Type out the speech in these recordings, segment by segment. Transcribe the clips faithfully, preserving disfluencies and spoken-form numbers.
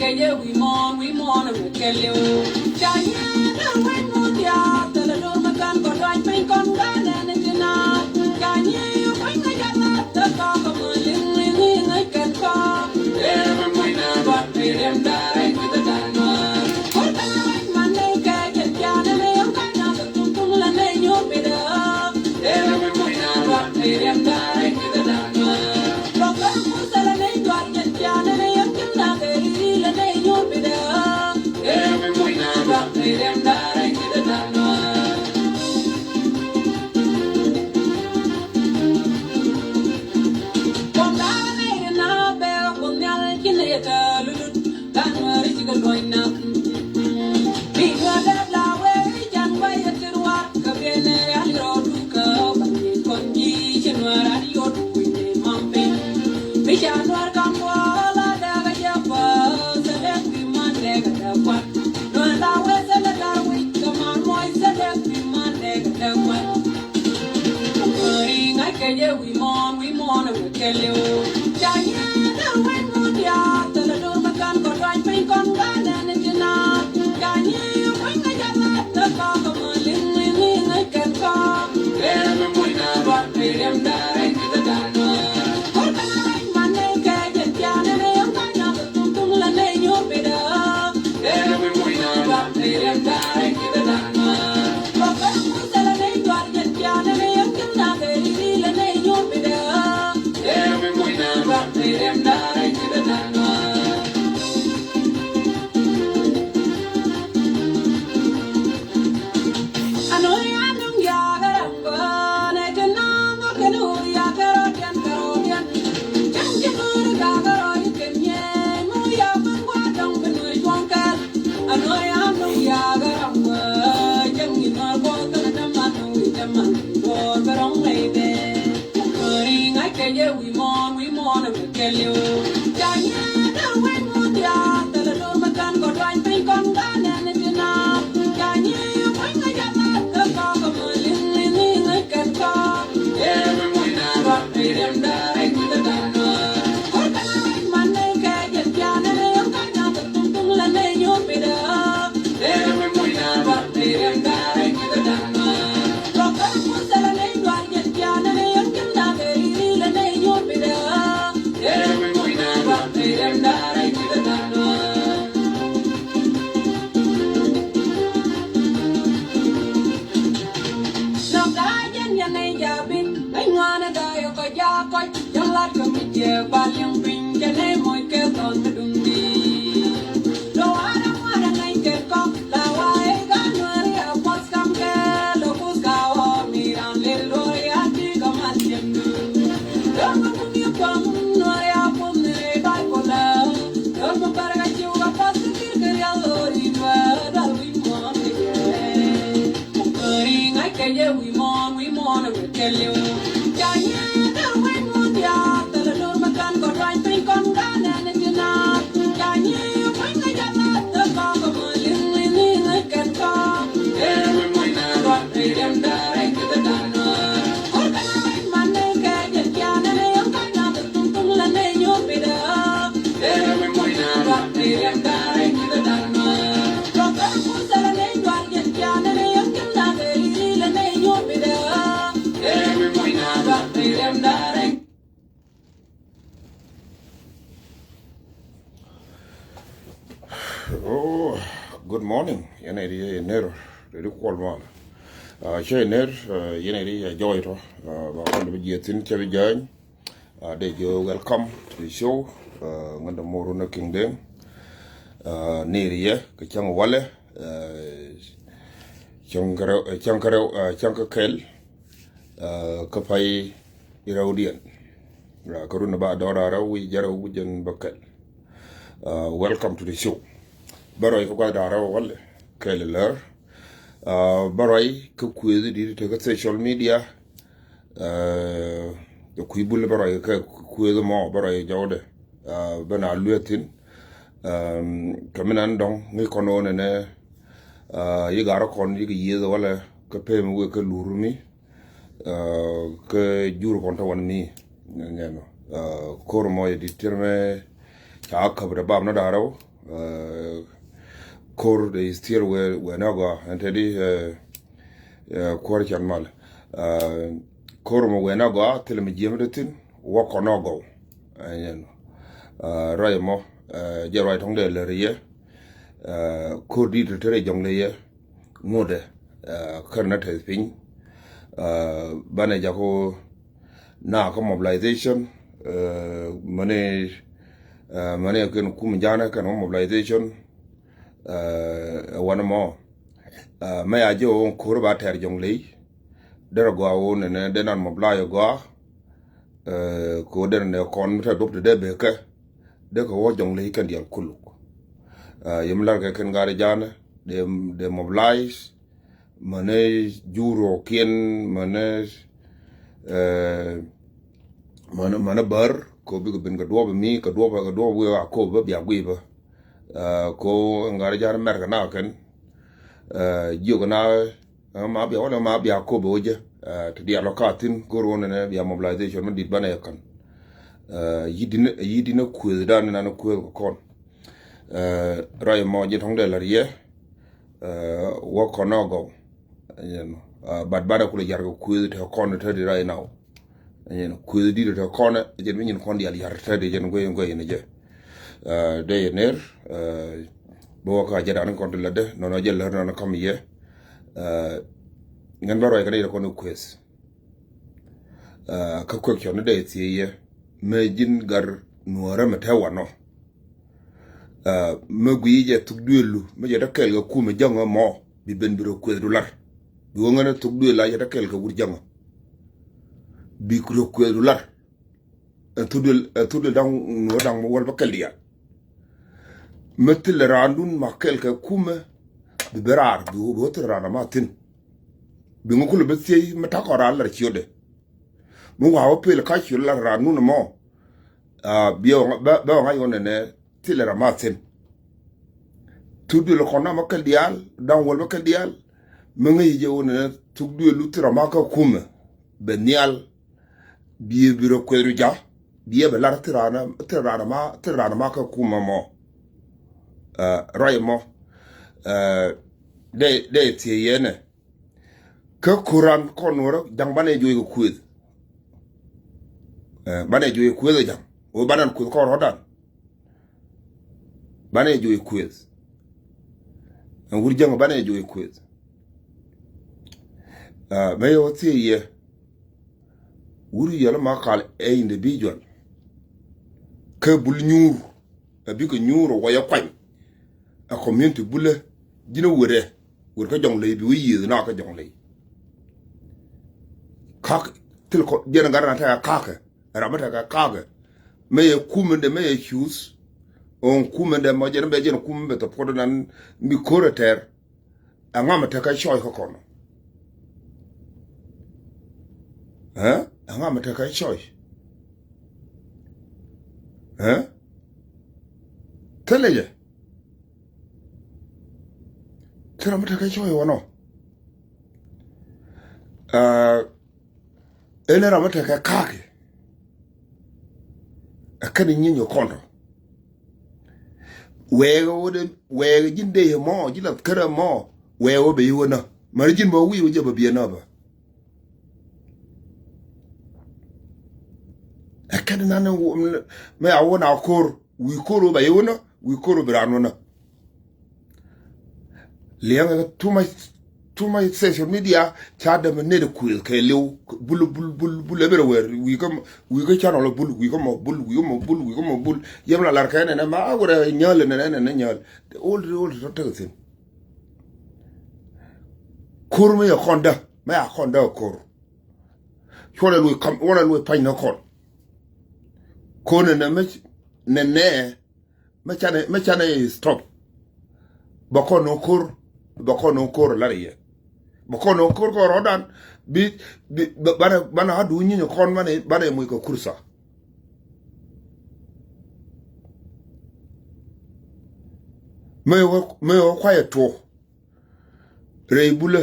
Kɛ jɛ wi̱i̱ muɔ̱ɔ̱n, wi̱i̱ muɔ̱ɔ̱n ɛmɛ kɛɛliw. Ca nyiee dee wec muɔ̱ɔ̱n diaal, thilɛ do̱r mi kän kɔ duac piny kɔn gaa nɛn ti naath. Ca nyiee kuany ŋäc a lath, thil kɔk ɛmɔ liŋ, liŋ, liŋ, ŋäc kɛn kɔk. Dee mi muc naath duac piny riɛm da̱a̱ rɛy kui̱ thil da̱a̱ naath. Kur kɛn rɛc man ni kɛ jɛ pian ɛn yɔ̱ŋ ka naath tum tum la nɛy nyuur pidä. Dee mi muc naath duac piny riɛm da̱a̱ rɛy kui̱ thil da̱a̱ naath. Mi ca nuɔr kam wala daga jɛ pa sɛ dek wi man dek dek kuan. Nuɔr la wee sɛ dek dar wic kɛ man muɔc sɛ dek wi man dek dek kuan. Ri ŋa̱c kɛ jɛ wi̱i̱ muɔ̱ɔ̱n wi̱i̱ muɔ̱ɔ̱n ɛmɛ kɛɛliw. Ca nyiee dee wec muɔ̱ɔ̱n diaal thilɛ do̱r mi kän kɔ duac piny kɔn gaa nɛn ti naath. Ca nyiee kuany ŋäc a lath thil kɔk ɛmɔ liŋ liŋ liŋ ŋäc kɛn kɔk. Dee mi muc naath duac piny riɛm da̱a̱ rɛy kui̱ thil da̱a̱ naath. Kur kɛn rɛc man ni kɛ jɛ pian ɛn yɔ̱ŋ ka naath tum tum la nɛy nyuur pidä. Dee mi muc naath duac piny riɛm da̱a̱ rɛy kui̱ thil da̱a̱ naath. Bä kɛn muc thilɛ nɛy duac jɛ pian ɛn yɔ̱ŋ ki̱n naath ɛ ri̱ ri̱ la nɛy nyuur pidä. Dee mi muc naath duac piny riɛm da̱a̱ rɛy kui̱ thil da̱a̱ naath. Kɛɛliw. Ca nyiee dee wec muɔ̱ɔ̱n diaal thilɛ do̱r mi kän kɔ duac piny kɔn gaa nɛn ti naath. Ca nyiee kuany ŋäc a lath thil kɔk ɛmɔ liŋ liŋ liŋ ŋäc kɛn kɔk. Dee mi muc naath duac piny riɛm da̱a̱ rɛy kui̱ thil da̱a̱ naath. Kur kɛn rɛc man ni kɛ jɛ pian ɛn yɔ̱ŋ ka naath tum tum la nɛy nyuur pidä. Dee mi muc naath duac piny riɛm da̱a̱ rɛy kui̱ thil da̱a̱ naath. Oh, good morning. Yɛn ɛ ri yɛ ner ri kuɔl mal. Ah, cɛ ner, ah, yɛn ɛ ri yɛ jɔy tɔ. Ah, ba kɔn bi jiɛ thin cɛ bi jany. Ah, de jo welcome to the show. Ah, ŋun de moru na King Deng. Ah, ner yɛ ke chang wale. Ah, chang kare, chang kare, ah, chang ka kel. Ah, ka pay irau dian. Ah, ka run ba dora rau wi jarau wi jen ba kel. Ah, welcome to the show. Baroi ka gwa dora wale kel ler. Ah, baroi ka kuezi di te ka social media. Ah, kui bul baroi ka kuezi mo baroi jawde. Ah, bena luetin. Um, ka minan dong ngi kono ne ne. Ah, yi gara kon yi ki yezi wale ka pem we ka lurumi. Ah, kä jur kɔn tä wan mi nyɛn, ah, kor mɔ yɛ dit tɛr mɛ ca käp dɛ bam nɔ da̱rɛ wä. Ko̱r de is still wee, wee nɛ gɔaa ɛn te di kuäär can mal. Ko̱r mɔ wee nɛ gɔaa thilɛ mi jiɛm de thin wä kɔn nɔ gɔw. Ruac mɔ jɛ ruac tɔŋ de lär yɛ. Ko̱r di te te rɛ jɔŋ de yɛ ŋuɔ̱tdɛ kär nɛ tɛth piny. Banɛ jaku na kä mobilization, mäni mäni kɛn kum janɛ kɛn mobilization. Ɛ wanɛ mɔ mɛ ya jɛ wä ko̱r ba tɛr jɔŋ ley. Derɛ gɔaa wä nɛnɛ dee nan mobilize gɔaa. Ko derɛ nɛ kɔn mi tɛ duɔp ti dee bekɛ dee kɛ wä jɔŋ ley kɛn dial kuluk. Yɛ mi lar kɛ kɛn gari janɛ dee mobilize. Mäni jur ɔ kiɛn mäni mäni mäni bär ko bikɛ bin kɛ duɔp mi kɛ duɔp kɛ duɔp wi̱i̱ a kop bä bia gui̱i̱ bä. Ko ŋa̱r jar mɛr kɛ na kɛn jiök na ma bia wala ma bia kop bä wä jɛ. Ti dial ɔ ka thin go̱r wä nɛnɛ bia mobilization mi dit banɛ kɛn. Yi dinɛ kueth dan nan kueth kɛ kɔn. Ruac mɔ ji̱ tɔŋ dee lär yɛ. Wä kɔn nɔ gɔw. But banɛ kulɛ yar kɛ kueth te kɔn te di right now. Kueth di te kɔn jɛn mi nyin kɔn dial yar te di jɛn guey guey ni jɛ. Dee yɛ ner bä wä ka jɛ dan kɔn ti lät dee nɔnɔ jɛ lär nɔnɔ kam yɛ. Ŋɛn bä ruac kɛ ni jɛ kɔn kueth. Kä kuek cɔn ni dee thiee yɛ mɛ ji̱n gar nuɔ̱ɔ̱rä mɛ te wanɔ. Mɛ gui̱i̱ jɛ thuk duëëlu mɛ jɛ te kɛɛl kɛ kumɛ jäŋä mɔ bi ben bi rɔ kuethdu lar. Bi wä ŋänä thuk duëël la jɛ te kɛɛl kɛ wur jäŋä bi rɔ kuethdu lar. Ɛ thuk duëël ɛ thuk duëël daŋ nuɔ̱ɔ̱rä daŋ mɛ wäl bä kɛl diaal. Mɛ thilɛ raandun ma kɛɛl kɛ kumɛ bi ben raar bi wä thilɛ raan ama thi̱n. Bi ŋä kulɛ bä thiee mɛ takɔ raan lar ciötdɛ. Mi wa̱a̱ wä pel ka ciöt lar raan nun mɔ. Biɛ wä ŋa̱c wä nɛnɛ thilɛ ram ma thi̱n. Thuk duël kɔn na ma kɛl diaal da̱ŋ wäl ma kɛl diaal. Mi ŋäc jɛ wä nɛnɛ thuk duël lu thil ram ma kä kumɛ bɛ nhial. Biɛ bi rɔ kueth ru ja̱ biɛ bɛ lar thil raan thil raan ma thil raan ma kä kumɛ mɔ. Ruac mɔ dee dee thiee yɛnɛ. Kä kuran kɔn nuɔrä jaŋ banɛ juɔc kɛ kueth. Banɛ juɔc kɛ kueth ɛ jaŋ wä banɛ kueth kɔn rɔ̱dan. Banɛ juɔc kɛ kueth. Ɛn wur jaŋ banɛ juɔc kɛ kueth. Mɛ yɛ wä thiee yɛ wur yɛl ma kal ɛ individual. Kä bul nyuur ɛ bikɛ nyuur ɛ wayɛ kuany. Ɛ community bulɛ ji̱n ɛ wërɛ wër kä jɔŋ ley bi wä yiëëth na kä jɔŋ ley. Kak thil kɔ jɛn gat na tɛkɛ kakɛ ram mi tɛkɛ kakɛ. Mɛ yɛ kumɛndɛ mɛ yɛ cuth. Ɔŋ kumɛndɛ mɔ jɛn bɛ jɛn kumɛ bɛ thɔp kɔt nan mi ko̱rɛ tɛr. Ɛŋa mi tekɛ choice kä kɔn? Ɛ ɛŋa mi tekɛ choice? Ɛ thilɛ jɛ. Thilɛ mi tekɛ choice wanɔ. Ɛ Ënɛ ram mi tekɛ ka̱a̱kɛ. Ɛ kɛn nyin yɛ kɔn tɔ. Wɛɛkɛ wä de wɛɛkɛ ji̱n dee yɛ mɔ ji̱ lath kärɛ mɔ. Wɛɛkɛ wä bɛ yi wä nä mɛn ji̱n mɔ wi̱i̱ wä jɛ bɛ biɛ nä bä. Ɛ kɛn nan mɛ a wä na ko̱r. Wi̱i̱ ko̱r wä bɛ yɛ wä nä wi̱i̱ ko̱r wä bi raan wä nä. Liɛŋɛ too much, too much social media ca dämɛ net kuëth kɛ liw bul bul bul bul everywhere. Wi̱i̱ kä wi̱i̱ kä channel bul wi̱i̱ kä mɔ bul wi̱i̱ kä mɔ bul wi̱i̱ kä mɔ bul. Yɛm la lar kɛ nɛnɛ ma a wurɛ nyäl nɛnɛ nɛnɛ nyäl. All all tɔ tek thin. Ko̱r mi yɛ kɔn dä mɛ a kɔn dä ko̱r. Cuɔlɛ luɔc kam wala luɔc pa̱ny nä kɔn. Ko̱r nɛnɛ mɛ nɛnɛ mɛ canɛ mɛ canɛ stop. Bä kɔn nɔ ko̱r bä kɔn nɔ ko̱r lar yɛ. Bä kɔn nɔ ko̱r kɔn rɔ̱dan bi bi banɛ banɛ a duun nyinyɛ kɔn banɛ banɛ muc kɛ kursa. Mëë wä mëë wä kuayɛ tuɔ. Rɛy bulä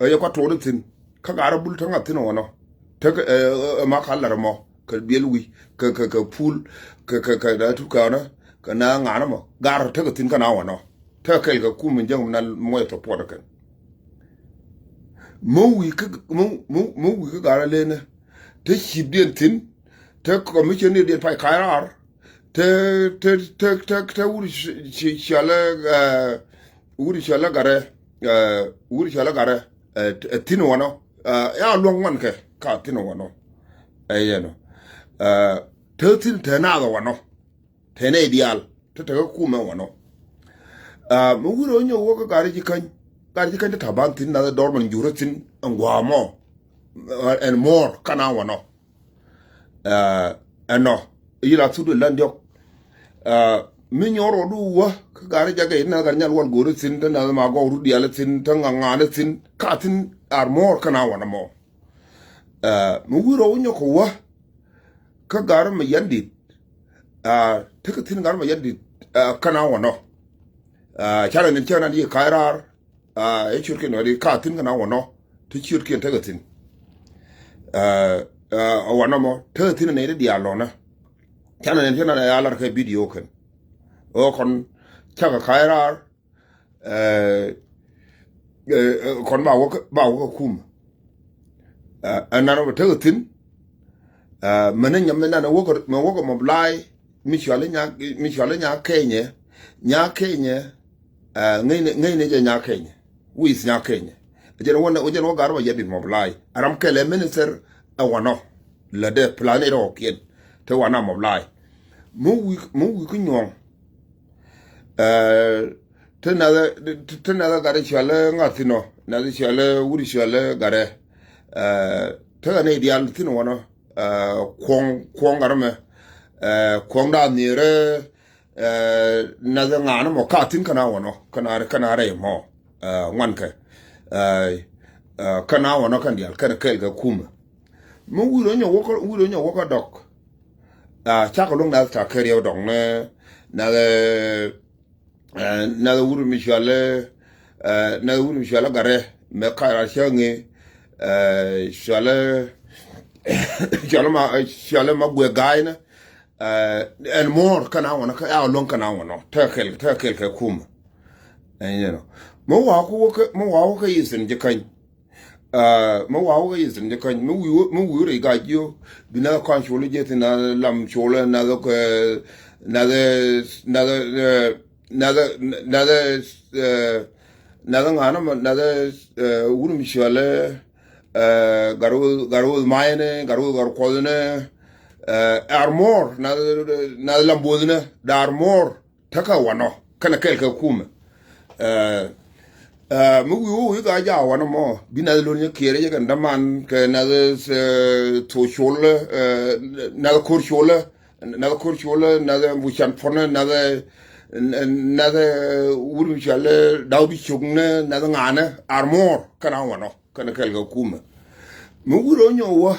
ɛ yɛ kua tuɔɔni thi̱n kä gaarä bul täŋ a thi̱n ɛ wänɔ. Tek ɛ ma ka lar ɛmɔ kɛ biɛl wi̱c kɛ kɛ kɛ pul kɛ kɛ kɛ na tukaanä. Kɛ na ŋa̱a̱n ɛmɔ gar tekɛ thi̱n kɛ na wanɔ. Tekɛ kɛl kɛ kum in jäŋ mi na muɔc tɔ puɔt kɛn. Mä wi̱i̱ kä mä wi̱i̱ kä gar a lenä. Te cipdiɛn thi̱n. Te commissiondiɛn pay ka̱a̱c raar. Te te te te te wut cialä wut cialä garɛ wut cialä garɛ. Thi̱n wanɔ. Ya luäŋ ŋuan kɛ ka thi̱n wanɔ. Ɛ yɛn ɔ. Te thi̱n te naath wanɔ. Te nɛy diaal te te kä kumɛ wanɔ. Mi wi̱r ɔ nyɔk wä kä gari ji̱ käny. Gari ji̱ käny te ta̱ban thi̱n nath dɔr man jurä thi̱n ɛn gua̱a̱ mɔ. Ɛn muɔ̱ɔ̱r kana wanɔ. Ɛnɔ i̱ la thut ilan diɔk. Mi nyɔr ɔ du wä kä gari jakɛ i̱ nath gari nyal wal go̱ri thi̱n te nath ma gɔk ru diaal thi̱n te ŋaŋaani thi̱n ka thi̱n ar muɔ̱ɔ̱r kana wanɔ mɔ. Mi wi̱r ɔ wä nyɔk kɛ wä kä gar mɛ yan dit. Tekɛ thi̱n gar mɛ yan dit. Kɛn a wä nɔ. Canɛ nin cɛ nan yi ka̱a̱c raar. Ɛ ciötkiɛn wä di ka thi̱n kɛn a wä nɔ. Ti ciötkiɛn tekɛ thi̱n. A wä nɔ mɔ tekɛ thi̱n nɛy ti diaal lɔnä. Canɛ nin cɛ nan ya lar kɛ bidio kɛn. Ɣöö kɔn cakɛ ka̱a̱c raar. Kɔn ba wä ba wä kä kum. Ɛn nan wä tekɛ thi̱n. Mɛn ni nyam ni nan wä mɛ wä kɛ mɔblay mi cuali nya mi cuali nya kenyɛ nya kenyɛ. Ŋäcni ŋäcni jɛ nya kenyɛ wi̱i̱ nya kenyɛ. Jɛn wä jɛn wä gar wä yɛ bi mɔblay aram kɛlɛ minister. Ɛ wanɔ lɛ dɛ plan irɔ kiɛn te wanɔ mɔblay. Mi wi̱i̱ mi wi̱i̱ kä nyuɔ̱ŋ. Te nath te nath gat cualɛ ŋa̱th thi̱n ɔ nath cualɛ wut cualɛ gatɛ. Te ɣän i̱ diaal thi̱n wanɔ. Kuɔŋ kuɔŋ gat mɛ. Kuɔŋ da̱a̱ nhiërä. Nath ŋa̱a̱n mɔ ka thi̱n kɛn a wanɔ kɛn a kɛn a rɛy mɔ. Ŋuan kɛ kɛn a wanɔ kɛn diaal kɛn kɛɛl kɛ kumɛ. Mi wi̱r ɔ nyɔ wä kä wi̱r ɔ nyɔ wä kä dɔk. Cakɛ luäŋ nath ca kɛ riɛw dɔŋ ni nath. Nath wut mi cualɛ nath wut mi cualɛ gatɛ mɛ ka̱a̱c raar cä ŋee. Cualɛ cualɛ ma cualɛ ma guɛ ga̱a̱y ni. Ɛn muɔ̱ɔ̱r kɛn a wanɔ kä a luäŋ kɛn a wanɔ tekɛ kɛl tekɛ kɛl kɛ kumɛ. Ɛn yɛn ɔ mi wa̱a̱ ku wä kä mi wa̱a̱ wä kä Eastern ji̱ käny. Mi wa̱a̱ wä kä Eastern ji̱ käny mi wi̱i̱ wä mi wi̱i̱ wä rɛy ga̱a̱c jiö. Bi nath kɔn culä ji̱ thi̱n nath lam culä nath kɛ nath nath nath nath nath ŋa̱a̱n mɔ nath wut mi cualɛ. Gat wä gat wä mayni gat wä gat kuɔthni. Ar muɔ̱ɔ̱r nath nath lam buɔthni dar muɔ̱ɔ̱r. Tekɛ wanɔ kɛnɛ kɛl kɛ kumɛ. Mi wi̱i̱ wä wi̱i̱ ka ja̱a̱ wanɔ mɔ bi nath lon nyɛ kiɛɛrɛ jɛ kɛn däman kɛ nath thok colä. Nath ko̱r colä nath ko̱r colä nath bucan puɔnä nath nath wut mi cualɛ daw bi cok ni nath ŋa̱a̱nä ar muɔ̱ɔ̱r kɛn a wanɔ kɛnɛ kɛl kɛ kumɛ. Mi wi̱i̱ rɔ nyɔ wä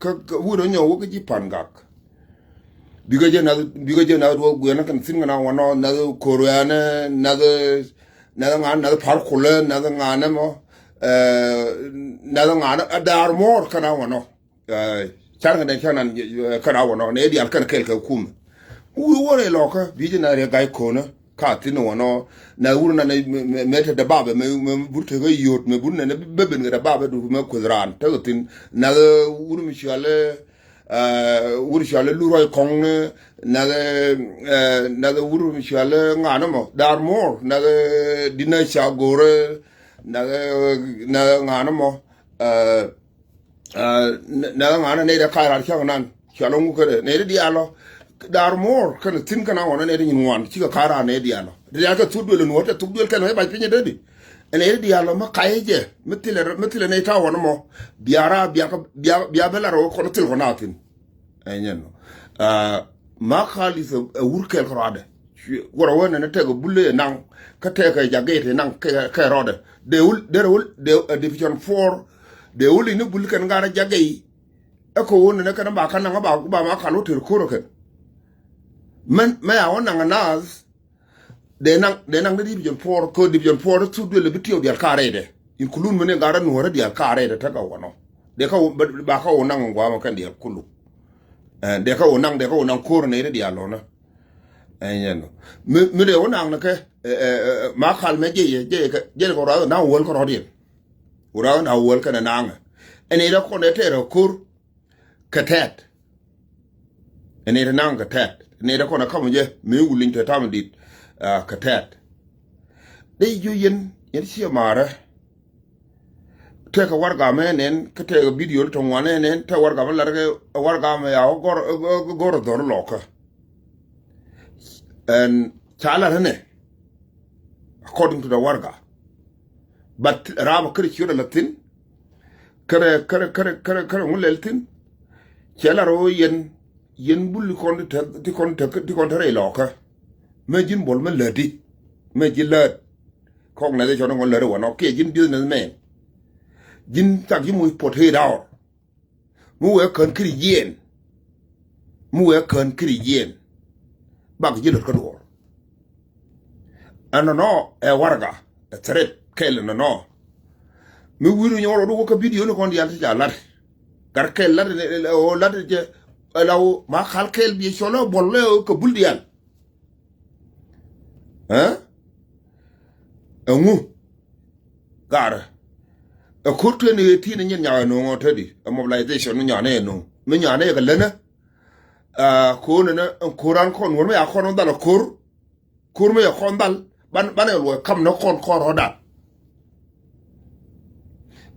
kä kä wut ɔ nyɔk wä kä ji̱ pa̱n gak. Bikɛ jɛ nath bikɛ jɛ nath duɔth guiɛn kɛn thi̱n kɛn a wanɔ nath ko̱r wianɛ nath nath ŋa̱n nath pa̱r kulɛ nath ŋa̱nɛ mɔ. Nath ŋa̱nɛ a daar muɔ̱ɔ̱r kɛn a wanɔ. Car kɛn dɛn cä nan kɛn a wanɔ nɛ dial kɛn kɛl kɛ kumɛ. Wut wä rɛy lɔkä bi jɛ nath riɛ ga̱y ko̱nä. Ka thi̱n wanɔ nath wur nanɛ mɛ te dɛ babɛ mɛ bur tekä yot mɛ bur nanɛ bɛ ben kɛ dɛ babɛ du mɛ kueth raan tekɛ thi̱n. Nath wur mi cualɛ wur cualɛ lu ruac kɔŋ ni nath nath wur mi cualɛ ŋa̱n mɔ dar muɔr nath dinä ca gorɛ nath nath ŋa̱n mɔ. Nɛ ŋa̱n nɛ dee ka̱a̱c raar cäŋ nan cɔal ŋu kädɛ nɛ dee diaal ɔ. Daar muɔ̱ɔ̱r kɛn thi̱n kɛn a ɣɔn nɛ dee nyin ŋuan cikɛ ka̱a̱c raar nɛ diaal ɔ. Dee diaal kɛ thuk duël nuɔ̱ɔ̱r cɛ thuk duël kɛn wee bac piny dee di. Nɛ dee diaal ɔ mi ka̱c jɛ mi thilɛ mi thilɛ nɛ ta̱a̱ ɣɔn mɔ. Bia raar bia bia bia bɛ lar ɣɔn kɔn thil kɔn a thi̱n. Ɛ nyɛn nɔ. Ma kal ith ɛ wur kɛɛl kɛ rɔadɛ. Wurɛ wee nɛn tɛk ɛ bul ɛ naŋ kä tɛk ɛ jaget ɛ naŋ kɛ rɔdɛ. Dee wul derɛ wul dee ɛ division four. Dee wul ini bul kɛn gat ɛ jaget. Ɛ kɛ wun nɛn kɛn ba ka naŋ ba ba ma kal wä ter ko̱r ɛ kɛn. Mɛn mɛ a wä naŋ ɛ naath. Dee naŋ dee naŋ ni division four kä division four thuk duël bi tiɛw dial ka rɛydɛ. Include mini gat ɛ nuɔ̱ɔ̱rä dial ka rɛydɛ tekɛ wä nɔ. Dee ka wä ba ka wä naŋ ɛ guamɛ kɛn dial kulu. Dee kä wä naŋ dee kä wä naŋ ko̱r nɛy ti diaal lɔnä. Ɛn yɛn nɔ. Mi, mi dee wä naŋ ni kɛ, ɛ, ɛ, ɛ, ma kal mɛ jiɛc, jiɛc kɛ, jiɛc kɛ wä rath naŋ wäl kärɔ̱diɛn. Wä rath naŋ wäl kɛnɛ naŋɛ. Ɛn i̱ rɛ kɔn ɛ tɛɛr ɛ ko̱r kɛ tɛt. Ɛn i̱ rɛ naŋ kɛ tɛt. Ɛn i̱ rɛ kɔn ɛ kam jɛ, mi wuliny tɛ tam dit, ah, kɛ tɛt. Dee jiö yɛn, yɛn ciɛ maarä. Tɛkɛ warɛga mɛ nɛn, kä tɛkɛ bidio ni tɔŋ wanɛ nɛn, tɛkɛ warɛga mɛ lar kɛ warɛga mɛ ya wä gɔr, gɔr dhɔr lɔkä. Ɛn ca lar nɛ, according to the warɛga. But ram kärɛ ciöt a la thin, kärɛ, kärɛ, kärɛ, kärɛ, kärɛ ŋu lɛl thin. Cɛ lar wä yɛn, yɛn bul ti kɔn ti te, ti kɔn te, ti kɔn te rɛy lɔkä. Mɛ ji̱n buɔl mɛ lätdi, mɛ ji̱ läät. Kɔk nɛth cɔn ŋɔn lät wanɔ kiɛ ji̱n business man. Ji̱n thak ji̱ muc puɔt ɣet hour. Mi wee kään kiri jiɛɛn. Mi wee kään kiri jiɛɛn. Bak ji̱ lät kä duɔɔr. Ɛnɔnɔ ɛ warɛga, ɛ threat kɛl ɛnɔnɔ. Mi wi̱i̱du nyɔk rɔɔdu wä kä bidio ni kɔn diaal ti ca lat. Gat kɛl lat ɛ lat jɛ ɛ la wä ma kal kɛl biɛ cɔl ɛ buɔl lɛ kɛ bul diaal. Ɛ? Ɛŋu? Garɛ. Ɛ ko̱r twenty eighteen nyin nyak ɛnɔŋ ɔ tädi. Ɛ mobilization mi nyanɛ ɛnɔŋ. Mi nyanɛ kɛ länä. Ɛ ko̱r nɛnɛ ɛn ko̱r an kɔn wär mi a kɔn dhal ɛ ko̱r. Ko̱r mi a kɔn dhal. Ban, banɛ luɔc kam ni kɔn kɔn rɔ̱dan.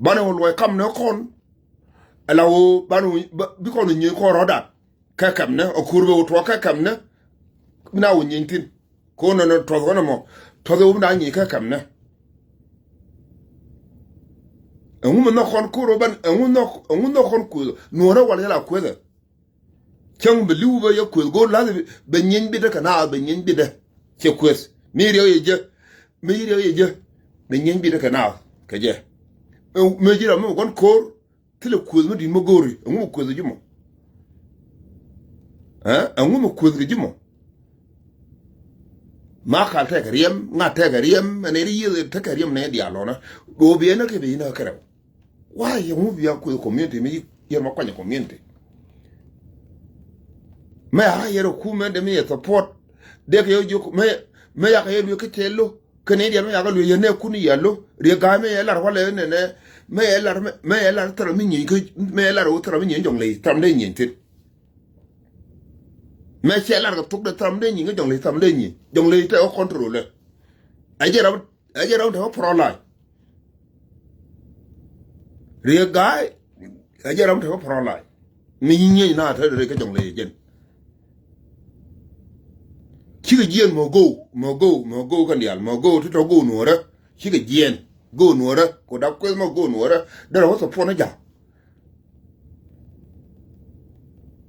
Banɛ luɔc kam ni kɔn. Ɛ la wä banɛ wä, ba, bi kɔn nyieeny kɔn rɔ̱dan. Kä kɛmnɛ, ɛ ko̱r bɛ wä tuɔɔk kä kɛmnɛ. Bi na wä nyieeny thin. Ko̱r nɛnɛ tuɔth wä nɛ mɔ. Tuɔth wä bi na nyieeny kä kɛmnɛ. Ɛŋu mi nhɔk kɔn ko̱r wä ban, ɛŋu nhɔk, ɛŋu nhɔk kɔn kueth. Nuɔ̱rä wal yɛl a kuethɛ. Cäŋ bɛ li̱w bɛ yɛ kueth go̱o̱r la̱th bɛ nyieeny bitdä kɛ naath bɛ nyieeny bitdä. Cɛ kueth. Mi riɛk yɛ jɛ. Mi riɛk yɛ jɛ. Bɛ nyieeny bitdä kɛ naath kɛ jɛ. Ɛ, mëë ji̱ ram mi gua̱n ko̱r. Thilɛ kueth mi di̱t mi go̱o̱ri, ɛŋu mi kueth ji̱ mɔ? Ɛ, ɛŋu mi kueth kɛ ji̱ mɔ? Ma kal tekɛ riɛm, ŋa̱t tekɛ riɛm, ɛn ɛ ri yieth tekɛ riɛm nɛ diaal lɔnä. Do̱ biɛ nä kɛ bi nä kɛ rɛw. Why ɛŋu bia kueth community mi yɛr ma kuany community? Mɛ a yɛr ɛ kumɛ dee mi yɛ support. Dee kɛ yɛ jiök mɛ, mɛ yakɛ yɛ luee kä cɛ lo̱. Kɛn i̱ diɛn mi yakɛ luee yɛ nɛ kun yɛ lo̱. Riek ga̱a̱c mɛ yɛ lar walɛ nɛnɛ. Mɛ yɛ lar, mɛ yɛ lar thɛrɛ mi nyieny kä, mɛ yɛ lar wä thɛrɛ mi nyieny jɔŋ ley thɛrɛ mi dee nyieny thin. Mɛ cɛ lar kɛ thuk dee thɛrɛ mi dee nyieny kä jɔŋ ley thɛrɛ mi dee nyieny. Jɔŋ ley tɛ wä control lɛ. Ɛ jɛ ram, ɛ jɛ ram tɛ wä pro life. Riek ga̱a̱c, ɛ jɛ ram te kä pro life. Mi nyieny na te ri kä jɔŋ ley jɛn. Cikɛ jiɛn mɔ go̱o̱k, mɔ go̱o̱k, mɔ go̱o̱k kɛn diaal, mɔ go̱o̱k ti tɔ go̱o̱k nuɔ̱ɔ̱rä. Cikɛ jiɛn go̱o̱k nuɔ̱ɔ̱rä, ku dap kueth mɔ go̱o̱k nuɔ̱ɔ̱rä. Derɛ wä thɔ puɔn ni ja̱ŋ.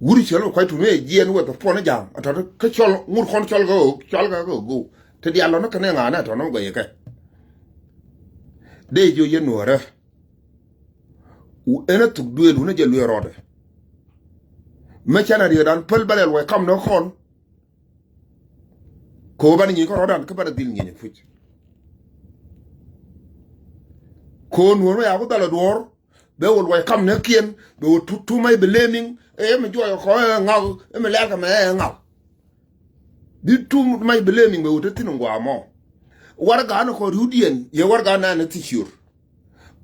Wuri cɔl kɛ kuac tum i̱ jiɛn wä thɔ puɔn ni ja̱ŋ. A tɔ kä cɔl ŋut kɔn cɔl kɛ ɣöö, cɔl kɛ ɣöö go̱o̱k. Ti diaal lɔ ni kɛn i̱ ŋa̱a̱n ɛ tɔ ni gɔyɛ kɛ. Dee jiö yɛn nuɔ̱ɔ̱rä. Wu ɛn a thuk duëël wun a jɛ luëë rɔɔdɛ. Mɛ canɛ riëëdan päl bä lɛl wɛ kam ni kɔn. Ko̱ banɛ nyieny kɔn rɔɔdan kä banɛ dhil nyieny puc. Ko̱ nuɔ̱ɔ̱r mɛ yaku dhal a duɔ̱ɔ̱r. Bɛ wä luɔc kam ni kiɛn bɛ wä tu tu mɛ blaming. Ɛ mɛ juɔc kɔ ɛ ŋak ɛ mɛ lɛl kɛ mɛ ɛ ŋak. Bi tu mɛ blaming bɛ wä te thin ŋuamɔ. Warɛga ni kɔ riwdiɛn yɛ warɛga nan ni thi ciör.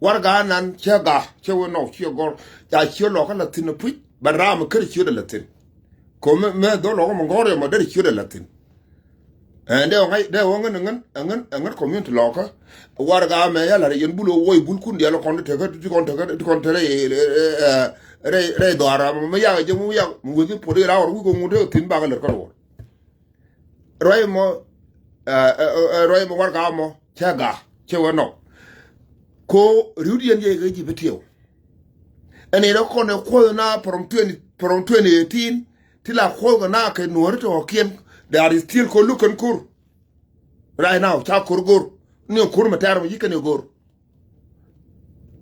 Warɛga nan cɛ ga cɛ wee nɔk ciɛ gɔr ca ciö lɔkä la thin puc. Bɛ ram kär ciöt ala thin. Ko mɛ mɛ dhol lɔkä mɛ gɔr yɛ mɔ der ciöt ala thin. Ɛn dee ŋa̱c dee wä ŋän ŋän ŋän ŋän community lɔkä. Warɛga mɛ yala rɛ yɛn bul wä wuɔy bul kun diɛl kɔn tekä ti kɔn tekä ti kɔn te rɛy rɛy rɛy dhɔara mɛ yak jɛ mɛ yak mɛ weth pot ira wä wi̱i̱ kɔ ŋun te thin bakɛ lɛr kä luɔr. Ruac mɔ, ɛ, ɛ, ɛ, ruac mɔ warɛga mɔ cɛ ga cɛ wä nɔ. Ko riwdiɛn jɛ kɛ ji̱ bi tiɛw. Ɛn in rɛ kɔn ɛ kuɔth na from twenty, from twenty eighteen ti la kuɔth kɛ na kɛ nuɔ̱ri tɔ̱ kiɛn. They are still ko lukɛn kur. Right now ca kur gor ni kur mɛ tɛr mɛ yi̱ kɛn ɛ gor.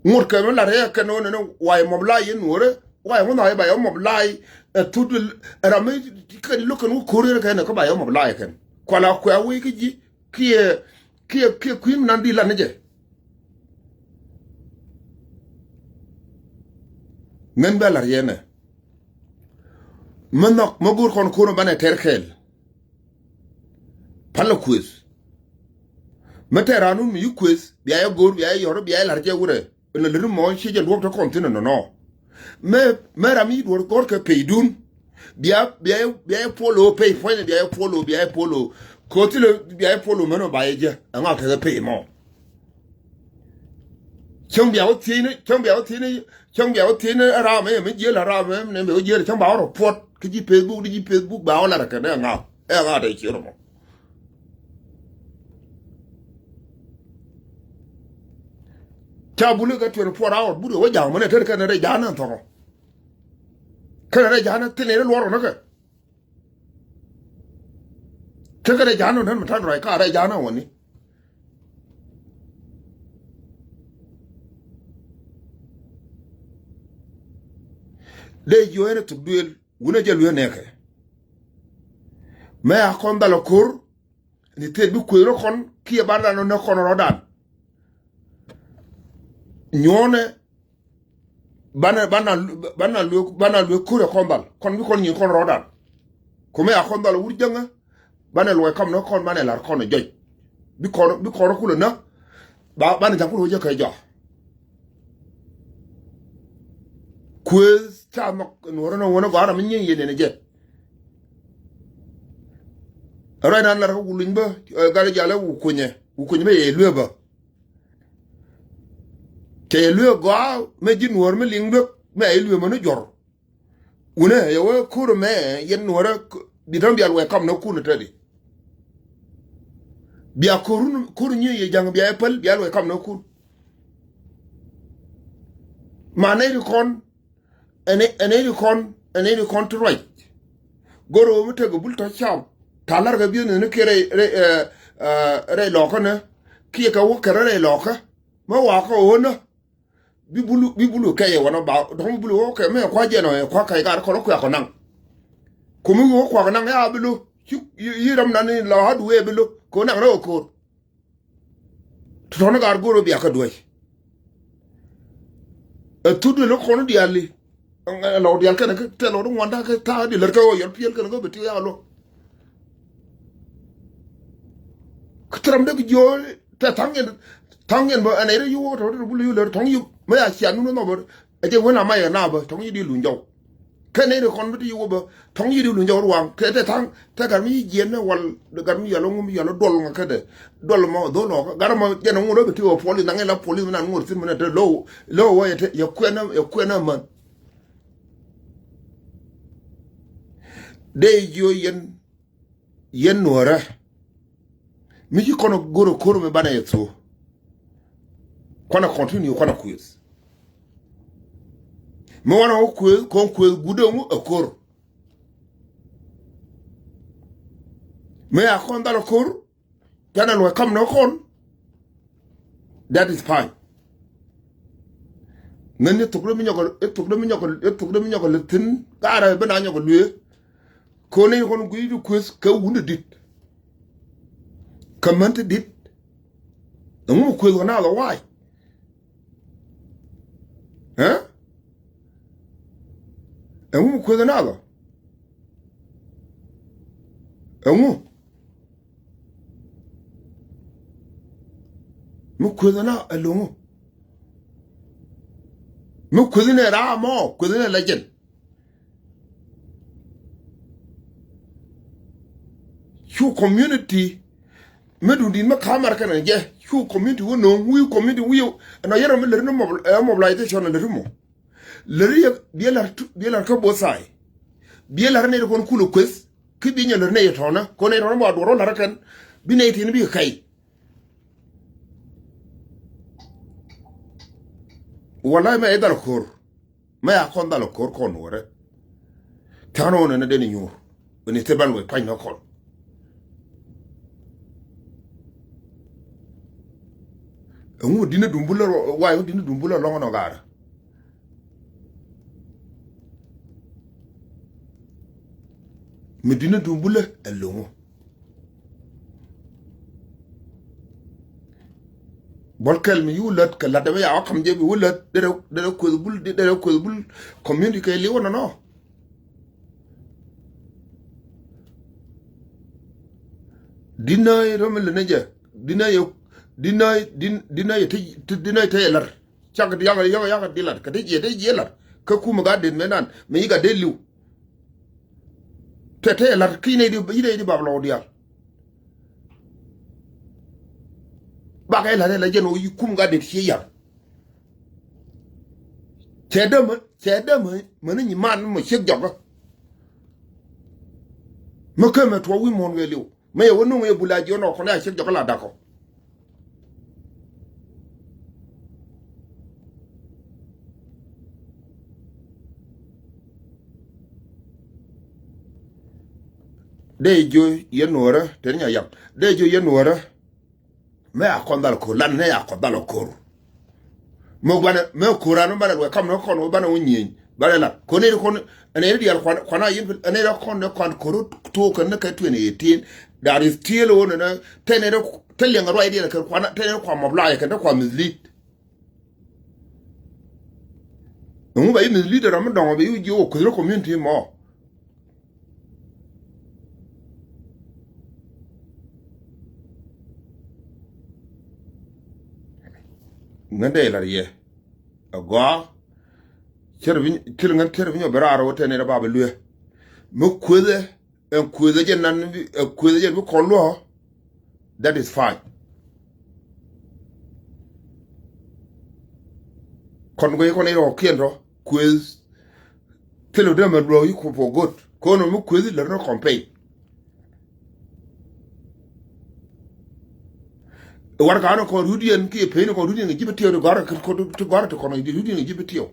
Ŋut kɛ mi lat ɛ kɛn ɣän ɛn wayɛ mɔblay yɛn nuɔ̱ɔ̱rä wayɛ ŋuth a yɛ ba yɛ mɔblay. Ɛ thut ɛ ram mi kɛn lo̱k kɛn wä ko̱r yɛn kɛn ɛ kä ba yɛ mɔblay kɛn kuala kuɛ wi̱i̱ kä ji̱ kiɛ kiɛ kiɛ kui̱n mi nan di lat ni jɛ. Ŋän bɛ lat yɛn ɛ mi nhɔk mi go̱o̱r kɔn ko̱r mi banɛ tɛr kɛɛl. Pal la kueth. Mɛ tɛ ran wun mi yi kueth bia yɛ go̱o̱r bia yɛ yɔr bia yɛ lar jɛ wurɛ. Ɛn la lät mɔ ci jɛ luɔk tɔ kɔn thin ɛnɔnɔ. Mɛ mɛ ram mi yi duɔr gɔr kɛ pay dun. Bia bia bia yɛ polo pay puɔ̱ny bia yɛ polo bia yɛ polo. Kothi lɛ bia yɛ polo mɛn ɔ ba yɛ jɛ ɛŋa kɛ pay mɔ. Cäŋ bia wä thiecni cäŋ bia wä thiecni cäŋ bia wä thiecni ram ɛ mi jiel ram ɛ mi jiel cäŋ ba wä rɔ puɔt kä ji̱ Facebook di ji̱ Facebook ba wä lar kɛ dɛ ŋa̱ ɛ ŋa̱ dɛ cier mɔ. Ca buli kɛ twenty four hour buri wä ja̱a̱ŋ mɛnɛ tɛr kɛn rɛ ja̱a̱n ɛn thɔŋɔ. Kɛn rɛ ja̱a̱n ɛn thin rɛ luɔr wä nä kɛ. Tekɛ rɛ ja̱a̱n ɛn mɛ ta̱n ruac ka rɛ ja̱a̱n ɛn wä ni. Dee jiö ɛn ɛ thuk duëël wunɛ jɛ luëë nɛɛkɛ. Mɛ a kɔn dhal ɛ ko̱r ni thil bi kuëth rɔ kɔn kiɛ ban ran nɔ nɛ kɔn rɔ̱dan. Nyuɔnɛ banɛ banɛ banɛ luëë banɛ luëë ko̱r ɛ kɔn dhal kɔn bi kɔn nyin kɔn rɔ̱dan. Kumɛ a kɔn dhal wur jäŋä. Banɛ luɔc kam ni kɔn banɛ lar kɔn ɛ jɔc. Bi kɔn bi kɔn rɔ kulɛ nä. Ba banɛ ja̱ŋ kulɛ wä jɛ kɛ jɔak. Kuëth ca nhɔk nuɔrä ni wänä gɔaa ram mi nyieny yɛn yɛn jɛ. Ruac nan lar kä wuluny bä ɛ gat jalɛ wukunyɛ wukunyɛ bä yɛ luee bä. Cɛ yɛ luee gɔaa mɛ ji̱ nuɔr mi liŋ luek mɛ yɛ luee mɛ ni jɔr. Wunɛ yɛ wee kur mɛ yɛn nuɔrɛ bi tɔn bia luɔc kam ni kun tɛdi. Bia kur kur nyi yɛ ja̱ŋ bia yɛ päl bia luɔc kam ni kun. Ma nɛy ti kɔn ɛn nɛy ti kɔn ɛn nɛy ti kɔn ti ruac. Goro mi tek bul tɔ cam ta lar kɛ bieni ni kiɛ rɛy rɛy rɛy lɔkä ni kiɛ kɛ wä kɛ rɛy lɔkä. Mɛ wa kä ɣöö nä bi bulu bi bulu kɛyɛ wanɔ ba dɔ̱ŋ bi bulu wä kɛ mɛ kua jɛn ɔ kua kɛy gar kɔn kuɛ kɔ naŋ. Kumi wä kua kɔ naŋ ya bi lo ci yi ram nan ni la ha duwe bi lo kɛ wä naŋ rɛ wä ko̱r. Tɔ̱tɔ̱ni gar go̱r wä bia kä duwe. Ɛ thut duwe lo kɔn diali. Lɔw dial kɛn kä tɛ lɔw di ŋuan da kä tha di lär kä wä yɔr piɛl kɛn kä bi ti ya lo. Kä thäram dee bi jiöö tɛ thaŋ yɛn thaŋ yɛn bä ɛn ɛ rɛ yio̱w tɔ̱ tɔ̱ bul yio̱w lär tɔ̱ŋ yio̱w mɛ ya cia nun nɔ bä. Ɛ jɛ wen ama yɛ na bä tɔ̱ŋ yio̱w di luny jɔw. Kɛ nɛy ti kɔn bi ti yio̱w bä tɔ̱ŋ yio̱w di luny jɔw ruaŋ kɛ tɛ thaŋ tɛ gat mi yi jiɛn ni wal gat mi yɛl ŋum yɛl duɔl ŋa kädɛ duɔl mɔ dhol ɔkä gat mɔ jɛn ŋun rɔ bi ti wä puɔl i̱ naŋ ila puɔl i̱ mi nan ŋuɔr thi̱n mi nɛ te lo̱w lo̱w wä yɛ te yɛ kuɛn yɛ kuɛn amän. Dee jiöö yɛn yɛn nuɔrä. Mi ci kɔn a go̱r a ko̱r mi banɛ yɛ thuɔ̱. Kuan a continue kuan a kuëth. Mi wan a wä kuëth kɔn kuëth guut a ŋu a ko̱r. Mi a kɔn dhal a ko̱r. Canɛ luɔc kam ni kɔn. That is fine. Ŋäni thok dee mi nyɔk ɛ thok dee mi nyɔk ɛ thok dee mi nyɔk ɛ lɛ thi̱n gaarɛ bi na nyɔk ɛ luee. Koni kɔn gui̱c di kueth kɛ wun di dit. Kɛ män ti dit. Ɛŋu mi kueth kɛ na dhɔ wa̱a̱c. Ɛ ɛŋu mi kueth kɛ na dhɔ. Ɛŋu. Mi kueth na ɛlɔŋu. Mi kueth ni raa mɔ kueth ni lɛ jɛn. Cu community mi dundin mi kamar kɛnɛ jɛ cu community wä no̱o̱ŋ wi̱i̱ community wi̱i̱ ɛnɔ yɛn ɔ mi lät ni mobilization lät mɔ. Lät yɛ biɛ lar kä both side. Biɛ lar ni kɔn kulɛ kueth ki biɛ nyɛ lät ni yɛ tɔnä kɔn ni tɔnä mɔ a duɔr wä lar kɛn bi ni tin bi kɛy. Walay mɛ i dhal ko̱r. Mɛ a kɔn dhal ko̱r kɔn wärɛ. Than wä nɛ ni den nyuur. Ni thil ban wä pany nɔ kɔn. Ɛŋu dini dumbulä wa ɛŋu dini dumbulä lɔŋ nɔ garɛ. Mi dini dumbulä ɛlɔŋu. Bɔl kɛl mi yu lät kɛ lat dɛ mi ya wa kam jɛ bi wu lät dɛ dɛ kueth bul dɛ dɛ kueth bul community kɛ liwä nɔnɔ. Di nääc rɔ mi lɛ ni jɛ, di nääc yɛ, di nääc, di, di nääc yɛ ti, ti, di nääc te yɛ lar. Cak di yakɛ, yakɛ, yakɛ di lar kɛ ti jiɛ, ti jiɛ lar. Kä kumɛ gat det mɛ nan mɛ yi gat det li̱w. Tɛ, tɛ yɛ lar ki nɛy di, yi nɛy di bap lɔw diaal. Bakɛ lar ɛ la jɛn wä yi kum gat det ciɛ yar. Cɛ dämä, cɛ dämä mäni nyi man mɔ ciek jɔkä. Mä kä mɛ tuɔ wi̱i̱ muɔ̱ɔ̱n kɛ li̱w. Mä yɛ wä nuŋ yɛ bul a jiɔn ɔ kɔn ya ciek jɔkä la dakɔ. Dee jiö yɛ nuɔrä, te ni nya yam. Dee jiö yɛ nuɔrä. Mɛ a kɔn dhal ko̱r, lan nɛ a kɔn dhal ko̱r. Mɛ guanɛ, mɛ ko̱r an banɛ luɛ kam ni kɔn wä banɛ wä nyieny. Banɛ la. Ko̱n ni kɔn, ɛn ni dial kuan, kuan a yin, ɛn ni kɔn ni kuan ko̱r tuɔk kɛn ni kɛ twenty eighteen. That is still wä ni, ni, te ni, te liɛŋ ruac dial kɛ kuan, te ni kuan mobilize kɛn te kuan mislead. Ɛŋu ba yi mislead ram mi dɔŋ ba yi jiö wä kuth ni community mɔ. Ŋän dee lar yɛ a gɔaa. Cär bi, cär ŋän cär bi nyɔ bi raar wä tɛn in a ba bi luee. Mi kuethɛ ɛn kuethɛ jɛ nan bi, ɛ kuethɛ jɛ bi kɔn luɔ. That is fine. Kɔn guiy kɔn in rɔ kiɛn rɔ kueth. Thil dee mɛ luɔ yi ku for good. Kono mi kueth lɛ rɔ campaign. Warɛga ni kɔn rut yɛn kiɛ peny ni kɔn rut yɛn kɛ ji̱ bi tiɛw ti gɔ̱rä ti gɔ̱rä ti kɔn rut yɛn kɛ ji̱ bi tiɛw.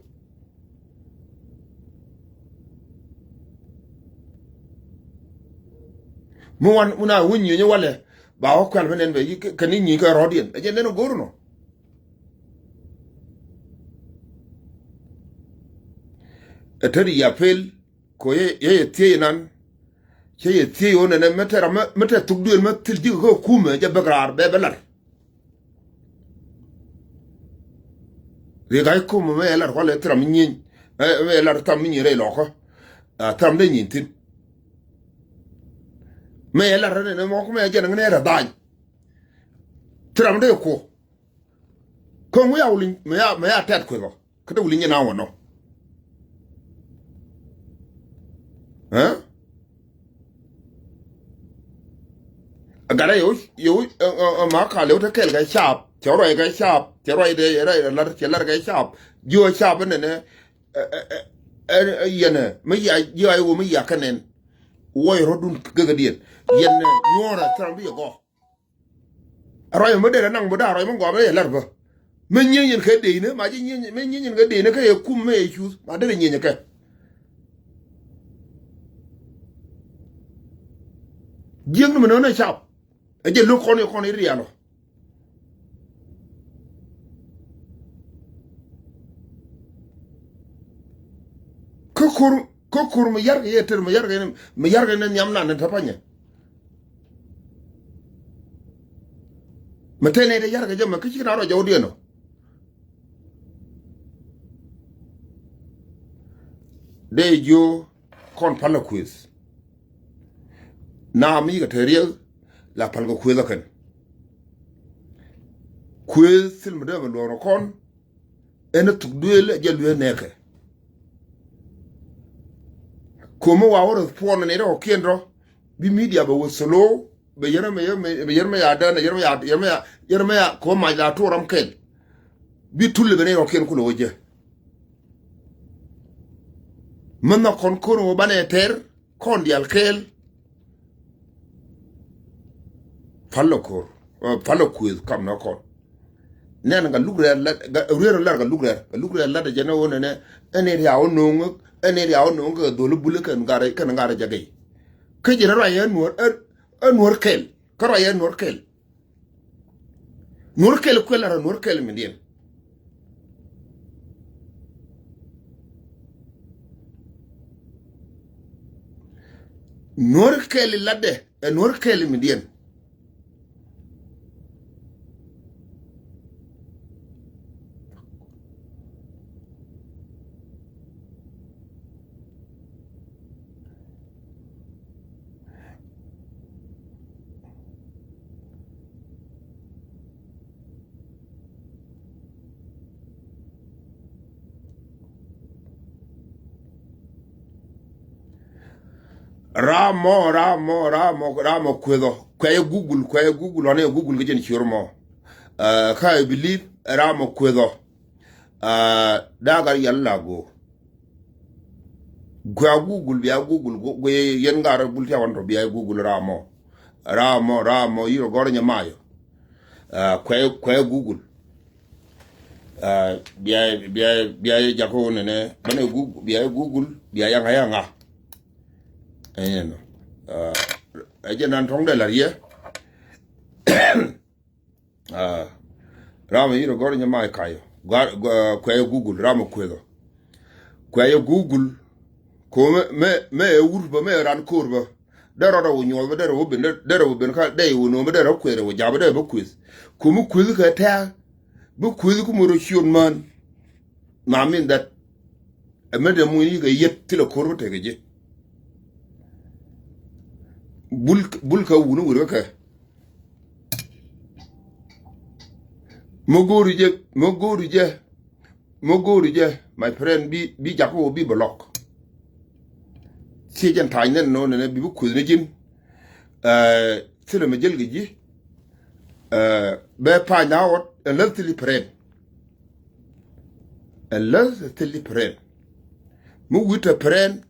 Mi wan wun a wun nyieny walɛ ba wä kuɛl mi nɛn bɛ kɛ ni nyieny kɛ rɔ̱diɛn ɛ jɛ nɛn go̱o̱r nɔ. Ɛ tet ya pel. Ko yɛ, yɛ, yɛ thiec inan. Cɛ yɛ thiec ɣöö nɛnɛ mi te ram mi te thuk duëël mi thil ji̱k kä kumɛ jɛ bäk raar bɛ bɛ lar. Riek a kumɛ mɛ yɛ lar kualɛ thil ram mi nyieny. Mɛ yɛ lar tham mi nyieny rɛy lɔkä. A tham dee nyieny thi̱n. Mɛ yɛ lar nɛnɛ mɔk mɛ jɛn ŋä nɛ rɛ dha̱a̱ny. Thil ram dee kuɔ. Kä ŋu ya wuli mɛ ya, mɛ ya tɛt kueth ɔ. Kä te wuli nyɛ na wä nɔ. Ɛ gatdä yɛ wä, yɛ wä, ɛ, ɛ, ɛ, ma ka lɛ wä te kɛl kɛ cap. Cɛ ruac kɛ cap. Cɛ ruac dee, ruac dee lar, cɛ lar kɛ cap. Jiö cap nɛnɛ, ɛ, ɛ, ɛ, ɛ, ɛ, yɛnɛ mi ya, jiö a yɛ wä mi ya kɛ nɛn. Wuɔc rɔ̱dun gekädiɛn. Yɛnɛ nyuɔ̱ɔ̱rɛ thil ram bi yɛ gɔɔ. Ruac mi derɛ naŋ mi da̱a̱ ruac mi gɔaa mi yɛ lar bä. Mi nyieny yɛn kɛ deynä ma ji̱ nyieny, mi nyieny yɛn kɛ deynä kä yɛ kum mi yɛ cuth ma derɛ nyieny kɛ. Jiäkni mi nööni cap ɛ jɛ lo̱k kɔn yɛ kɔn i̱ rial ɔ. Kä ko̱r, kä ko̱r mi yarkɛ yɛ ter mi yarkɛ, mi yarkɛ ni nhiam nan ni te panyɛ. Mi te nɛy te yarkɛ jɛ mɛ kä ci kɛ na rɔ jɔwdiɛn ɔ. Dee jiö kɔn pal ɛ kuëth. Na mi yikɛ te riek la pal kɛ kuëth ɛ kɛn. Kuëth thil mi dee mɛ luɔ̱ɔ̱r ɛ kɔn. Ɛn ɛ thuk duëël ɛ jɛ luëë nɛɛkɛ. Ko̱mä wa wä respond ni rɛ kɔkiɛn rɔ bi media bɛ wä slow. Bɛ yɛn mɛ, bɛ yɛn mɛ ya dɛn, yɛn mɛ ya, yɛn mɛ ya, yɛn mɛ ya kɛ wä mac la tuɔɔr ram kɛl. Bi tul bɛ ni rɔkiɛn kulɛ wä jɛ. Mɛ nhɔk kɔn ko̱r wä banɛ tɛr kɔn diaal kɛɛl. Pal lɔ ko̱r, ɛ, pal lɔ kuëth kam nɔ kɔn. Nɛn gat luk rɛl lat, gat, ruer lar gat luk rɛl, gat luk rɛl lat jɛ ni wä nɛnɛ, ɛn ni riaw no̱o̱ŋ, ɛn ni riaw no̱o̱ŋ kɛ dhol bulä kɛn gat, kɛn gat jɛ gɛy. Kä jɛ ni ruac ɛ nuɔr, ɛ, ɛ nuɔr kɛl, kä ruac ɛ nuɔr kɛl. Nuɔr kɛl kuɛ lar ɛ nuɔr kɛl mi diɛn. Nuɔr kɛl latdɛ ɛ nuɔr kɛl mi diɛn. Ram mɔ, ram mɔ, ram mɔ, ram mɔ kuethɔ. Kuɛ yɛ Google, kuɛ yɛ Google, ɔnɛ yɛ Google kɛ jɛn ciör mɔ. Ɛ, ka I believe ram mɔ kuethɔ. Ɛ, da̱a̱ gat yɛl la go̱o̱. Kuɛ Google, bia Google, go, go yɛ, yɛn gat rɔ bul tia wan tɔ, bia Google ram mɔ. Ram mɔ, ram mɔ, yirɛ gɔr nyɛ mayɔ. Ɛ, kuɛ, kuɛ Google. Ɛ, bia, bia, bia yɛ jakɔ nɛnɛ, banɛ Google, bia yɛ Google, bia yaŋa yaŋa. Ɛn yɛn nɔ. Ɛ, ɛ jɛn nan tɔŋ dɛ la riɛ. Ɛ, ram yirɛ gɔr nyɛ ma kayɔ. Gɔr, gɔr, kuɛ yɛ Google, ram kuethɔ. Kuɛ yɛ Google. Ko mɛ, mɛ, mɛ ɛ wur bä, mɛ ɛ ran ko̱r bä. Dee rɔɔdɛ wä nyuɔth bä, dee rɛ wä ben, dee, dee rɛ wä ben ka, dee wä no̱o̱m bä, dee rɛ kueth rɛ wä ja̱ bä, dee bä kueth. Ko mi kueth kɛ tɛ̈ɛ̈, bi kueth kä mo̱r ɛ ciöt män. Na min that. Ɛ mɛ dee muny ni kɛ yet thilɛ ko̱r bä tekɛ ji̱. Bul, bul kɛ wuni wur kɛ kɛ. Mɛ go̱o̱ri jɛ, mɛ go̱o̱ri jɛ, mɛ go̱o̱ri jɛ, my friend, bi, bi jakɔ bi bɛ lɔk. Thiec jɛn ta̱a̱ny nɛn nɔ nɛnɛ bi bi kueth ni ji̱n. Ɛ, thilɛ mɛ jäl kɛ ji̱. Ɛ, bɛ pa̱ny na ɣɔt, ɛ läth thil i̱ pɛrɛn. Ɛ läth thil i̱ pɛrɛn. Mi wi̱i̱ te pɛrɛn,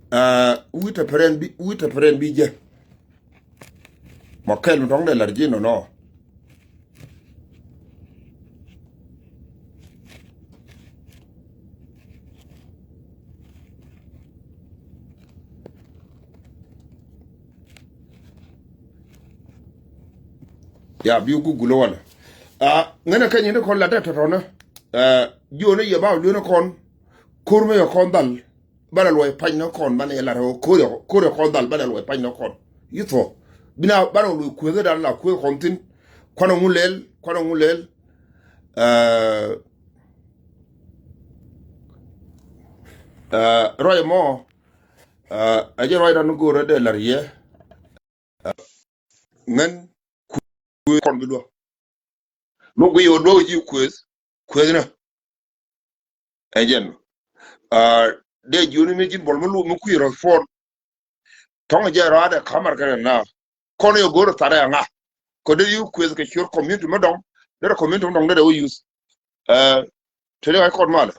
Aa, wi̱i̱ tɛ pɛrɛn bi, wi̱i̱ tɛ pɛrɛn bi jɛ. Mɔ kɛl mi tɔŋ dee lar ji̱ nɔnɔ. Ya bi Google wala. Aa, ŋänɛ kɛ nyin ti kɔn lat dee tɔtɔnä. Aa, jiɔni yɛ ba luenä kɔn. Ko̱r mi yɛ kɔn dhal. Banɛ luɔc pa̱ny ni kɔn banɛ yɛ lar ɣöö ko̱r yɛ, ko̱r yɛ kɔn dhal banɛ luɔc pa̱ny ni kɔn. Yi thuɔ̱k. Bina banɛ luɔc kuethi dan la kueth kɔn thi̱n. Kuanɛ ŋu lɛl, kuanɛ ŋu lɛl. Aa, aa, ruac ɛmɔ, aa, ɛ jɛ ruac dan go̱o̱rä dee la̱r yɛ. Aa, ŋän kueth kɔn bi luäk. Luɔk guiy ɣöö luäk ji̱ kueth, kuethnä. Ɛ jɛn. Aa, dee jiöni mi ji̱n bɔl mi luɔk mi kui̱ respond. Tɔŋ jɛ rɔadɛ kamar kɛnɛ na. Kɔn yɛ go̱o̱r tharɛ aŋa. Kɔ dee yuk kueth kɛ ciöt community mi dɔŋ. Derɛ community mi dɔŋ derɛ wä yuth. Aa, teni ɣa̱c kɔn malɛ.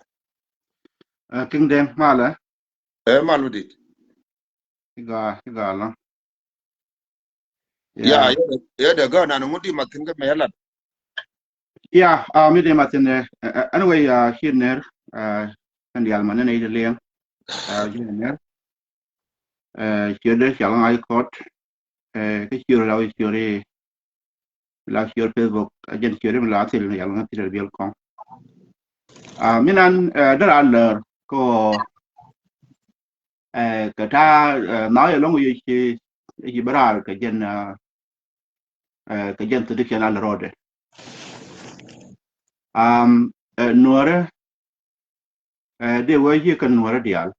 Aa, King Deng malɛ. Ɛ mal mi dit. Iga, iga la. Ya, ya, ya dee gä nan ŋut di mathin kä mɛ lat. Ya, a mi dee mathin ɛ, ɛ, anyway, a, ci ner, a, kɛn dial ma nɛn ɛ ite liɛŋ. A, ci ner. Ɛ, ciöt dee cal ŋa̱c kɔt. Ɛ, kä ciöt la wä ciöt i la ciöt Facebook, a jɛn ciöt mi la thil ni yal ŋa thil biɛl kɔŋ. A, mi nan, ɛ, dee ra lär kɔ, ɛ, kɛ ta, ɛ, na yɛ lɔŋ yɛ ci, yɛ ci bɛ raar kɛ jɛn, ɛ, ɛ, kɛ jɛn thil ti cɛn a lär rɔɔdɛ. Am, ɛ, nuɔrɛ, ɛ, dee wee ci kɛ nuɔrɛ diaal.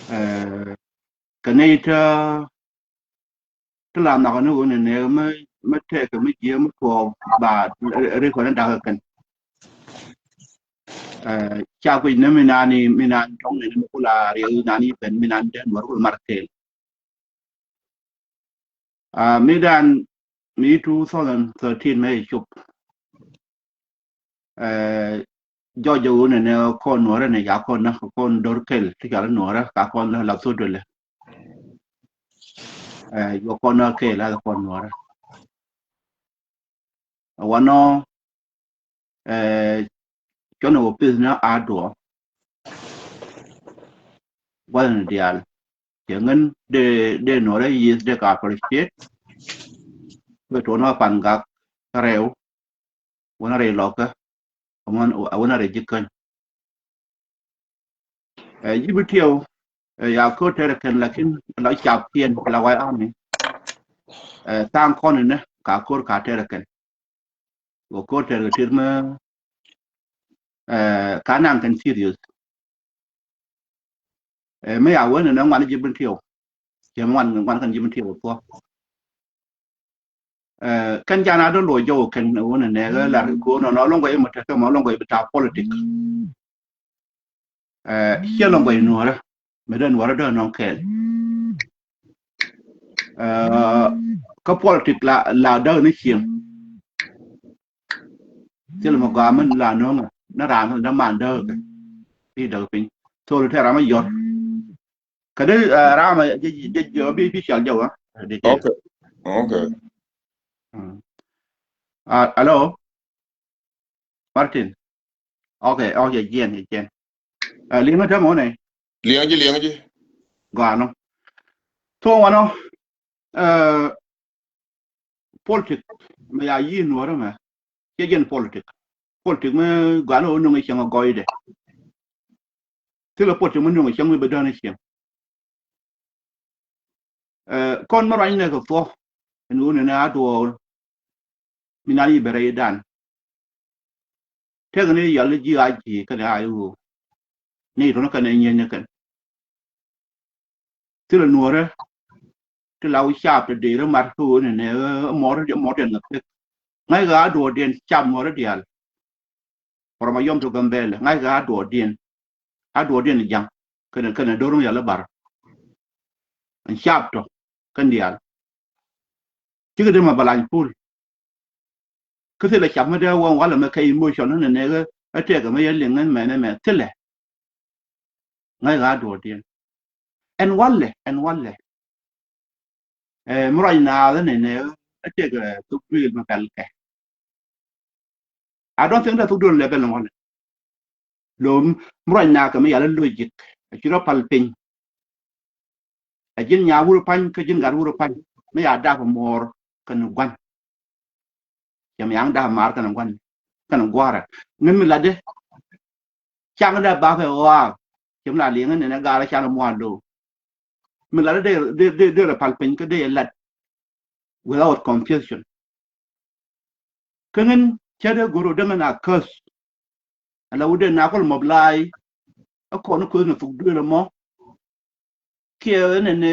Ɛ, kɛ nɛy tä, tä la nhɔk ni ɣöö nɛ nɛ mi, mi tɛk mi jiɛ mi tuɔɔk ba ri kɔn in dakä kɛn. Ɛ, ca kui̱ ni mi nani, mi nani tɔŋ ni mi kula riɛk nani ben mi nani dee nuɔr kul mar kel. Aa, mi dan mi two thousand thirteen mi cop. Aa, jɔc jɛ wun ɛn ɛ kɔn nuɔrɛ ni ca kɔn na kɔn dor kel ti cal nuɔrɛ ka kɔn la la thot dole. Aa, jɔ kɔn na kel la kɔn nuɔrɛ. Wanɔ, aa, cɔn ɛ wä pith ni a duɔ. Gua̱thni diaal. Cɛ ŋän dee, dee nuɔrɛ yieth dee ka appreciate. Bɛ tuɔn wa pan gak kärɛw. Wänä rɛy lɔkä. Wänä rɛy ji̱ käny. Ɛ, ji̱ bi tiɛw, ɛ, ya ko̱r tɛrɛ kɛn lakin la cap piɛn la White Army. Ɛ, tha̱a̱ŋ kɔn inɛ ka ko̱r ka tɛrɛ kɛn. Wä ko̱r tɛrɛ kɛ tir mä, ɛ, ka naŋ kɛn serious. Ɛ, mi ya wen inɛ ŋuan ji̱ bin tiɛw. Cɛ mi ŋuan, ŋuan kɛn ji̱ bin tiɛw thuɔ̱k. Ɛ, kɛn jan a dɔ luɔc jɔw kɛn wen inɛ ɣä lar ko̱r nɔ nɔ lɔŋ gɔy mɔ tekɛ mɔ lɔŋ gɔy bi ta politik. Ɛ, ciɛ lɔŋ gɔy nuɔrä. Mi dee Nuɔrä dee nɔŋ kɛɛl. Kä politik la, la däk ni cieŋ. Thil mɛ gɔaa mɛn la nööŋɛ ni raan ni däman dääk kɛ. Ti däk piny. Thol tɛ ram a yɔr. Kä dee ram a jɛ jɛ jɛ bi bi cɔl jɛ wä. Okay. Okay. Alo. Martin. Okay, okay, jiɛn, jiɛn. Liŋä tämɛ wä nɛ. Liŋä ji̱, liŋä ji̱. Gɔaa nɔ. Thok wanɔ. Politik mɛ ya yi̱i̱n Nuɔrä mɛ. Cɛ jɛn politik. Politik mɛ gɔaa nɔ wä nuŋ cieŋ a gɔɔydɛ. Thilɛ politik mɛ nuŋ cieŋ mi bɛ dään cieŋ. Kɔn mi ruany nɛ kɛ thuɔ ɛn ɣöö nɛnɛ a duɔɔr. Mi nan i̱ bɛ rɛy dan. Tëk ni yal ni ji̱ a ji̱ kɛnɛ a i̱ ɣöö ni tɔnɔ kɛnɛ nyieny ni kɛn. Thilɛ Nuɔrä ti la wi̱c caap ti dee rɛ mat kä ɣöö nɛnɛ mɔr mɔr diɛn ŋäk pek. Ŋa̱c ɣä a duɔɔr diɛn caap Nuɔrä diaal. From a yɔm to Gambɛlɛ ŋa̱c ɣä a duɔɔr diɛn. A duɔɔr diɛn ja̱ŋ kɛnɛ kɛnɛ do̱r mi yal i̱ bar. Ɛn caap tɔ kɛn diaal. Cikɛ dee ma balany pul. Kä thilɛ cap mi dee wä walɛ mɛ kɛ emotion ni nɛ nɛ ɣä tɛk mɛ yɛ liŋ ɛn mɛnɛ mɛ thilɛ. Ŋa̱c ɣä a duɔɔr diɛn. Ɛn walɛ, ɛn walɛ. Mi ruac naath ni nɛ ɣä tɛk thuk duëël mɛ pɛl kɛ. I don't think that thuk duëël lɛ bɛl ni walɛ. Lo mi ruac naath kɛ mi yal i̱ logic. A ci rɔ pal piny. A ji̱n nyaa wur pa̱ny kä ji̱n gat wur pa̱ny mi ya dap muɔɔr kɛn gua̱n. Cɛ mi yaŋ dap maar kɛn gua̱n kɛn gua̱rɛ ŋän mi latdɛ. Caŋ dap bapɛ ɣɔaa cɛ mi la liŋä nɛnɛ gaarä canɛ mua̱a̱n lo̱o̱. Mi latdɛ dee dee dee rɛ pal piny kä dee lat without confusion. Kä ŋän cä dee go̱r ɔ dee ŋän a käth. Ala wut dee na kɔl mɔp laay. Ɛ kɔn ni kueth ni thuk duël ɛmɔ. Kiɛ nɛnɛ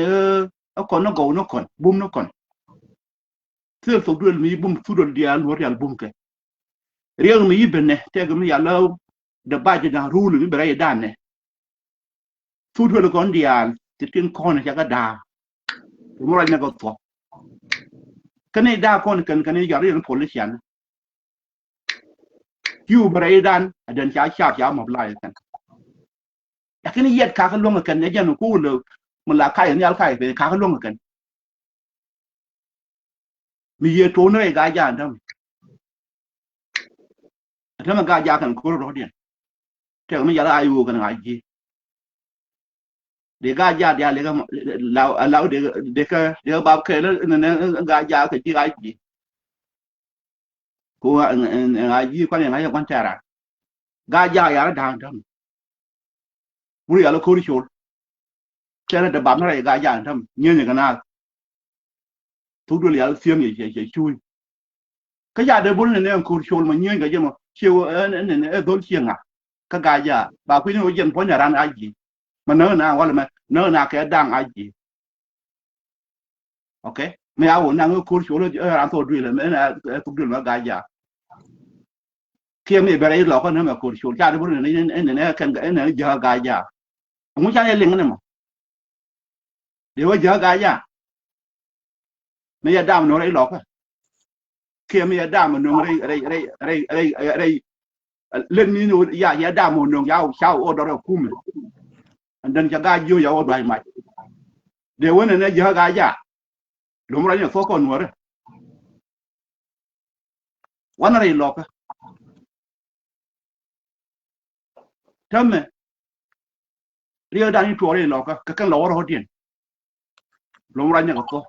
ɛ kɔn ni gɔw ni kɔn bum ni kɔn. Thil thuk duël mi bum thuk duël diaal Nuɔr diaal bum kɛ. Riɛk mi yi benɛ tɛk mi yal la dee bac dan rul mi bɛ rɛy danɛ. Thuk duël kɔn diaal ti tin kɔn cɛ kɛ daa. Ti mi ruac nɛ kɛ thuɔk. Kɛn i̱ daa kɔn kɛn kɛn i̱ yɔr i̱ politician. Kiu bɛ rɛy dan a den ca ca ca mɔp la kɛn. Lakin yɛt kakä luäŋ kɛn ɛ jɛn ku wulɛ mi la kac nhial kac piny kakä luäŋ kɛn. Mi yɛ tuɔɔk ni rɛy Gaa-jaak ɛn täämɛ. Ɛn täämɛ Gaa-jaak kɛn ko̱r rɔ̱diɛn. Tɛk mi yal a i̱ ɣöö kɛn ŋa̱c ji̱. Dee Gaa-jaak diaal dee kä law dee kä dee kä bap kɛɛl ni ni Gaa-jaak kɛ ji̱ ŋa̱c ji̱. Ku ŋa̱c ji̱ kuan yɛ ŋa̱c yɛ gua̱n tɛɛran. Gaa-jaak yal da̱a̱ŋ täämɛ. Wur yal ko̱r col. Kɛn a dee bap ni rɛy Gaa-jaak täämɛ nyieny kɛ naath. Thuk duël yal thiäŋ yɛ cɛ cɛ cuuc. Kä ca dee bul ni nɛ ɛn ko̱r col mɔ nyieny kɛ jɛ mɔ ciɛ ɣöö ɛn ɛn ɛ dhol ciɛ ŋa̱k. Kä Gaa-jaak ba kui̱ni ɣöö jɛn puɔ̱ny a ran a ji̱. Mɛ näk na walɛ mɛ näk na kɛ da̱ŋ a ji̱. Okay. Mɛ a wä naŋ ko̱r col ɛ ran thok duël mɛ ɛ thuk duël mɛ Gaa-jaak. Kiɛ mi bɛ rɛy lɔkä ni mɛ ko̱r col ca di bur ni ni ni kɛn ni jäk Gaa-jaak. Ɛŋu ca ni liŋ ni mɔ. Dee wä jäk Gaa-jaak. Mi yɛ dam no̱ŋ rɛy lɔkä. Kiɛ mi yɛ dam no̱ŋ rɛy rɛy rɛy rɛy rɛy rɛy. Lät mi ni ya yɛ dam no̱ŋ ya ca wä dɔr ɛ kumɛ. And then ca Gaa-jiök ya wä dua̱c mac. Dee wä ni ni jäk Gaa-jaak. Lom ruac ni thuɔ̱k kɔn Nuɔrä. Wanɛ rɛy lɔkä. Täämɛ riɛkdan i̱ tuɔɔk rɛy lɔkä kɛ kɛn lɔ wä rɔ̱diɛn. Lom ruac ni kɛ thuɔ̱k.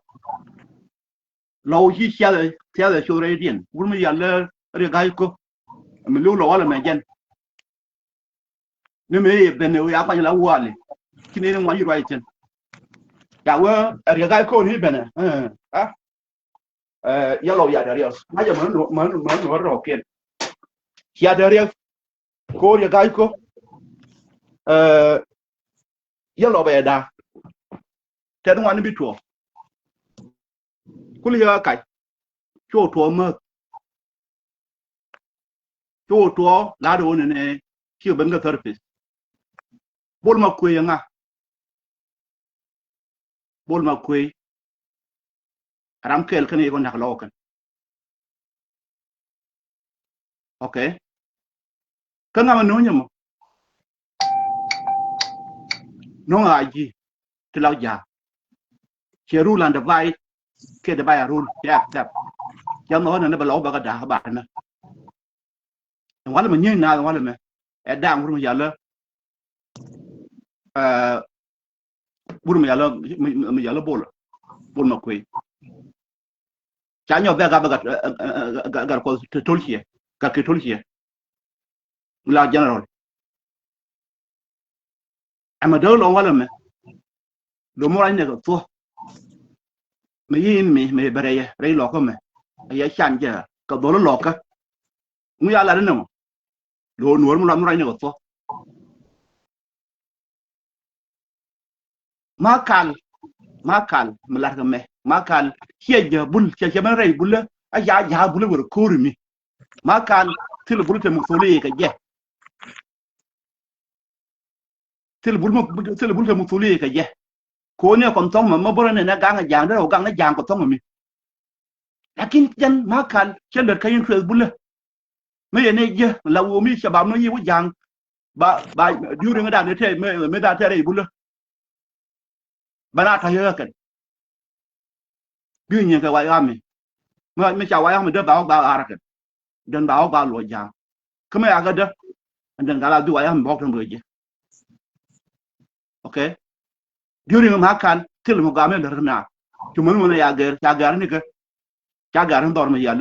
Lɔ wä ci ciathɛ ciathɛ coth rɛydiɛn wur mi yal lɛ riɛk ga̱a̱c ko̱. Mi li̱w lɔ walɛ mɛ jɛn. Ni mëë yɛ ben ɛ wä ya kuany la wali. Ci ni ni ŋuany ruac thi̱n. Ya wee ɛ riɛk ga̱a̱c ko̱n i̱ ben ɛ. Ɛ, yɛ lɔ ya dee riɛk. Ŋa̱cä män män män wä rɔɔkiɛn. Ya dee riɛk. Ko̱r yɛ ga̱a̱c ko̱. Ɛ, yɛ lɔ bɛ daa. Tɛt ŋuan bi tuɔɔk. Kul yɛ kac. Cu tuɔɔk mäth. Cu tuɔɔk la̱t ɣöö nɛnɛ ci ben kä therapist. Bol ma kuëë yɛ ŋa. Bol Makuei. Ram kɛl kɛn yɛ kɔn da̱k lɔk kɛn. Okay. Kä ŋa mɛ no̱o̱ŋ nyɛ mɔ? No̱o̱ŋ a ji̱ ti la ja̱a̱k. Ciɛ rule and divide, kiɛ divide and rule, kiɛ accept. Ciɛ nhɔk nɛ ni bɛ lɔk bɛ kɛ da̱a̱k ba nɛ. Ɛn walɛ mɛ nyieeny naath ɛn walɛ mɛ. Ɛ da̱a̱ŋ wur mɛ yalä. Ɛ, wur mɛ yalä, mɛ, mɛ yalä Bol. Bol Makuei. Ca nyɔk bɛ gat bɛ gat, ɛ, ɛ, ɛ, gat, gat Kuɔth te to̱l ciɛ. Gat kɛ to̱l ciɛ. Mi la general. Ɛmɛ dee lɔŋ walɛ mɛ. Lo̱m mi ruac nɛ kɛ thuɔ̱k. Mi yi̱n mi, mi bɛ rɛy, rɛy lɔkä mɛ. A yɛ can jɛ kɛ dhol lɔkä. Ŋu ya lat inɛ mɔ. Lo̱ Nuɔ̱ɔ̱r mi luath mi ruac nɛ kɛ thuɔ̱k. Makal, Makal mi lar kɛ mɛ. Makal ciɛ jɛ Bul, ciɛ, ciɛ mɛn rɛy Bulä. A ca ja̱a̱k Bulä wër ko̱ri mi. Makal thil Bul te muk tholi kɛ jɛ. Thil Bul muk, thil Bul te muk tholi kɛ jɛ. Ko̱ni kɔn thɔŋ mɛ, mɛ börä nɛ nɛ gaŋ a ja̱a̱ŋ, dee rɛ wä gaŋ nɛ ja̱a̱ŋ kɛ thɔŋ mi. Lakin jɛn Makal cɛ lät kä interest Bulä. Mi yɛn ɛ jiɛ la woo mi shabab ni yi wä ja̱a̱ŋ. Ba, ba, during dan tɛ, mi, mi dan tɛ rɛy Bulä. Bana tɔ yɛ kɛn. Bi nyin kɛ White Army. Mi, mi ca White Army dee ba wä ba ɣaar kɛn. Den ba wä ba luɔ ja̱a̱ŋ. Kä mi a kɛ dee. And then gal a bi White Army bɔk tɛn bɛ jiɛ. Okay. During Makal, thil mi gam mi lär mi a. Cu män män ya gɛr, ca gɛr ni kɛ. Ca gɛr ni dhɔr mi yal,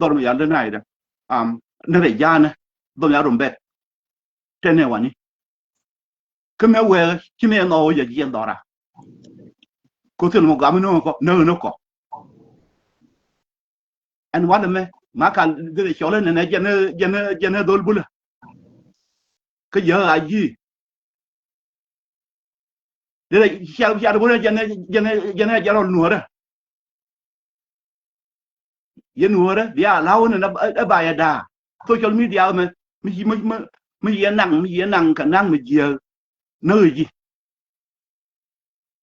dhɔr mi yal ni naydä. Am, ni rɛ ja̱a̱nä, dhɔr mi ya Rumbek. Tɛn ni wani. Kä mɛ wee, ci mi ɛn dhɔr wä yɛ jiɛn dhɔra. Ko thil mi gam ni kɔ, ni ni kɔ. Ɛn walɛ mɛ, Makal dee cɔl nɛnɛ jɛn, jɛn, jɛn dhol Bulä. Kä jɛ a ji̱. Dee cial, cial Bulä jɛn, jɛn, jɛn jɛn rɔl Nuɔrä. Yɛ Nuɔrä bia law nɛnɛ ɛ ba yɛ daa. Social media mɛ, mi, mi, mi, mi yɛ naŋ, mi yɛ naŋ kɛ naŋ mi jiɛ. Näk ji̱.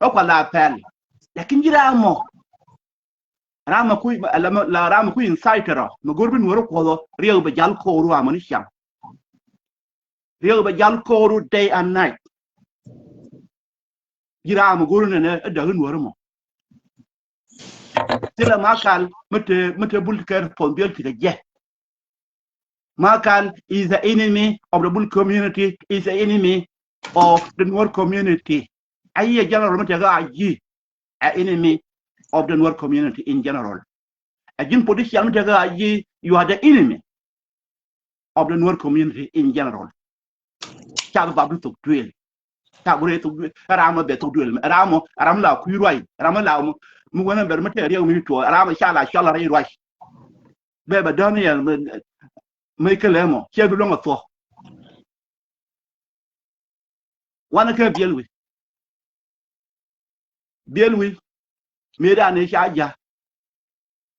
Ɛ kua la pɛl. Lakin ji̱ ram mɔ. Ram mɔ kui̱, la, la ram mɔ kui̱ incite rɔ. Mɛ go̱r bi Nuɔrä Kuɔth ɔ, riɛk bɛ jal ko̱o̱ru amɔ ni ciaŋ. Riɛk bɛ jal ko̱o̱ru day and night. Ji̱ ram mɔ go̱r nɛnɛ ɛ däk Nuɔrä mɔ. Thilɛ Makal, mi te, mi te Bul kɛ responsibility kɛ jɛ. Makal is the enemy of the Bul community, is the enemy of the Nuer community. A yɛ general mi tekɛ a ji̱, a enemy of the Nuer community in general. A ji̱n politician mi tekɛ a ji̱, you are the enemy of the Nuer community in general. Ca bi bap ni thok duëël. Ca bi rɛy thok duëël. Ram mɔ bɛ thok duëël. Ram mɔ, ram la kui̱ ruac. Ram la mɔ, mi wänä bɛr mi tɛɛr riɛk mi tuɔɔk. Ram mɔ ca la cɔl rɛy ruac. Bɛ bɛ däni yɛ mi, mi kɛ lɛ mɔ. Cɛ bi luäŋ a thuɔ̱k. Wanɛ kɛ biɛl wi̱i̱. Biɛl wi̱i̱. Mi dan ni ca ja̱.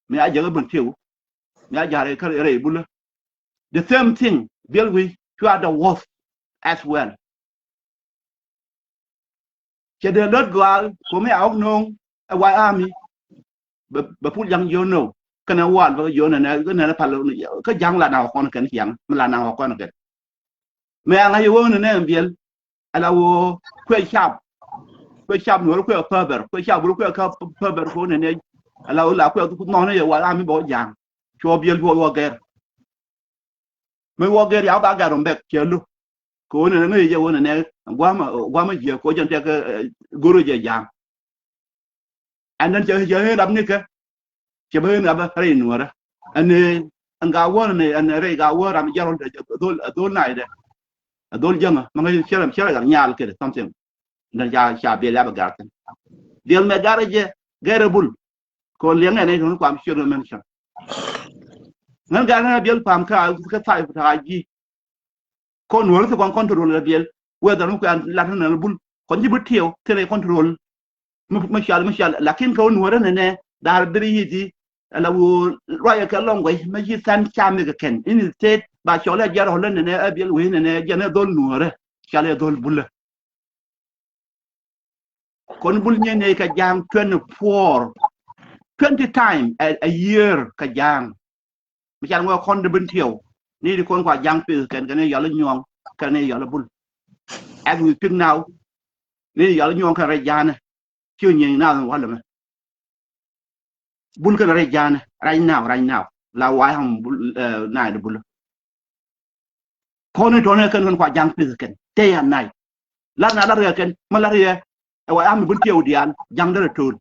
Mi a ja̱ kä Bentiu. Mi a ja̱ rɛy kä rɛy Bulä. The same thing, biɛl wi̱i̱, you are the worst as well. Cɛ dee lät gɔaa, ko̱mi a ɣɔ̱k no̱o̱ŋ, ɛ White Army. Bɛ, bɛ pul ja̱ŋ jiö no̱o̱ŋ. Kɛnɛ wal bɛ jiö nɛnɛ, kɛ nɛnɛ pal, kä ja̱ŋ la na ɣɔ̱k kɔn kɛn ciaŋ, mi la na ɣɔ̱k kɔn kɛn. Mɛ aŋa yɛ wä nɛnɛ ɛn biɛl, ala wä kuɛ cap, kuɛ cap Nuɔr kuɛ päbɛr, kuɛ cap wä kuɛ kä päbɛr kɛ wä nɛnɛ, ala wä la kuɛ nhɔnɛ yɛ White Army bɛ wä ja̱a̱ŋ. Cuɔ biɛl cuɔ wä gɛr. Mi wä gɛr ya ba gɛr ɔm bɛk cɛ lu. Kɛ wä nɛnɛ ŋäc jɛ wä nɛnɛ gua̱a̱mä, gua̱a̱mä jiɛ kɛ wä jɛn tɛk, eh, go̱rä jɛ ja̱a̱ŋ. And then cɛ, cɛ ɣän rap nikɛ. Cɛ bä ɣän rap rɛy Nuɔrä. Ɛn, eh, ɛn ga wä nɛ, ɛn rɛy ga wä ram jɛ rɔl dhol, dhol naydɛ. Dhol jäŋä, ma ŋäc cɛ rɛ, cɛ rɛ gat nyal kɛ something. And then ca, ca biɛl ya bɛ gar kɛn. Biɛl mɛ gar jɛ, gɛr ɛ Bul. Kɛ wä liɛŋ ɛn ɛ tɔn kuam ciöt mɛ mɛn cä. Ŋän gar ŋän biɛl pam kä, kä thai kä ji̱. Kɔn Nuɔrä ti kɔn control la biɛl. Whether mi kuɛ lat ni Bul. Kɔn ji̱ bi tiɛw, ti rɛy control. Mi, mi cual, mi cual. Lakin kɛ wä Nuɔrä nɛnɛ, dhar bir yithi. Ala wä ruacɛ kɛ lɔŋ guɛc, mi ci than cam mi kɛ kɛn. Instead, ba cɔl ɛ jiɛr ɣɔl nɛnɛ, ɛ biɛl wee nɛnɛ, jɛn ɛ dhol Nuɔrä. Cual ɛ dhol Bulä. Kɔn bul nyɛ nɛy kɛ ja̱a̱ŋ twenty four, twenty time a, a year kɛ ja̱a̱ŋ. Mi can ŋuɛ kɔn di Bentiu ni di kɔn kua ja̱a̱ŋ pith kɛn kɛn yɔl inyuɔ̱ŋ kɛn yɔl ibul. As we speak now, ni yɔl inyuɔ̱ŋ kɛn rɛy ja̱a̱nɛ ci nyieny naath walɛ mɛ. Bul kɛn rɛy ja̱a̱nɛ right now, right now. La way am bul, eh, naay di bul. Kɔn in tɔnɛ kɛn kɛn kua ja̱a̱ŋ pith kɛn day and night. Lat na lat rɛ kɛn ma lat rɛ ɛ way am Bentiu diaal ja̱a̱ŋ derɛ to̱l.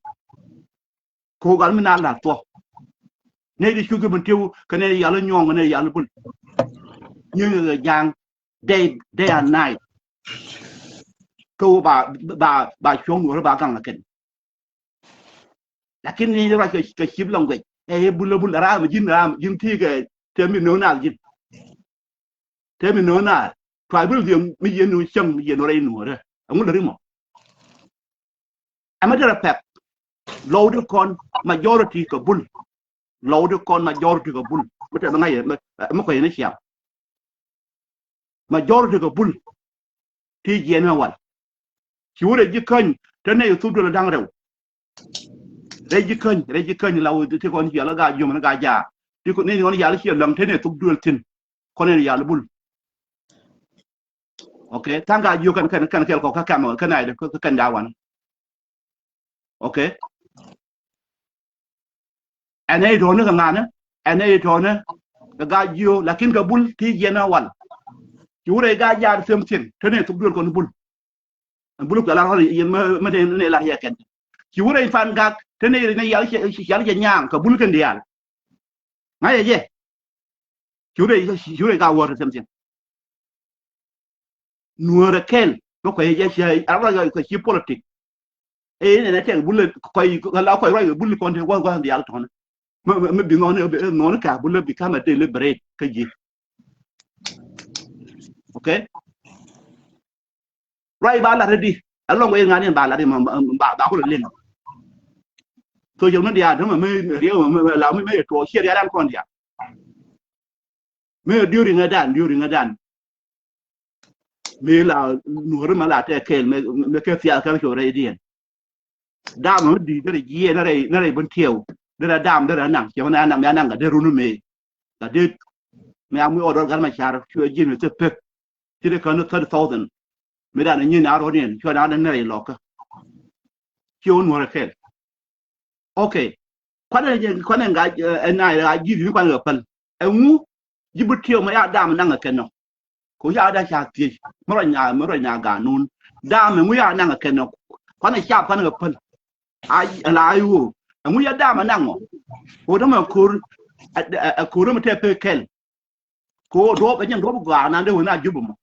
Ko gal mi na la thuɔ. Nɛy di cuki Bentiu kɛn yɔl inyuɔ̱ŋ kɛn yɔl ibul. Nyieny kɛ ja̱a̱ŋ day, day and night. Kä ba, ba, ba cuɔ̱ŋ Nuɔ̱ɔ̱ri ba gaŋ kɛn. Lakin ni ruac kɛ, kɛ cip language. Ɛ, ɛ bul, ɛ bul, ram ji̱n, ram ji̱n ti kɛ tɛm mi no̱o̱ŋ naath ji̱n. Tɛm mi no̱o̱ŋ naath. Tribalism mi yɛn nu cäŋ, mi yɛn nu rɛy Nuɔ̱ɔ̱rä. Ɛŋu lɛ ri mɔ? Ɛ mɛ derɛ pɛk. Lɔwdi kɔn majority kɛ bul. Lɔwdi kɔn majority kɛ bul. Mi tɛm ŋa̱c, mi, mi kɔc ni ciaŋ. Majority kɛ bul ti jiɛn mɛ wal. Ci wurɛ ji̱ käny te nɛy thuk duel da̱ŋ rɛw. Rɛy ji̱ käny, rɛy ji̱ käny la wä ti kɔn jiɛl ga jiom ni ga jaar. Ti kɔn ni kɔn yal ciɛ läŋ te nɛy thuk duel thi̱n. Kɔn ni yal bul. Okay, tha̱a̱ŋ ga jiök kɛn, kɛn, kɛn kɛl kɔ kä kɛm kɛn ay de kä kɛn da wan. Okay. Ɛn ɛ itɔɔni kɛ ŋa̱nɛ, ɛn ɛ itɔɔni kɛ ga jiö, lakin kɛ bul ti jiɛn ɛ wal. Ci wurɛ ga jaat same thing, te ni thuk duel kɔn bul. Ɛn bul kɛ la rɔl yɛn mɛ, mɛ te ni la yɛ kɛn. Ci wurɛ fan gak, te ni ni yal cɛ, yal cɛ nyaaŋ, kɛ bul kɛn diaal. Ŋa̱cɛ jɛ. Ci wurɛ, ci wurɛ ga wär te same thing. Nuɔ̱ɔ̱rɛ kɛl mi kuɛ jɛ cia arab la kɛ ci politik. Ɛ nɛnɛ tɛk bulɛ kɔc la kɔc ruac kɛ bulɛ kɔn te gua̱th gua̱th diaal tɔ̱nɛ. Mi, mi, mi bi ŋɔni, ŋɔni kɛ bulɛ become a deliberate kä ji̱. Okay. Ruac ba lat di. Alɔŋ wee ŋa̱n in ba lat di ma, ma, ba, ba kulɛ liŋ. Social media dämɛ mi riɛw mi la mi mi tuɔ ciɛ riadan kɔn diaal. Mi during a dan, during a dan. Mi la Nuɔ̱ɔ̱ri ma la tɛ kɛɛl mi, mi kɛ thiath kɛ cɔ rɛy diɛn. Dam mi di derɛ jiɛ na rɛy, na rɛy Bentiu. Derɛ dam derɛ naŋ, cɛ mi na naŋ, mi a naŋ ka derɛ run mi. Ka dee mi a mi ɔdɔr gat ma car cuɛ ji̱n mi thɛ pek. Ci dee kän thirty thousand. Mi dan nyin a rɔ̱diɛn cuɛ na na rɛy lɔkä. Ci wä Nuɔ̱ɔ̱rɛ kɛɛl. Okay. Kuanɛ, kuanɛ ŋa, eh, ɛn na ɛ ji̱ di kuanɛ kɛ päl. Ɛŋu ji̱ bi tiɛw mɛ ya dam naŋ kɛ nɔ. Ko ya da ca thiec. Mɛ rɔ nya, mɛ rɔ nya ganun. Dam ɛŋu ya naŋ kɛ nɔ. Kuanɛ ca kuanɛ kɛ päl. A, la ayo. Ɛŋu ya dam naŋ ɔ. Ko dam ɛ kor, ɛ, ɛ, ɛ kor mɛ tɛ pe kɛl. Ko duɔp, ɛ jɛn duɔp gɔaa nan de wä na jup mɔ.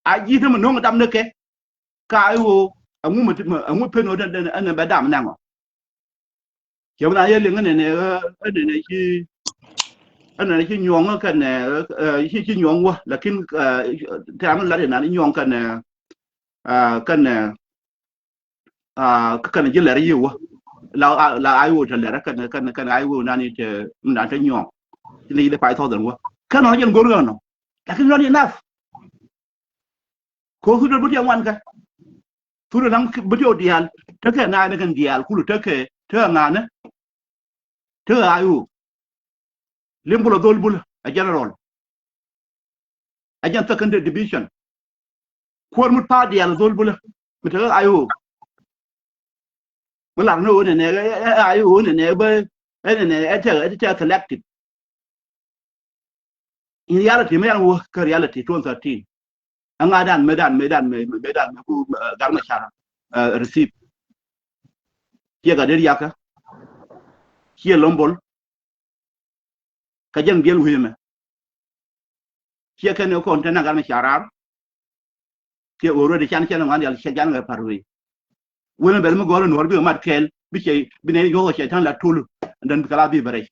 A ji̱ te mi no̱ŋ dam ni kɛ. Ka i̱ ɣöö ɛŋu mi, ɛŋu pen ɣöö ɛn, ɛn, ɛn bɛ dam nɛŋɔ. Cɛ mi na yɛ liŋ ɛn ɛn, ɛn ɛn ci, ɛn ɛn ci nyuɔ̱ŋ kɛn, ɛ, ci, ci nyuɔ̱ŋ wä, lakin, ɛ, tɛ̈ ram lat ɛn an nyuɔ̱ŋ kɛn, ɛ, kɛn, ɛ, a, kä kɛn ji̱ lɛr yiëë wä. La, a, la ay wä tɛ lɛr kɛn, kɛn, kɛn ay wä nani tɛ, mi nan tɛ nyuɔ̱ŋ. Ci ni de five thousand wä. Kɛn ɣän jɛn go̱r ɣän ɔ. Lakin not enough. Ko thut bä tiɛ ŋuan kɛ. Thut laŋ bä tiɛ diaal. Tekɛ naanɛ kɛn diaal kulu tekɛ, tekɛ ŋaanɛ. Tekɛ ayo. Lim bulɛ dhol bulɛ a general. A jɛn second division. Kuäär mut pa̱a̱r diaal dhol bulɛ mi tekɛ ayo. Mi lar ni ɣöö nɛnɛ, ɛ, ɛ, ɛ, ayo ɣöö nɛnɛ bä, ɛ, nɛnɛ, ɛ, tekɛ, ɛ, tekɛ selective. In reality, mi yan wä kä reality twenty thirteen. Ɛŋa dan, mëë dan, mëë dan, mëë, mëë dan, mëë ku, ɛ, Gat Macar, ɛ, receive. Ciɛ Gat Dɛr Yakä. Ciɛ Lombol. Kä jɛn biɛl wi̱i̱ mɛ. Ciɛ kɛn ɛ kɔn te na Gat Macar raar. Ciɛ already can, can ŋuan dial ciɛ jan ɛ par wi̱i̱. Wen bɛl mi gɔl Nuɔr bikɛ mat kɛɛl, bi cɛ, bi nɛ yuɔth cɛ ta̱ŋ la tul, and then bikɛ la bi bɛ rɛy.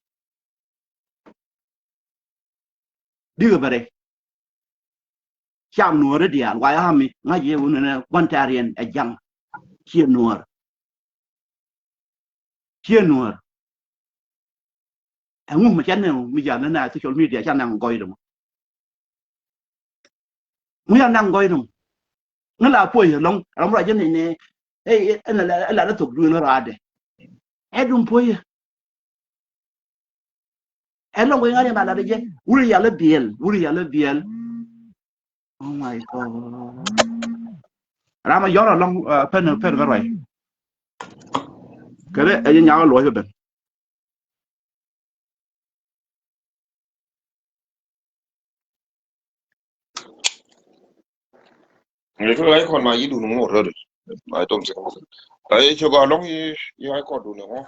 Bikɛ bɛ rɛy. Cam Nuɔr diaal, White Army, ŋa̱c yɛ wun nɛ gua̱n tɛ̈riɛn ɛ jaŋ. Ciɛ Nuɔr. Ciɛ Nuɔr. Ɛŋu mi ca nɛŋ mi jal ni na social media ca nɛŋ gɔy dɔmɔ. Ŋu ya naŋ gɔy dɔmɔ. Ŋu la puɔy lɔŋ, ram ra jɛ ni nɛ. Ɛ, ɛ, ɛn ɛ la, ɛ la ni thok duun ni raadɛ. Ɛ dum puɔyɛ. Ɛ lɔŋ guic ŋa̱c ɛ ma lat ɛ jɛ. Wur yal ɛ biɛl. Wur yal ɛ biɛl. Oh my God. Ram a yɔr alɔŋ, uh, pen, pen kɛ ruac. Kɛ dee ɛ jɛ nyakä luɔc bɛ ben. Ŋutu la ikɔn ma yidun ŋuɔt rɛd. I don't think. Ai cɛ gɔaa lɔŋ yi, yi ikɔn dun ŋuɔt.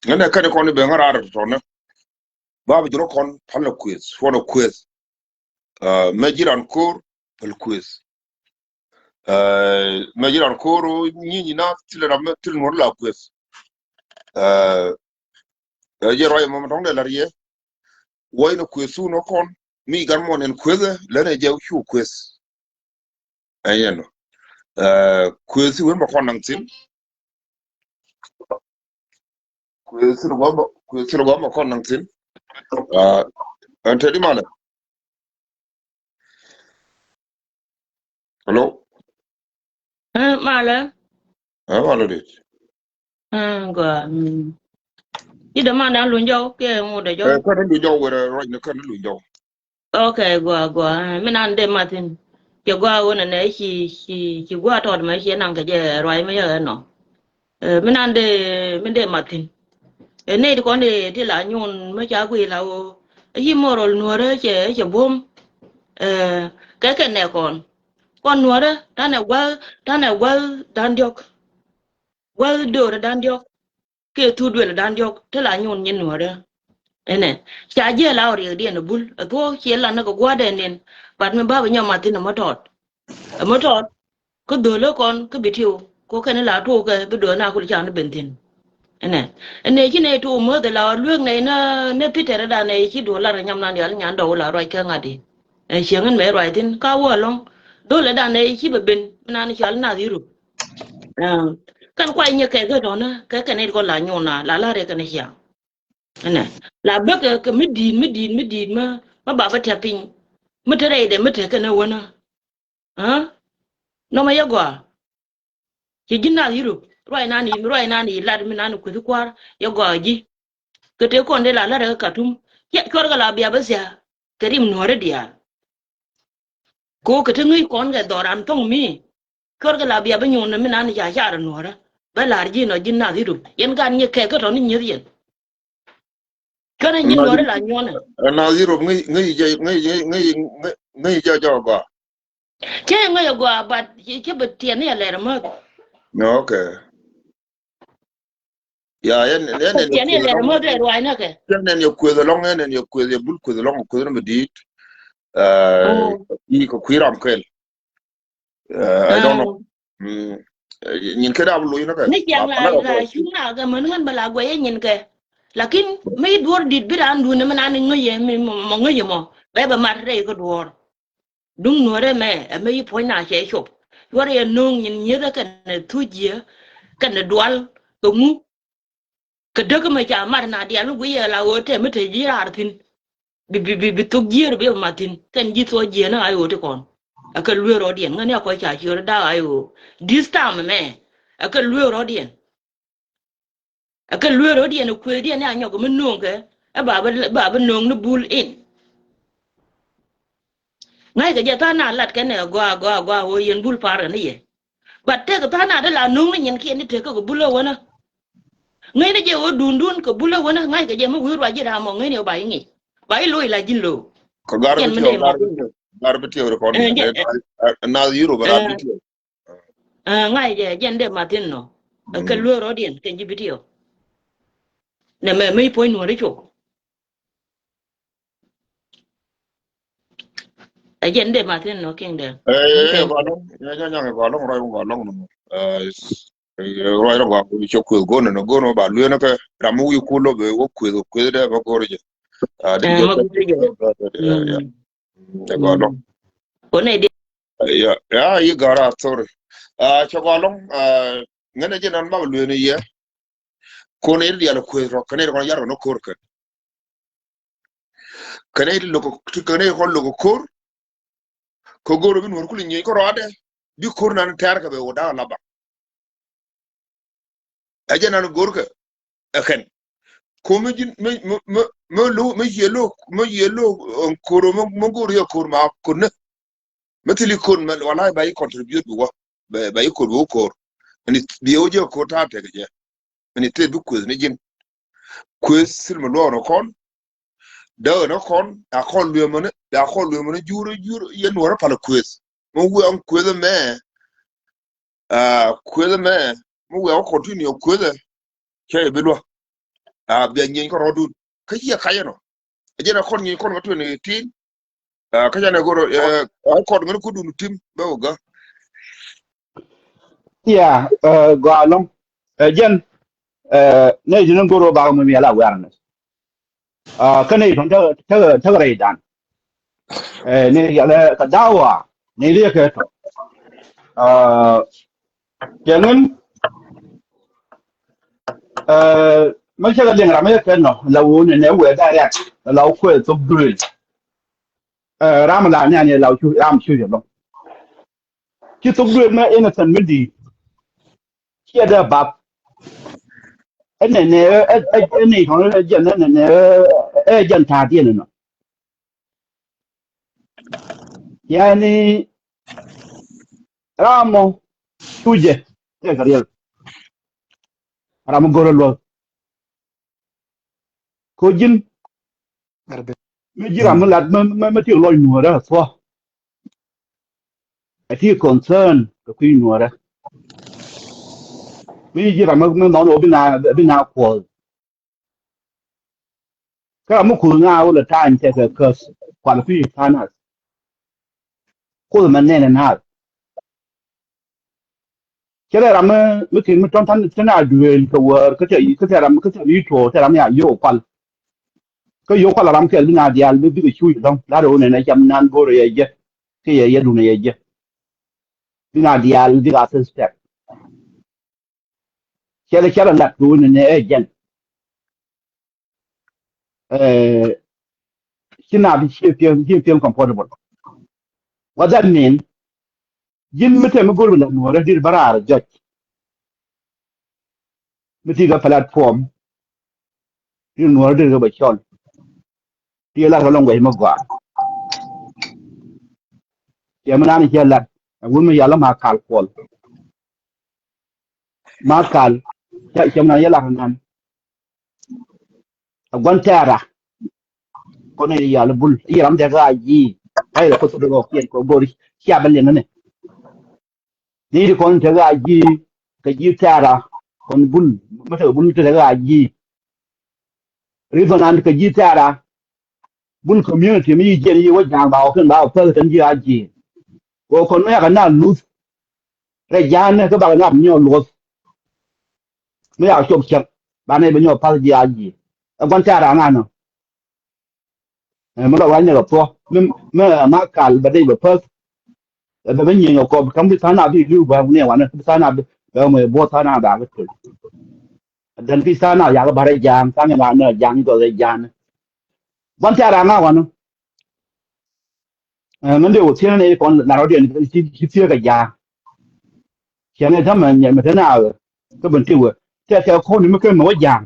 Ŋänɛ kɛn ikɔn ibe ŋä raar tɔnɛ. Ba bi jurɔ kɔn pal la kueth, suɔn la kueth. Uh, mɛ jiran kor pal kueth. Uh, mɛ jiran kor nyi nyi na til ram til ŋuɔt la kueth. Uh, ɛ jɛ ruac mɔmɔ tɔŋ dee lar yɛ. Wai ni kueth thun wä kɔn mi gan mɔn in kueth lɛ ni jɛ cu kueth. Ɛ yɛn. Ɛ kueth thun wä mɛ kɔn naŋ thin. Kueth thun wä mɛ, kueth thun wä mɛ kɔn naŋ thin. Ɛ ɛn te di malɛ. Hello. Ɛ malɛ. Ɛ malɛ dit. Ɛ gua. Ci dämandan luny jɔw kɛ ŋut ɛ jɔw. Ɛ kɛn luny jɔw wɛrɛ ruac ni kɛn luny jɔw. Ok, gua gua. Ɛ mi nan dee mathin. Cɛ gua wä nɛ nɛ ci ci ci gua tɔt mɛ ci naŋ kɛ jɛ ruac mɛ yɛ ɛnɔ. Ɛ mi nan dee mi dee mathin. Ɛ nɛy ti kɔn dee ti la nyun mɛ ca gui la wä. Ɛ ci moral nuɔrɛ cɛ cɛ buɔm. Ɛ kɛ kɛ nɛ kɔn. Kɔn nuɔrɛ tanɛ gua̱th tanɛ gua̱th dan diɔk. Gua̱th do̱rɛ dan diɔk. Kɛ thuk duël dan diɔk ti la nyun nyin nuɔrɛ. Ɛnɛ ca jiɛ la ɔ riɛk diɛn ɛ bul ɛ thuɔk ciɛ la ni kɛ gua̱dɛ nin. Bat mi bap ɛ nyɔm mathin ɛ mɔ tɔt. Ɛ mɔ tɔt. Kä dhöl ɛ kɔn kä bi tiw ko kɛn la tuukɛ bi do̱r na kul can ni ben thin. Ɛnɛ ɛnɛ ci nɛ tuuk mäth ɛ la ɔ luek nɛ na ni Peter ɛ dan ɛ ci duɔl lar ɛ nyam nan dial nyan dɔw la ruac kɛ ŋa̱t di. Ɛ cieŋ in mɛ ruac thin ka wä ɛlɔ̱ŋ. Dhöl ɛ dan ɛ ci bɛ ben mi nan cal nath Europe. Ɛ kɛn kuay nyɛ kɛ kɛ tɔnä kɛ kɛn it kɔn la nyuun na la la rɛ kɛn cia. Ɛnɛ la bäkɛ kɛ mi di̱i̱t mi di̱i̱t mi di̱i̱t mä mä ba bä tɛp piny. Mi te rɛydɛ mi te kɛn ɛ wänä. Ɛ nɔmɔ yɛ gɔaa. Ci ji̱ nath Europe ruac nan i̱ ruac nan i̱ lat mi nan i̱ kuethi kua̱r yɛ gɔaa ji̱. Kɛ tëë kɔn dee la la̱t ɛ kä Katum. Cuɔrkɛ la bia bä thia̱a̱ kɛ rim nuɔ̱ɔ̱ri diaal. Ko kɛ te ŋäc kɔn kɛ dhɔran thɔŋ mi. Cuɔrkɛ la bia bä nyuun mi nan ca car nuɔ̱ɔ̱rä bä la̱r ji̱ nɔ ji̱ nath Europe yɛn gan nyɛ kɛ kä tɔ̱ ni nyieth yɛn. Cuɔrɛ nyin nuɔ̱ɔ̱rä la nyuɔnɛ. Nath Europe ŋäc ŋäc jɛ ŋäc ŋäc ŋäc ŋäc jɛ jɔk gɔaa. Cä yɛ ŋäc a gɔaa but cä bɛ tiɛn ni a lɛr mäth. Okay. Ya yɛn yɛn yɛn tiɛn ni a lɛr mäth ɛ ruac nä kɛ. Yɛn yɛn yɛ kueth alɔŋ yɛn yɛn yɛ kueth yɛ bul kueth alɔŋ kueth ni mi di̱i̱t. Ɛ i kɛ kui̱ ram kɛl. I don't know. Nyin kɛ dap loc nä kɛ ni ciaŋ la la cuŋ na kɛ män ŋän bä la guɛy nyin kɛ. Lakin mi duɔr dit bi ran dun mi nan ŋäc yɛ mi mɔ ŋäc yɛ mɔ bɛ bɛ mat rɛy kä duɔr. Duŋ nuɔrɛ mɛ ɛ mi yi puɔ̱ny na cɛ cop. Cuɔr yɛ no̱o̱ŋ nyin nyiethä kɛnɛ thuc jiɛ kɛnɛ dual kɛ ŋu. Kɛ däk mɛ ca mat na dial mi guiyɛ la ɣöö tɛ mi te ji̱ raar thi̱n. Bi bi bi bi thok jiër bi ma thi̱n kɛn ji̱ thuɔ̱k jiër ni ɣa̱c ɣöö ti kɔn. Ɛ kɛ lueer rɔ̱diɛn ŋäni a kɔc ca ciöör da̱a̱k ɣa̱c ɣöö this time mɛ ɛ kɛ lueer rɔ̱diɛn. Ɛ kɛ lueer rɔ̱diɛn ɛ kuëëdiɛn ni a nyɔk mi no̱o̱ŋ kɛ ɛ ba bi ba bi no̱o̱ŋ ni bul in. Ŋa̱ckɛ jɛ tha̱a̱ŋ na lat kɛn ɛ gɔaa gɔaa gɔaa ɣöö yɛn bul pa̱a̱r kɛ ni yɛ. But tëëkɛ tha̱a̱ŋ na ti la no̱o̱ŋ ni nyɛn kiɛn ti tëëkɛ kɛ bul ɛ wänä. Ŋäcni jɛ ɣöö duundun kɛ bul ɛ wänä ŋa̱ckɛ jɛ mi wi̱i̱ ruac ji̱ ram ɔ ŋäcni ɔ ba i̱ ŋic ba i̱ loc la ji̱n lo̱o̱. Kɛ gar bi tiɛw gar bi tiɛw gar bi tiɛw ri kɔn. Nath Europe gar bi tiɛw. Ŋa̱c jɛ jɛn dee mathin nɔ. Kɛ lueer rɔ̱diɛn kɛn ji̱ bi tiɛw. Nɛ mɛ mi puɔ̱ny nuɔ̱ɔ̱ri cok. Ɛ jɛn dee mathin nɔ kiŋ dee. Ɛ ɛ ɛ gɔalɔŋ ɛ nya nya ɛ gɔalɔŋ rɔy gɔalɔŋ nɔ. Ruac rɔ gɔaa kuth cɛ kueth go̱n ɛn go̱n wä ba lueer ni kɛ ram mi wi̱i̱ kul lɔ bɛ wä kueth kueth dɛ bä go̱r jɛ. Ɛ gɔaa lɔ. Kɔn ɛ di. Ya ya yi gɔaa ra thori. Cɛ gɔaa lɔ. Ŋän ɛ jɛ nan ma bä lueer ni yɛ. Kɔn ɛ di dial kueth rɔ kɛn ɛ di kɔn yar kɛ ni ko̱r kɛn. Kɛn ɛ di lo̱k kɛn ɛ kɔn lo̱k ko̱r. Kɛ go̱r bi nuɔr kul nyiec kä rɔadɛ bi ko̱r nan tɛɛr kɛ bɛ wä da̱a̱k la baŋ. Ɛ jɛn an go̱rkɛ ɛ kɛn. Ko̱ mi ji̱n mi mi mi mi lo mi yiëë lo mi yiëë lo ko̱r mi mi go̱r yɛ ko̱r ma ko̱r ni. Mi thil i̱ ko̱r mɛ wala ba i̱ contribute bi wä bɛ bɛ i̱ ko̱r bi wä ko̱r. Ɛn i̱ bi wä jɛ ko̱r ta̱a̱ tɛk jɛ. Ɛn i̱ thil bi kueth ni ji̱n. Kueth thil mi luɔk ni kɔn. Däk ni kɔn a kɔn luemäni a kɔn luemäni jur jur yɛn wä rä pal kueth. Mi wiɛ ɔn kueth mɛ. Aa kueth mɛ mi wiɛ wä continue kueth. Cɛ i̱ bi luä. Aa bia nyieeny kɔn rɔɔdun kä ciɛ kacɛ nɔ. Ɛ jɛn a kɔn nyieeny kɔn kä twenty eighteen. Aa kä canɛ goro ɛ kɔn ŋäni kudun tim bɛ wä gä. Yeah, ɛ gɔaa lɔŋ. Ɛ jɛn ɛ nɛ ji̱n goro bak mi miɛl awareness. Aa kä nɛ ji̱n täk täk rɛy dan. Ɛ nɛ yɛlɛ kɛ dawa nɛ liɛ kɛ tɔ. Aa Cɛ ŋun ɛ mi cɛ kɛ liŋ ram yɛ kɛ nɔ la wun nɛ wee direct la wä kuɛ thok duel. Ɛ ram la ni ani la cu ram cu yɛ lɔŋ. Ci thok duel mɛ innocent mi di. Ciɛ dee bap. Ɛn nɛ nɛ ɛ ɛ ɛ ni kɔn ɛ jɛn ɛ nɛ nɛ ɛ jɛn ta̱a̱ diɛn nɔ. Yani ram mɔ cujɛ tɛkɛ riɛl. Ram mɔ go̱rɛ luɔth. Ko ji̱n mi ji̱ ram mi lat mi mi mi ti lɔc nuɔrɛ thuɔ. Ɛ ti concern kɛ kui̱ nuɔrɛ. Mi ji̱ ram mi mi nɔn wä bi na bi na kuɔth. Kä ram mi kuth ŋa wä lɛ ta̱a̱ny tɛkɛ käth kual kui̱ tha̱a̱ŋ nath. Kuoth mɛ nɛn ɛ naath. Cɛ lɛ ram mi mi kin mi tɔ̱ŋ tha̱a̱ŋ tha̱a̱ŋ a duëël kɛ wäär kä tɛ kä tɛ ram kä tɛ ri tuɔɔk tɛ ram ya yio̱w kual. Kä yio̱w kual ram kɛl bi na diaal bi bikɛ cuuc dɔ̱ŋ la̱t ɣöö nɛn ɛ cam nan go̱o̱r ɛ yɛ jɛ. Kä yɛ yɛ dun ɛ yɛ jɛ. Bi na diaal bikɛ a thil step. Cɛ lɛ cɛ lɛ lat kɛ ɣöö nɛn ɛ jɛn. Ci na bi ci feel ci feel comfortable. What that mean? Ji̱n mi te mi go̱r bi la nuɔrɛ dir bä raar jɔc. Mi ti kɛ platform dir nuɔrɛ dir kɛ bɛ cɔl. Ti lar kɛ lɔŋ guɛc mi gɔaa. Cɛ mi naan cɛ lat a wun mi yal ma kal kuɔl. Ma kal cɛ cɛ mi naan yɛ lar nan. A gua̱n tɛɛra kɔn i̱ yal bul i̱ ram tɛ gaa ji̱. Ay la kuth dɔgɔ kiɛn kɔ bori cia bä liŋ ni. Ni di kɔn tɛ gaa ji̱ kɛ ji̱ tɛɛra kɔn bul mi tɛ bul mi tɛ gaa ji̱. Ri bä nan kɛ ji̱ tɛɛra bul community mi yi jiɛn yi wä ja̱a̱ŋ ba wä kɛn ba wä päth kɛn ji̱ a ji̱. Kɔ kɔn mi yakɛ na luth rɛ ja̱a̱n ni kä bakɛ na bi nyɔɔ luth. Mi yak cop cäk ba nɛy bɛ nyɔk path jiaal ji̱. Ɛ gua̱n tɛ̈r aŋa nɔ. Ɛ mi lɔ wa̱ny ni kɛ thuɔ̱k mi mi ma kal bɛ dec bɛ päth. Ɛ bɛ bɛ nyieny kɛ kɔp ka̱m bi tha̱a̱ŋ na bi li̱w bä wuni ɛ wanɛ bi tha̱a̱ŋ na bi bɛ mɔ ɛ buɔth tha̱a̱ŋ na da̱a̱k kä töl. Ɛ dɛn ki tha̱a̱ŋ na yak bä rɛ ja̱a̱ŋ tha̱a̱ŋ na nɛ ja̱a̱ŋ gɔl rɛ ja̱a̱ŋ. Gua̱n tɛ̈r aŋa wanɔ. Ɛ ŋän dee wä thi̱n ni kɔn na rɔ̱diɛn ci thiek kɛ ja̱a̱ŋ. Ciɛn ɛ tämɛ nyɛ mɛ te na ɣä kä ben ti wä tɛkɛ kɔn mi kem mɛ wä ja̱a̱ŋ.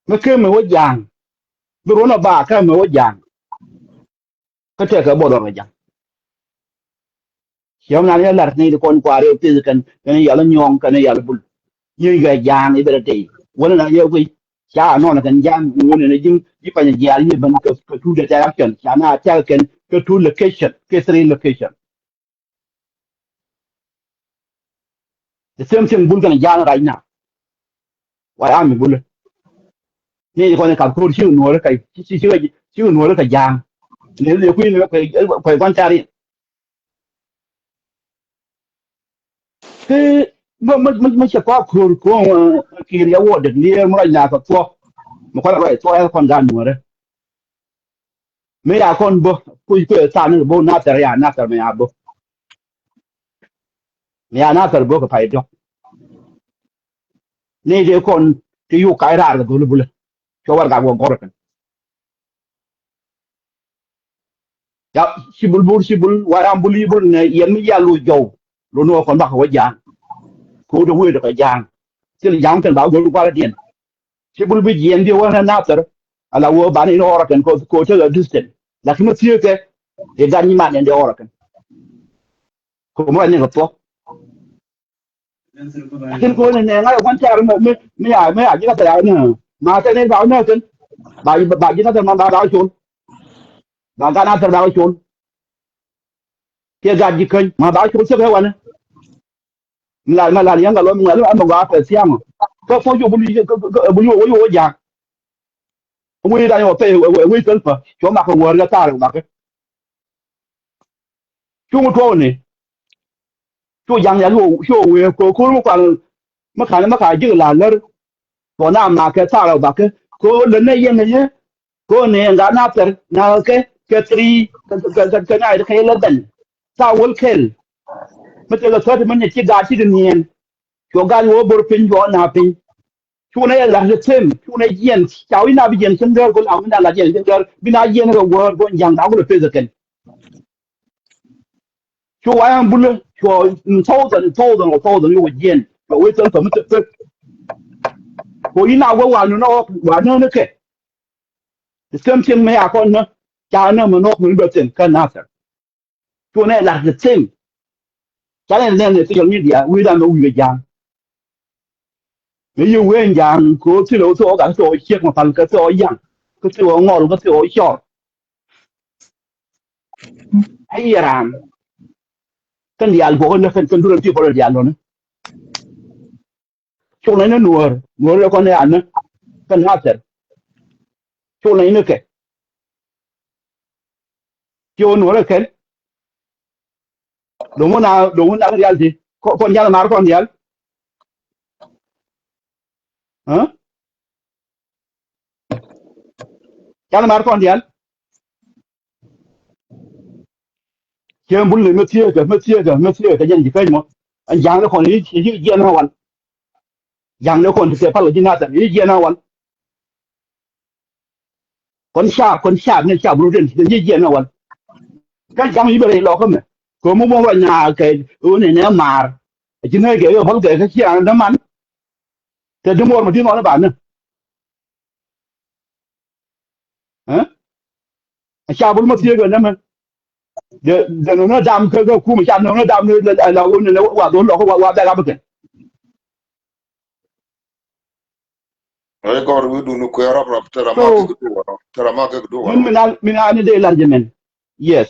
Mi kem mɛ wä ja̱a̱ŋ bi ruɔ̱n ɔ ba kä mɛ wä ja̱a̱ŋ. Kä tɛkɛ bot ɔ mɛ ja̱a̱ŋ. Ciɛ mɛ nan yɛ lar ni di kɔn kuaar yɛ pith kɛn kɛn yal nyɔ̱ɔ̱ŋ kɛn yal bul. Nyi gɛ ja̱a̱ŋ i̱ bɛ rɛ tey wä ni na yɛ guiy. Ca nɔn kɛn ja̱a̱ŋ wä ni na ji̱ ji̱ pany jiaal yi ben kɛ kɛ two direction ca na tɛk kɛn kɛ two location kɛ three location. The same thing bul kɛn ja̱a̱ŋ right now. Why am bul? Ni kɔn kap ko̱r ci nuɔr kɛ ci ci ci nuɔr kɛ ja̱a̱ŋ. Ni ni kui̱ ni kɔy kɔn tari. Kɛ mɛ mɛ mɛ cɛ kɔak ko̱r ko̱r kir yɛ wɔ dek lier mɛ rɔy na kɛ thuɔk. Mɛ kɔn rɔy thuɔk ɛ kɔn gan nuɔrɛ. Mi ya kɔn bä kuc kuɛ than ni bä nathɛr ya nathɛr mi ya bä. Mi ya nathɛr bä kɛ pay dɔk. Ni dee kɔn ti yuk kac raar kɛ dholi bulɛ. Cɔ warɛgak wä gɔr kɛn. Ya ci bul bur ci bul wa ram bul yi bur nɛ yɛn mi ya lu jɔw. Lu nuɔ kɔn bakɛ wä ja̱a̱ŋ. Kɛ wä dee wee dee kɛ ja̱a̱ŋ. Thil ja̱a̱ŋ kɛn ba go̱r kualä diɛn. Ci bul bi jiɛn bi wä na Nathɛr. Ala wä ban in ɔɔrä kɛn ko ko tekɛ distance. Lakin mi thiee kɛ i̱ gat nyi man in dee ɔɔrä kɛn. Ko mɔ ni kɛ thuɔ̱k. Lakin ko ni nɛ ŋa̱ yɛ kuan car mi mi mi a mi a ji̱ Nathɛr a ni ma tɛ ni ba ni kɛn. Ba ba ji̱ Nathɛr ma ba ba col. Ba gat Nathɛr ba col. Kiɛ gat ji̱ käny ma ba col cɛ kɛ wanɛ. Mi la ma la yɛn ka lɔ mi ŋuɛl ɛmɛ gɔaa pɛ thiaŋ ɔ. Kä puɔ̱c yɛ bul yɛ bul yɛ wä yɛ wä ja̱a̱ŋ. Wec dan yɛ wä pɛ wec thil pä cɔ mak kɛ wäär kɛ thaar kɛ bakä. Cuŋ tuɔɔk ni cu ja̱ŋ ya cu wee kɛ ko̱r mi kual mi ka̱n mi ka̱n ji̱k la lär. Kɔ na mak kɛ thaar kɛ bakä kɛ lät nɛ yɛn kɛ yɛ. Koni ŋa na pɛr na kɛ kɛ three kɛ kɛ kɛ na kɛ eleven. Sa wol kɛl. Mi tɛkɛ thirty minutes ci gaat ci kɛ niɛn. Cuɔ gaat wä bor piny cuɔ na piny. Cunɛ yɛ lat kɛ them cunɛ jiɛn ca wi̱n na bi jiɛn cin gɛr kol a wi̱n na lat jiɛn cin gɛr bi na jiɛn kɛ wäär bɔ ja̱ŋ na kulɛ peth kɛn. Cu wa ɛn bulä cuɔ in thousand in thousand or thousand yuk jiɛn cuɔ wee thil pä mi thil pek. Ko yin a wee wa nunä ɣɔk wa nunä kɛ. The same thing mi a kɔn nä ca nä mi nɔk mi bɛ thin kä Nathɛr. Cu nɛ lar the same. Ca nɛ nɛ nɛ social media wi̱i̱ dan mi wi̱i̱ kɛ ja̱a̱ŋ. Mi yi wee ja̱a̱ŋ ko thil ɣä thok a thok ciek mi pal kä thok yaŋ kä thok ŋɔl kä thok cɔr. Ɛ yɛ raan kɛn diaal buɔk inä kɛn kɛn duel ti kɔn diaal lɔni. Cuk nɛy ni nuɔ̱ɔ̱r nuɔ̱ɔ̱r rɛ kɔn ni anä kɛn Nathɛr. Cuk nɛy ni kɛ ci wä nuɔ̱ɔ̱r rɛ kɛn. Do̱ŋ wä na do̱ŋ wä na kɛ diaal ti kɔn diaal maar kɔn diaal. Kä diaal maar kɔn diaal. Ciem bul ni mi thieekä mi thieekä mi thieekä jɛn ji̱ peny mɔ. Ɛn ja̱a̱ŋ ni kɔn i̱ jiɛn na wan. Ja̱a̱ŋ ni kɔn ti kɛ pal ji̱ Nathɛr i̱ jiɛn na wan. Kɔn caap kɔn caap ni caap bul rot in ti kɛ ji̱ jiɛn na wan. Kä ja̱a̱ŋ i̱ bɛ rɛy lɔkä mɛ kɛ mi mɔ ruac na kɛ ɣöö nɛnɛ maar. Ji̱ nɛy kɛ ɣöö pal kɛ kä ciaŋ däman. Tɛ di muɔr mi di̱n ɣɔn i̱ ba ni. Ɛ ca bul ma thieek ɛ nɛmɛ. Dɛ dɛ nɔnɔ dam kä kä kum ca nɔnɔ dam ni la la wun ni wa dhol lɔk wa wa bɛk abikɛn. Ɛ gɔr wi dun kuɛ rap rap tɛra ma kɛ duwa rap tɛra ma kɛ duwa. Min min al min al ni dee lar jɛ mɛn. Yes.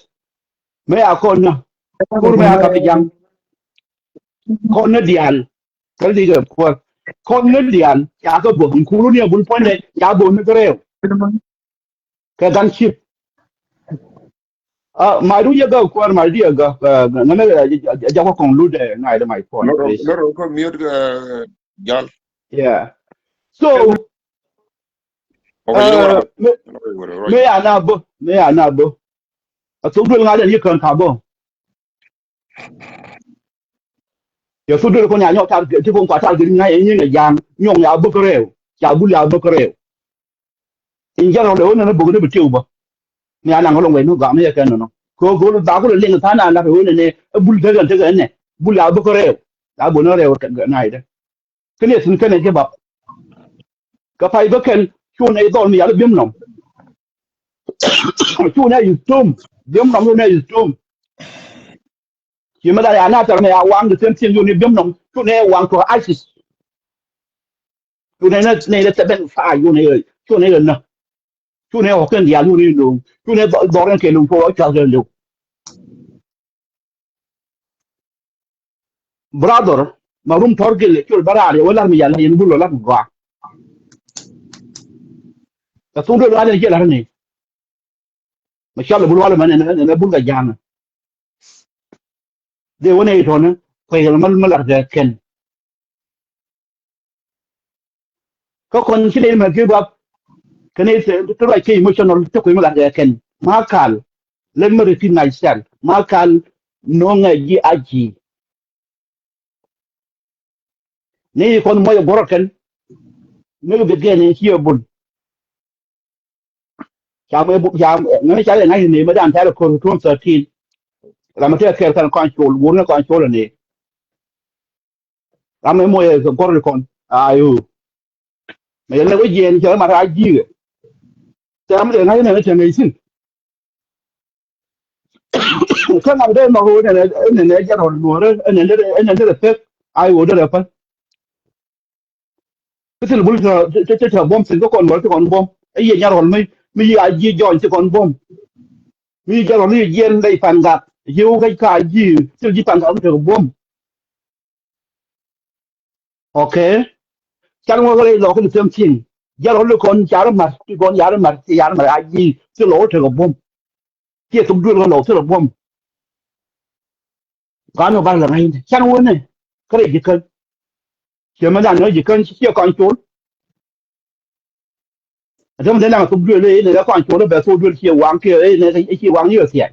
Mɛ ya kɔn na. Kur mɛ ya kap jam. Kɔn na dial. Kä di kɛ kuäär kɔn ni diaal ca kɛ bo̱th in kuulu ni a bul puɔ̱nydɛ ca bo̱th ni kɛ rɛw. Kɛ gan cip. Ah, ma du yɛ gä kuäär ma di yɛ gä ŋä ni jakɔ kɔŋ lut ɛ ŋa̱c di my point. Lor lor kɔ miöt kɛ jal. Yeah. So mi ya na bä mi ya na bä. A thok duel ŋa̱c ɛn yikään ka bä. Yɛ thuk duel kɔn ya nyɔk tar ti kɔn kua tar gir ŋa̱c ɛn nyin ɛ ja̱a̱ŋ nyɔk ya bäk rɛw ca bul ya bäk rɛw. In general ɛ ɣöö nɛn ɛ bäk ni bi tiw bä. Ni a naŋ ɣä lɔŋ wɛy ni gɔaa mi yɛ kɛn nɔnɔ kɛ ɣöö kɛ ɣöö ba kulɛ liŋ tha̱a̱ŋ na lak ɛ ɣöö nɛn ɛ bul tekɛn tekɛn nɛ bul ya bäk rɛw. Ya bäk ni rɛw na̱a̱cdä. Kä ni thi̱n kɛn ɛ jɛ bap. Kɛ pay bä kɛn cu nɛy dhɔl mi yal bi̱m nɔm. Cu nɛy yith tom bi̱m nɔm cu nɛy yith tom. Ci mi la ya na tɛr mi ya waŋ di thi̱n thi̱n cu nɛy bi̱m nɔm cu nɛy waŋ tuɔ̱k ISIS. Cu nɛy nɛ nɛy nɛ seven five cu nɛy cu nɛy nä. Cu nɛy ɣɔ̱k kɛn diaal cu nɛy lo̱o̱ŋ cu nɛy dhɔr kɛn kɛ lo̱o̱ŋ cu ɣɔ̱k cuath kɛn lo̱o̱ŋ. Brother, ma rum tɔr gil col ba raar yɛ wä lar mi yal yɛn bul wä lar mi gɔaa. Ɛ thuk duel ŋa̱c yɛn ciɛ lar ni. Ma cɔl bul wal mɛ nɛ nɛ bul ka ja̱a̱ŋ. Dee wä nɛ itɔn kuɛy kɛ ma lar kɛ kɛn. Kä kɔn ci nɛy mɛ give up. Kɛ nɛy te ruac kɛ emotional te kuec mi lat kɛ kɛn ma kal. Let me repeat myself ma kal. No̱ŋɛ ji̱ a ji̱. Ni kɔn muɔc ɛ guɔ̱r ɛ kɛn. Ni kɛ bi gɛn in ci ɛ bul. Ca mɛ bu ca ŋäni ca lɛ ŋa̱c ni mɛ dan tɛl kor two thirteen. Ram mɛ tɛ kɛr kɛn kɔn col wur ni kɔn col ni. Ram mɛ muɔc ɛ guɔ̱r ni kɔn Ayo. Mɛ yɛn lɛ wä jiɛn cɛ mat a ji̱i̱kɛ. Tɛm lɛ ŋa̱c nɛn cɛ ŋäc thi̱n. Kä ŋa̱c dee nhɔk ɣöö nɛn nɛn jɛ rɔl nuɔ̱ɔ̱rä nɛn dee pek. Ayo dee rɛ päl. Kä thil bul tɛ tɛ tɛ buɔ̱m thi̱n kä kɔn nuɔ̱ɔ̱rä ti kɔn buɔ̱m. Ɛ yɛ nyarɔl mi mi yi a ji̱ jɔny ti kɔn buɔ̱m. Mi jɛ rɔl ni jiɛn lɛ i̱ pan gat ji̱ wä kä ka ji̱ thil ji̱ pan gat mi te buɔ̱m. Okay. Can wä kä lɛ lɔk kä the same thing. Jɛ rɔl ni kɔn car mat ti kɔn yar mat ti yar mat a ji̱ thil lɔk wä te buɔ̱m. Kiɛ thok duel kä lɔk thil buɔ̱m. Ɣan ɣä bar lɛ ŋa̱cni can wä nɛ kä rɛy ji̱ kän. Ciɛ mɛ dan nɔ ji̱ kän ciɛ kɔn col. Ɛ tɛm dee laŋ thok duel i̱ nɛ kɔn col bɛ thok duel ciɛ waŋ kiɛ i̱ nɛ ciɛ waŋ yio̱ thiac.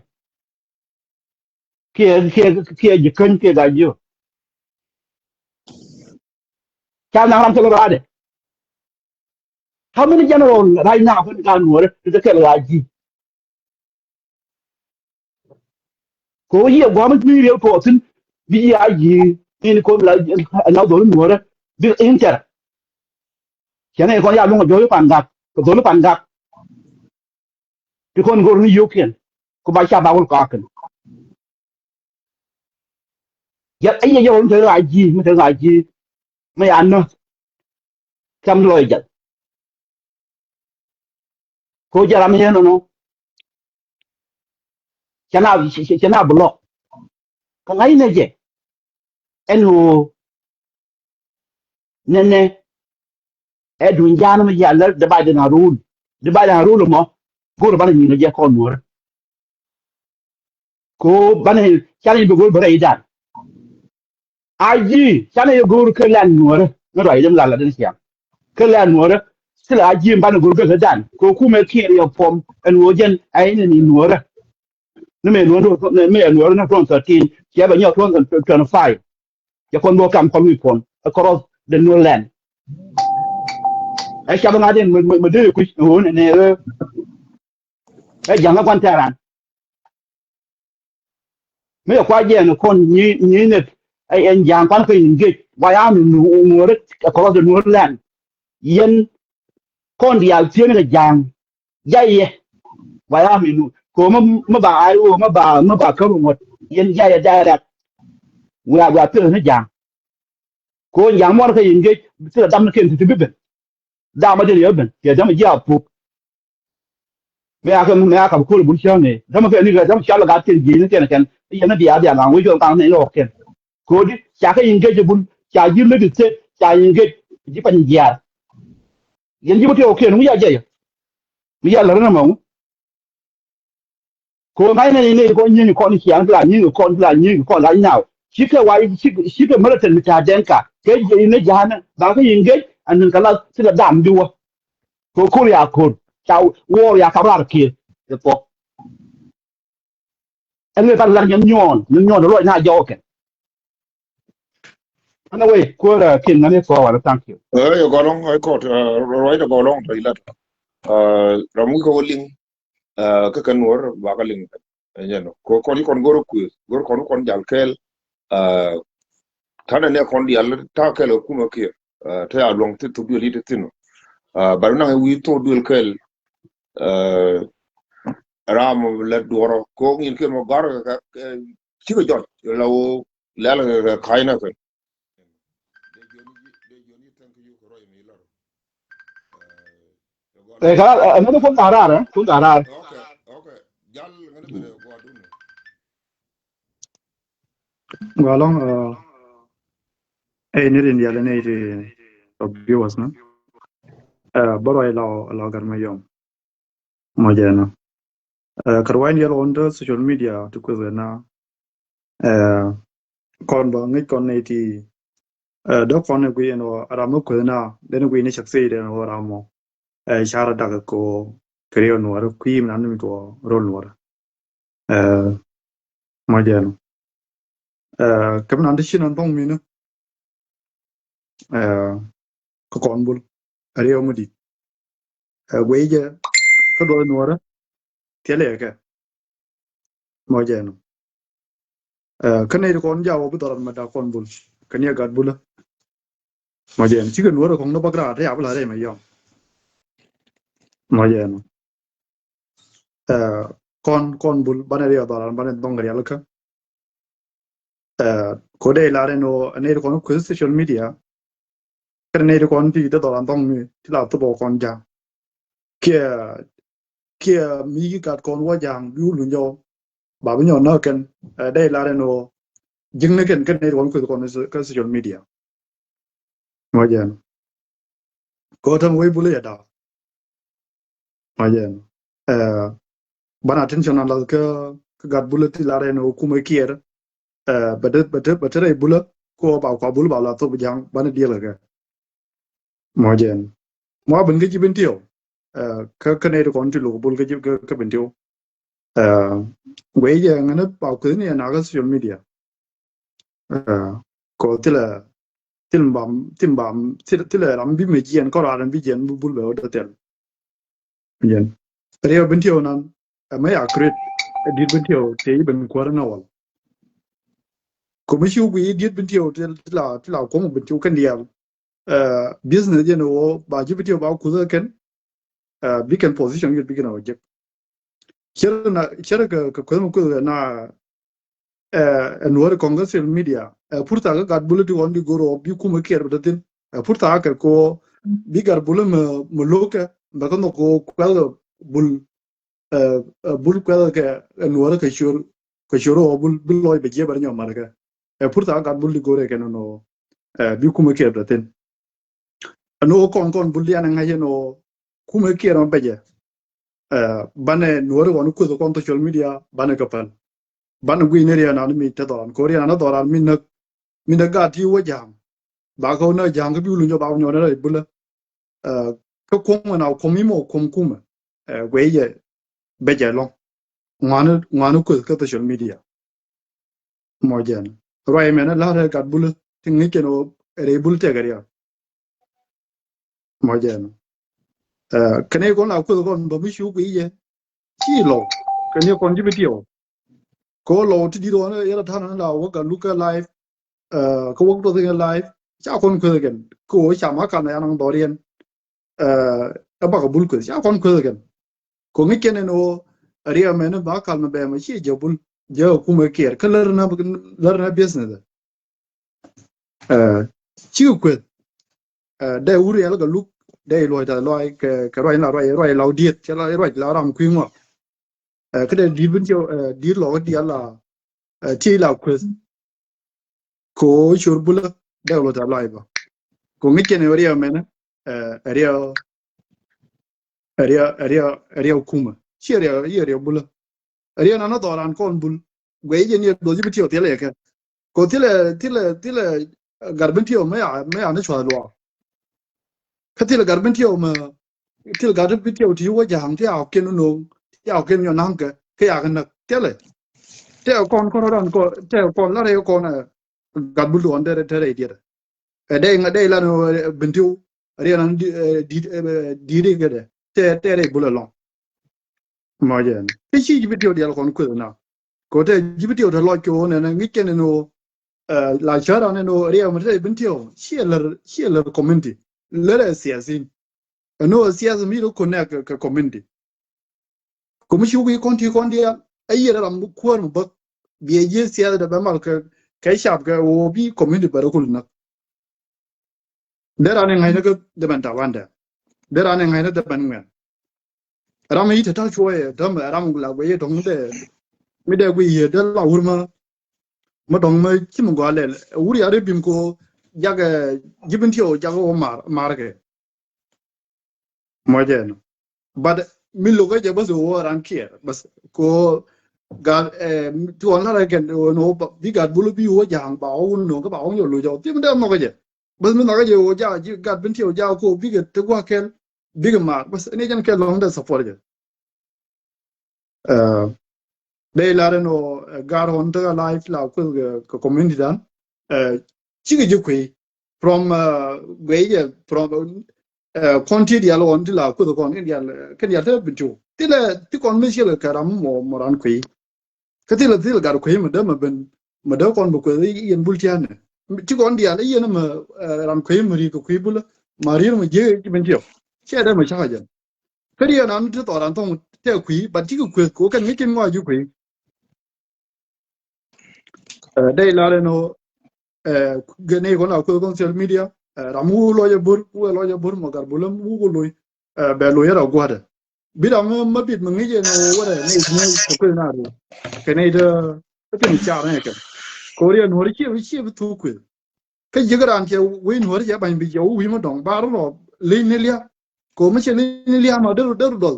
Kiɛ kiɛ kiɛ ji̱ kän kiɛ gac yio̱. Ca naŋ ram thok raadɛ. How many general right now kän ka nuɔrɛ ti te kɛl ɣaa ji̱? Ko yiëë gua̱a̱m mi riel tuɔɔk thi̱n bi yiëë a yiëë in ko la na dhol nuɔrä bi inter. Cɛn in kɔn ya luŋ a jɔ̱ɔ̱c pan gak kɛ dhol pan gak. Ti kɔn go̱r ni yio̱kiɛn ko ba ca ba wul kɔakiɛn. Yɛ a yiëë yɛ wul mi te ɣaa ji̱ mi te ɣaa ji̱ mi ya nä. Cam lɔc jal. Ko jɛ ram yɛn nɔnɔ. Cɛ na cɛ na block. Kä ŋa̱c nɛ jɛ ɛn ɣöö nɛnɛ ɛ duny ja̱a̱n mi jɛ alɛ divide and rule. Divide and rule mɔ go̱o̱r banɛ nyin jɛ kɔn nuɔ̱ɔ̱rä. Ko banɛ canɛ bi go̱o̱r bä rɛy dan. A ji̱ canɛ yɛ go̱o̱r kä lɛn nuɔ̱ɔ̱rä mi ruac däm lala den ciaŋ. Kä lɛn nuɔ̱ɔ̱rä thilɛ a ji̱ banɛ go̱o̱r kä kä dan ko kumɛ kiɛɛr yɛ puɔm ɛn ɣöö jɛn a inɛ ni nuɔ̱ɔ̱rä. Ni mɛ nuɔ̱ɔ̱rä ni mɛ nuɔ̱ɔ̱rä ni twenty thirteen ciɛ bɛ nyɔk twenty twenty-five. Cɛ kɔn bä kam kɔn wi̱i̱ puɔ̱n across the new land. Ɛ cap ŋa̱t in mɛ dee kui̱c ɣöö nɛ nɛ ɛ ja̱ŋ kä kuan tɛ̈ran. Mi cɛ kua jiɛn kɔn nyi nyi nɛ ɛ ɛn ja̱ŋ kuan kä in gec wa ya mi nuɔ̱ɔ̱rä across the new land. Yɛn kɔn diaal thieen kɛ ja̱a̱ŋ jayɛ. Wa ya mi nu ko mi mi ba ay wo mi ba mi ba kä ŋuɔ̱t yɛn jayɛ direct. Wa wa thieen ni ja̱a̱ŋ. Ko ja̱a̱ŋ muɔ̱r kä in gec thilɛ dam ni ken ti ti bi ben. Dam a den yɛ ben kɛ dam ji̱ a puk. Mi a kɛ mi a kɛ bi ko̱r bun cäŋ ni dam kɛ ni kɛ dam cal gat ken ji̱ ni kɛn kɛn yɛn ni bia bia ŋa̱ŋ wec jɔn kaŋ ni lɔɔk kɛn. Kodi ca kä engage bul ca ji̱ lät state ca engage ji̱ pany jiaar. Yɛn ji̱ bä tiɛw kiɛn ŋu ya jɛy mi ya lär ni mɔŋ. Ko ŋa̱c nɛ ni kɔn nyieny kɔn ciaŋ ti la nyieny kɔn ti la nyieny kɔn la nyaw cikɛ wa cikɛ militant mi ca dɛn ka kɛ jiɛ ni ja̱a̱n ba kä engage and then kɛ la ti la dam di wä. Ko ko̱r ya ko̱r ca wuɔɔr ya kap raar kiɛ kɛ thuɔ̱k. Ɛn ŋi̱i̱c kar la̱r nyɛn nyuɔɔn nyɛn nyuɔɔn luɔc na jɔwä kɛn. Ɛn a wee kuäär kin ŋäni kɔɔk wala thank you. Ɛ yɛ gɔlɔŋ ɛ kɔt ruɔc dɛ gɔlɔŋ tɔ ilat. Ram wi̱i̱ kɛ wä liŋ kä kɛn nuɔr ba kä liŋ. Ɛnyɛn kɔ kɔn i̱ kɔn go̱r kuëth go̱r kɔn kɔn jal kɛɛl. Tanɛ nɛ kɔn dial ta kɛɛl kɛ kumɛ kiɛ te a luɔŋ ti thok duël i̱ ti thin. Bari naŋ i̱ wi̱i̱ thok duël kɛɛl. Ram lɛ duɔrɔ ko ŋin kɛ mɔ gɔr kɛ cikɛ jɔc la wo lɛl kɛ ka̱cnä kɛ. Ɛ ka ɛ ŋäni kun darar ɛ kun darar. Gɔlɔŋ ɛ ni rin yɛlɛ ni ti viewers na. Ɛ bä ruac la la gar ma yɔm. Mɔ jɛ na. Ɛ kɛ ruac ni yɛlɛ on the social media ti kueth na. Ɛ kɔn ba ŋic kɔn ni ti dɔk kɔn ni gui ɛn wä ram mi kueth na den gui ni cak sey den wä ram mɔ. Ɛ cara dak ko kɛ riɛw nuɔr kui̱ mi na ni mi tuɔ rol nuɔr. Ɛ mɔ jɛ na. Ɛ kɛ mi na ti ci na thɔŋ mi ni. Ɛ kä kɔn bul a riɛw mi dit. Ɛ guey jɛ kä duɔth nuɔrä thiɛl yɛ kɛ mɔ jɛ nɔ. Ɛ kä nɛy ti kɔn jaw bi dhɔrɔn ma dak kɔn bul kɛ ni a gat bulä. Mɔ jɛn cikɛ nuɔrɛ kɔŋ ni bak raar ti a bi la rɛy mɛ yɔŋ. Mɔ jɛn. Ɛ, kɔn, kɔn bul banɛ riɛk dhɔran banɛ dhɔŋ riɛl kä. Ɛ, ko dee lar ɛn ɣöö ɛ nɛy ti kɔn kueth social media. Kɛn nɛy ti kɔn ti dee dhɔran dhɔŋ mi ti la thop ɔ kɔn ja̱ŋ. Kiɛ, kiɛ mi gat kɔn wä ja̱ŋ bi wä luny jɔw. Ba bi nyɔn näk kɛn, ɛ, dee lar ɛn ɣöö ji̱kni kɛn kɛn nɛy ti kɔn kueth kɔn kä social media. Mɔ jɛn. Ko täm wec bul yɛ da̱a̱. Mɔ jɛn. Ɛ, ban attention a lath kä, kä gat bul ti lar ɛn ɣöö kumɛ kiɛɛr. Ɛ, bɛ te, bɛ te, bɛ te rɛy bul ko ba kua bul ba la thop ja̱ŋ banɛ diɛl kɛ. Mɔ jɛn. Mɔ ben kä ji̱ Bentiu. Ɛ, kä, kä nɛy ti kɔn ti luk bul kä ji̱, kä, kä Bentiu. Ɛ, guɛy jɛ ŋäni ba kueth ni ɛ na kä social media. Ɛ, kɔ thilɛ, thil bam, thil bam, thil, thilɛ ram bi mɛ jiɛn kɔ ram bi jiɛn bi bul bɛ wä dee thil. Jɛn. Riɛw Bentiu nan, ɛ mɛ ya create, ɛ di̱t Bentiu tëë i̱ ben kuäär ni wal. Kɔ mi ci wä guiy i̱ di̱t Bentiu ti, ti la, ti la kuɔm Bentiu kɛn diaal. Ɛ, business jɛn wä ba ji̱ Bentiu ba kuth kɛn. Ɛ, bi kɛn position yut bi kɛn wä jek. Cär na, cär kɛ, kɛ kueth mi kueth kɛ na, ɛ, ɛ nuɔri kɔŋ kä social media. Ɛ, purtha kä gat bul ti ɣɔn di go̱r ɔ bi kumɛ kiɛɛr bi te thin. Ɛ, purtha kɛ ko bi gat bul mi, mi lo̱k kɛ, bɛ kä nhɔk ko kuɛth kɛ bul, ɛ, ɛ, bul kuɛth kɛ, ɛ, nuɔri kɛ ciöör, kɛ ciöör ɔ bul, bi lɔc bɛ jiɛ bɛ rɛ nyɔk mat kɛ. Ɛ, purtha kä gat bul di go̱r ɛ kɛ nɔ nɔ, ɛ, bi kumɛ kiɛɛr bi te thin. Ɛn ɣöö kɔn kɔn bul dian ɛ ŋa̱c ɛn ɣöö kumɛ kiɛɛr mɛ bɛcɛ. Ɛ, banɛ nuɔri ɣɔn kueth kɔn social media, banɛ kɛ päl. Banɛ guiy ni riɛn an mi te dhɔran. Ko riɛn an dhɔran mi näk, mi näk gat ti wä ja̱a̱ŋ. Ba kɛ wä näk ja̱a̱ŋ kä bi wä luny jɔ ba wä nyɔn rɛy bulä. Ɛ, kä kuɔm ɛn a kuɔm imɔ kuɔm kumɛ. Ɛ, guiy jɛ bɛcɛ lɔŋ. Ŋuani, ŋuani kueth kä social media. Mɔ jɛn. Ruac mɛn ɛ la̱rɛ gat bulä ti ŋi̱c kɛn ɣöö rɛy bulä tɛkɛ riɛk. Mɔ jɛn. Ɛ, kɛn i̱ kɔn la kueth kɔn bä mi cu guiy jɛ. Ci lɔw. Kɛn i̱ kɔn ji̱ bi tiɛw. Kɛ ɣöö lɔw ti di̱t ɣɔn yɛn a ta̱n la wä gat luk kɛ live. Ɛ, kä wä tuɔth kɛ live. Ca kɔn kueth kɛn. Kɛ ɣöö ca ma kal na yan ŋ dhɔriɛn. Ɛ, ɛ bakɛ bul kueth. Ca kɔn kueth kɛn. Kɔ ŋi̱c kɛn ɛn ɣöö riɛk mɛn ba kal mɛ bɛmɛ ci jɛ bul jɛ kumɛ kiɛɛr kä lär na, lär na business. Ɛ, cikɛ kueth. Ɛ, dee wur riɛl kɛ luk dee luɔc tɛ luɔc kɛ, kɛ ruac la ruac, ruac law diet cɛ la ruac la ram kui̱ ŋuak. Ɛ, kä dee di̱t bin cɛ, ɛ, di̱t lɔk diɛl la, ɛ, ti la kueth. Ko ciöör bulä dee luɔc tɛ luɔc bä. Ko ŋi̱c kɛn ɛ riɛk mɛn, ɛ, riɛk Ɛ riɛk, ɛ riɛk, ɛ riɛk kumä. Ci ɛ riɛk, ɛ riɛk bulä. Ɛ riɛk nanä dhɔran kɔn bul. Guɛy jɛ ni ɛ dhɔc bi tiɛw thilɛ yɛ kɛ. Ko thilɛ, thilɛ, thilɛ gat bin tiɛw mɛ ya, mɛ ya ni cuath luaak. Kä thilɛ gat bin tiɛw mɛ, thilɛ gat bin tiɛw ti wä ja̱a̱ŋ ti a kɛn no̱o̱ŋ, ti a kɛn nyɔ na̱ŋ kɛ, kɛ ya kɛ näk. Thilɛ. Tɛ kɔn kɔn rɔdan kɔn, tɛ kɔn la rɛy kɔn ɛ gat bul duɔn tɛ rɛy, tɛ rɛy diɛt. Ɛ dee ŋa dee lan ɛ Bentiu. Riɛn an di, ɛ, di, ɛ, di, di kɛ dɛ. Tɛ, tɛ rɛy bulɛ lɔŋ. Mɔ jɛn. Ti ci ji̱ Bentiu dial kɔn kueth na. Ko tɛ ji̱ Bentiu tɛ lɔc kɛ wä nɛnɛ ŋi̱c kɛn ɛn wä. Ɛ, la cär an ɛn wä riɛn mi tɛ Bentiu. Ci ɛ lär, ci ɛ lär community. Lär ɛ siasin. Ɛn wä sias mi ri connect kɛ, kɛ community. Kɛ mi ci wä wi̱i̱ kɔn ti kɔn diaal. Ɛ yiëë ram mi kuäär mi bäk. Biɛ ji̱ sias dɛ bɛ mal kɛ, kɛ cap kɛ wä bi community bɛ rɛ kul näk. Dee ran in ŋa̱cnä kä dee ben ta̱a̱ bandɛ. Dee ran in ŋa̱cnä dee ben ŋuɛn. Ram i̱ te ta̱a̱ cuɔyɛ dämɛ ram la guiyɛ dɔ̱ŋ mi dee, mi dee guiyɛ dee la wur mä. Mä dɔ̱ŋ mä ci mi gɔaa lɛl wur ya ri bim ko jakɛ ji̱ Bentiu jakɛ wä mar, mar kɛ. Mɔ jɛ ɛnɔ. But mi lo̱kä jɛ bäth wä ran kiɛɛr bäth ko gat, eh, ti ɣɔn lat ɛ kɛn wä nɔ bi gat bul bi wä ja̱a̱ŋ ba wä wun nɔ kä ba wä nyɔ lo̱c jɛ wä thim dee nhɔkä jɛ. Bäth mi nhɔkä jɛ wä ja̱a̱ ji̱ gat Bentiu ja̱a̱ ko bikɛ te gua̱a̱k kɛl bikɛ maar bäth ni jɛn kɛl lɔ̱ŋ dee support jɛ. Eh, dee lar ɛn ɣöö, eh, gar ɣɔn tekɛ live la kueth kɛ, kɛ community dan. Eh, cikɛ ji̱ kuey. From, eh, guey jɛ, from, eh, kɔn ti dial ɣɔn ti la kueth kɔn, kɛn dial, eh, kɛn dial tekɛ Bentiu. Thilɛ, ti kɔn mi ciɛl kɛ ram mɔ, mɔ ran kuey. Kä thilɛ, thilɛ gar kuey mɛ dee mɛ ben, mɛ dee kɔn bɛ kueth i̱ yɛn bul tia̱a̱nɛ. Ti kɔn diaal i̱ yɛn mɛ, eh, ran kuey mɛ ri kɛ kuey bulä. Ma rier mɛ jiek ci ben jiɔk. Cɛ dee mɛ cak a jɛn. Kä rier nan ti thɔɔr an thɔŋ tɛ kuey, but cikɛ kueth kɛ wä kɛn ŋi̱c in ŋɔa ji̱ kuey. Eh, dee lar ɛn ɣöö, eh, gɛ nɛy kɔn a kueth kɔn social media, eh, ram wuk lɔc a bur, wuk lɔc a bur mɔ gar bulä wuk loc, eh, bɛ loc yɛr a gua̱dɛ. Bi ram mä, mä bit mɛ ŋi̱c ɛn ɣöö wärɛ nɛy ti nɛy kɛ kueth na ri. Kɛ nɛy ti, ti kɛn car nɛy kɛn. Kɛ ɣöö riɛn nuɔ̱ɔ̱ri ciɛ, ciɛ bi thuk kueth. Kä jiäk raan cɛ wec nuɔ̱ɔ̱ri cɛ ba̱ny bi cɛ wä wi̱i̱ mä dɔ̱ŋ ba rɔ lec ni lia̱a̱. Kɛ ɣöö mi cɛ lec ni lia̱a̱ ma der, der dɔl.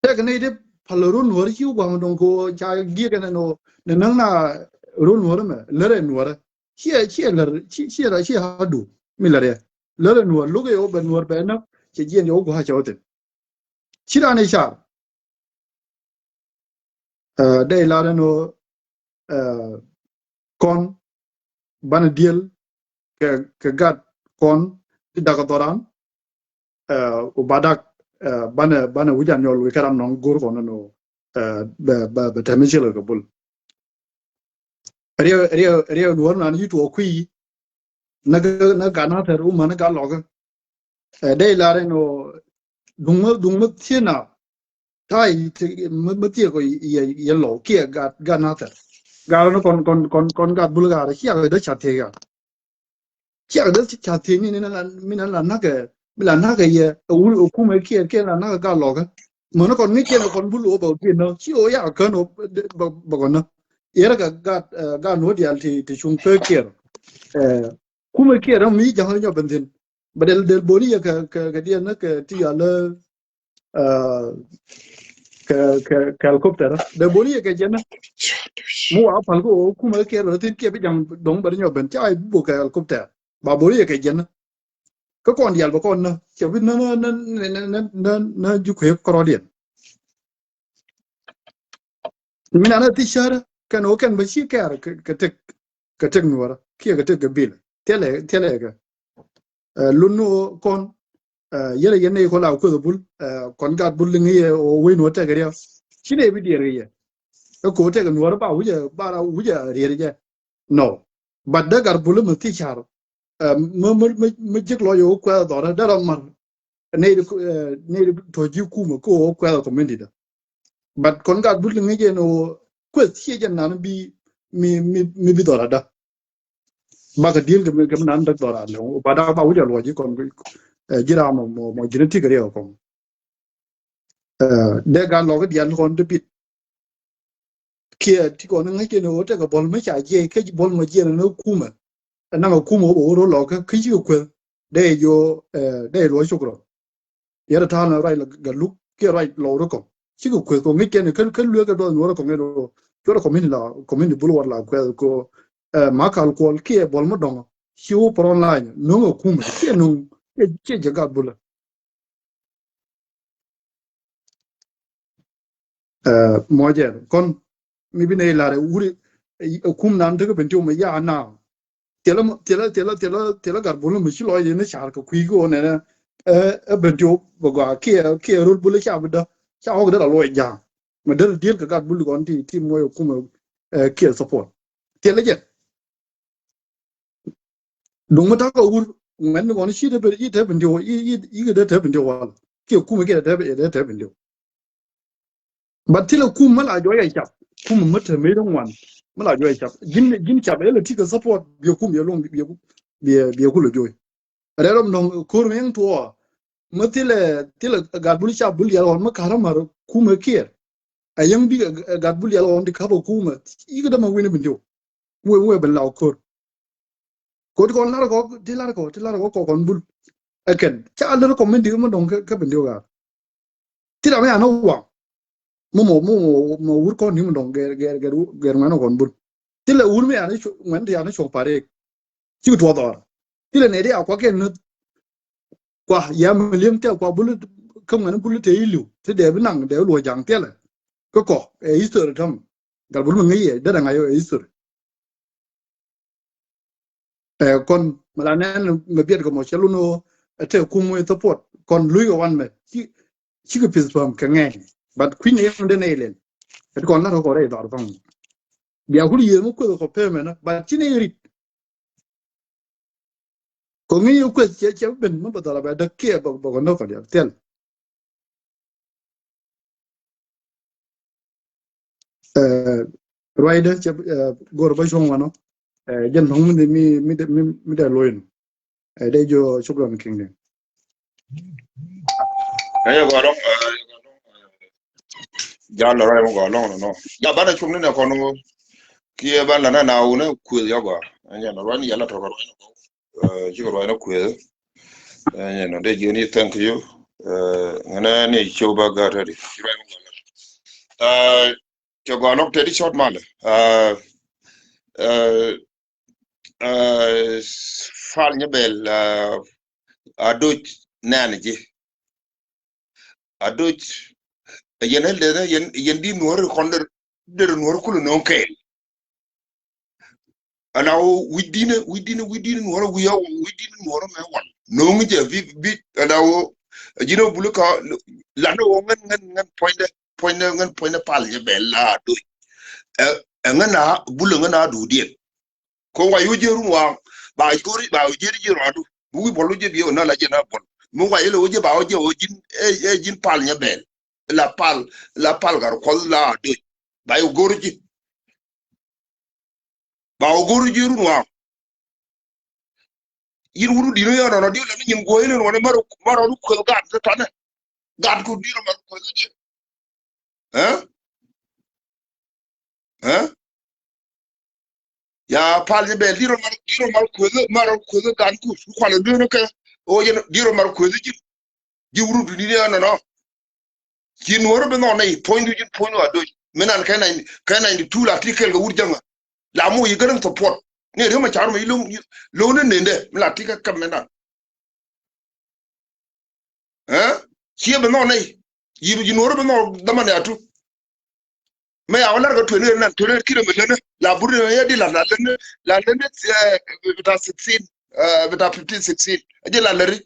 Tɛk ni ti pal run nuɔr ci guam dong ko ca giek ni no ni nang na run nuɔr mɛ lere nuɔr. Ciɛ, ciɛ lere, ciɛ, ciɛ ra ciɛ hadu mi lere. Lere nuɔr luk yo bɛ nuɔr bɛ na cɛ jiɛn yo gua cɛ wotin. Ci ra ni car. Eh, dee lar ni no, eh, kɔn banɛ diel kɛ, kɛ gat kɔn ti dak dhɔran, eh, u ba dak, eh, banɛ, banɛ wi̱c an nyɔl wi̱c kɛ ram nɔŋ go̱r kɔn nɔ, eh, bɛ, bɛ, bɛ tɛmɛ ciɛl kɛ bul. Riɛw, riɛw, riɛw duɔr nan yi tuɔ kui̱, na, na gat na thɛr u män gat lɔkä. Eh, dee lar ɛn ɣöö duŋ mä, duŋ mä thiee na ta̱a̱ i̱ ti mä, mä thiee kɔ yɛ, yɛ lɔw kiɛ gat, gat na thɛr. Gat ni kɔn, kɔn, kɔn, kɔn gat bul gat ciak dee ca thiee gat. Ciak dee ca thiee ni, ni na la, mi na la nakɛ, mi la nakɛ yɛ, ɛ wul, ɛ kumɛ kiɛ, kiɛ la nakɛ gat lɔkä. Mäni kɔn ŋi̱c kiɛn ɛ kɔn bul ɣöö bɛ kiɛn nä ci ɣöö yak kän ɣöö bɛ, bɛ kɔn nä. Yɛrɛ kɛ gat, eh, gat nuɔ̱t diaal ti, ti cuŋ pek kiɛr. Eh, kumɛ kiɛr ɛ mi ja̱ŋ nyɔ ben thi̱n. Bɛ del, del boli yɛ kɛ, kɛ, kɛ diɛn nä kɛ ti yalä, eh, kɛ, kɛ, kɛ helicopter. Del boli yɛ kɛ jɛn nä. Mi wa pal kɛ ɣöö kumɛ kiɛr bɛ thi̱n kiɛ bi ja̱ŋ dɔ̱ŋ bɛ nyɔ ben ca i̱ bi bok kɛ helicopter. Ba boli yɛ kɛ jɛn nä. Kä kɔn diaal bɛ kɔn nä cɛ bi nä, nä, nä, nä, nä, nä, nä ji̱ kuëë kɔrɔdiɛn. Mi nan a thi cärä kɛn ɣöö kɛn bä ci kɛɛr kɛ, kɛ tëk, kɛ tëk nuɔrä kiɛ kɛ tëk kɛ bil. Thilɛ, thilɛ kɛ. Eh, lun ni ɣöö kɔn, eh, yɛn a yɛn nɛy kɔn la kueth bul, eh, kɔn gat bul liŋ yɛ ɣöö wec nuɔr tɛk riɛk. Ci nɛy bi diɛɛr kɛ yɛ. Ɛ ko̱ tɛk nuɔrä ba wi̱cɛ, ba ra wi̱cɛ riɛr jɛ. No. But dee gat bul mi thi car. Eh, mi, mi, mi, mi ji̱k lɔc ɣöö kuɛth dhɔrä dee rɔ mar. Nɛy di, eh, nɛy di tuɔ̱c ji̱ kumɛ kä ɣöö kuɛth community dä. But kɔn gat bul ŋi̱c ɛn ɣöö kueth ciɛ jɛ nan bi mi, mi, mi bi dhɔr ada. Bakɛ diel kɛ mi, kɛ mi nan däk dhɔr alɛ ɣöö ba dak ba wi̱c a luɔc ji̱ kɔn, eh, ji̱ ram mɔ, mɔ, mɔ ji̱n ti kɛ riɛk kɔn. Eh, dee gat lɔk diaal kɔn ti bit. Kiɛ ti kɔn ŋäc kɛn ɣöö tekɛ buɔl mi ca jiɛc kä buɔl mɔ jiɛn ni kumɛ. Ɛn naŋ ɛ kumɛ ɣöö bɛ ɣöö rɔ lɔkä kä cikɛ kueth. Dee jiɔ, eh, dee luɔc cuk rɔ. Yɛn ɛ ta̱a̱ ni ruac lɛ Galuk kiɛ ruac lɔw rɔ kɔŋ. Cikɛ kueth kɔ ŋäc kɛn kä, kä lueek kɛ duɔth nuɔr rɔ kɔŋ ɛn ɣöö cuɔrɛ community la, community bul wär la kuɛth kɔ, eh, ma kal kuɔl kiɛ buɔl mi dɔŋ. Ci wä front line no̱ŋ ɛ kumɛ kiɛ no̱ŋ kiɛ, kiɛ jɛ gat bulɛ. Eh, mɔcɛ kɔn mi bi nɛy lar ɛ wuri, eh, kum nan tekɛ Bentiu mɛ ya na. Thilɛ, thilɛ, thilɛ, thilɛ, thilɛ gat bul mi ci lɔc ni car kɛ kui̱ kɛ ɣöö nɛnɛ, eh, eh, Bentiu bɛ gɔaa kiɛ, kiɛ rol bul ca bi dä ca ɣɔk dee la luɔc ja̱a̱ŋ. Mɛ dee diel kɛ gat bul kɔn ti, ti mɔc ɛ kum, eh, kiɛ support. Thilɛ jɛ. Duŋ mi ta̱kɛ wur ŋuɛ̈tni kɔn ci te ben, ci te Bentiu, ci, ci, ci kɛ dee te Bentiu wal kiɛ kumɛ kiɛ dee te, dee te Bentiu. But thilɛ kum mi la jɔɔc ɛ cap, kum mi te mec ŋuan mi la jɔɔc ɛ cap. Ji̱n, ji̱n cap ɛ lɛ ti kɛ support biɛ kum biɛ luŋ biɛ, biɛ, biɛ kulɛ jɔɔc. Rɛl rɔ mi nɔŋ ko̱r mi yɛn tuɔɔ mi thilɛ, thilɛ gat bul cap bul yɛl ɣɔn mi ka̱r ɛ mar kumɛ kiɛ. A yäŋ bikɛ gat bul yɛl ɣɔn ti ka̱p ɛ kumɛ. Yikɛ dämɛ wi̱n ɛ Bentiu. Wee, wee ben la ko̱r. Ko̱r ti kɔn lar kɔ, ti lar kɔ, ti lar kɔ kɔ kɔn bul. Ɛ kɛn ca lar kɔ min dik mi dɔŋ kä, kä Bentiu gat. Ti ram yan ɛ waŋ. Mɔ, mɔ, mɔ, mɔ wur kɔn ni mi dɔŋ gɛr, gɛr, gɛr, gɛr ŋuɛn ɛ kɔn bul. Ti lɛ wur mi yan ɛ cu, ŋuɛn ti yan ɛ cuɔk parik. Cik tuɔth ɣɔr. Thilɛ nɛy ti a kuak kɛn ni kua ya mi li̱em tɛk kua bul kä ŋuɛn bul te i̱ li̱w ti dee bi naŋ dee luɔ ja̱ŋ thilɛ. Kä kɔ ɛ history täm. Gat bul mi ŋäc yɛ derɛ ŋa̱c ɛ history. Ɛ kɔn mi la nɛn mi biɛt kɛ mɔ cɛ lun ɣöö ɛ te kum mi support kɔn luc kɛ wan mɛ ci, cikɛ pi̱th päm kɛ ŋɛny. But kui̱n ni yɛn dee nɛy lɛl. Ɛ ti kɔn lat kɛ kɔ rɛy dhɔr päm. Bia kul yiëë mi kueth kɔ payment, but ci ni rit. Kɔ ŋi̱i̱c kueth cɛ, cɛ ben mi bä dhɔl a bɛ däk kiɛ bä, bä kɔ nɔk kɔ dial thil. Eh, ruaydä cɛ, eh, go̱r bä cuɔ̱ŋ wanɔ. Eh, jɛn thɔŋ mi, mi, mi, mi, mi dee lo̱c nɔ. Eh, dee jɔ, shukran King Deng. Ɛ yɛ gɔaa lɔŋ, ɛ, jal rɔy mɔ gɔaa lɔŋ nɔ. Ja banɛ cum ni nɛ kɔn wä. Kiɛ ban la na na wunɛ kueth yɔ gɔaa. Ɛ nyɛ nɔ ruany yɛla tɔkɔ ruany nɔ. Ɛ, cikɛ ruany nɔ kueth. Ɛ nyɛ nɔ dee jieni thank you. Ɛ, ŋɛnɛ ni ciw ba gat rɛdi. Ci ruany mɔ gɔaa lɔŋ. Ɛ, cɛ gɔaa lɔŋ tɛdi short mal. Ɛ, ɛ, Ɛ, Pal Nyabɛl, ɛ, Adoc nɛɛni ji̱. Adoc, ɛ, yɛn ɛ lɛthɛ, yɛn, yɛn di nuɔ̱ɔ̱ri kɔn der, der nuɔ̱ɔ̱ri kulu no̱o̱ŋ kɛɛl. Ala wä wi̱c di̱n, wi̱c di̱n, wi̱c di̱n nuɔ̱ɔ̱ri wi̱i̱ a wä, wi̱c di̱n nuɔ̱ɔ̱ri mɛ wal. No̱o̱ŋ jɛ bi, bi, ala wä, ɛ, ji̱n ɛ buli ka, lanɛ wä ŋän, ŋän, ŋän puɔ̱nydɛ, puɔ̱nydɛ, ŋän puɔ̱nydɛ Pal Nyabɛl la Adoc. Ɛ, ɛ ŋän a, buli ŋän a duudiɛn. Ko wa yu jiru wa, ba jori, ba jiri jiru adu. Bu wi bolu je bi o na la je na bol. Mu wa yele o je ba o je o jin, e, e jin Pal Nyabɛl. La Pal, la Pal gar kol la de. Ba yu gori ji. Ba o gori jiru wa. Yin wuru dino ya no, no, di la ni nyin go yele no, maro, maro du ko gat ta ne. Gat ku diro maro ko je. Ɛ? Ɛ? Ya Pal Nyabɛl, diro mal, diro mal kueth, maro kueth gan ku, ku kual dueno kɛ. O yen diro mal kueth ji̱. Ji̱ wurut ni ni nɔ nɔ. Ji̱ nuɔr bi nɔ nɛ puɔ̱nydu ji̱ puɔ̱nydu Adoc. Min an kɛ nine, kɛ ninety two la ti kɛl kɛ wur jaŋa. La mu yi gɛrɛn support. Ni ri ma char ma yi lung, lung ni nende. Mi la ti kɛ kɛm mi na. Ɛ? Ciɛ bi nhɔk nɛy. Yi, yi nuɔri bi nhɔk dhamani atu. Mɛ ya wä lar kɛ twenty nine, twenty nine kilo mi leni. La buri ni yɛ di la, la leni, la leni, ɛ, bita sixteen, ɛ, bita fifteen, sixteen. Ɛ jɛ la leri.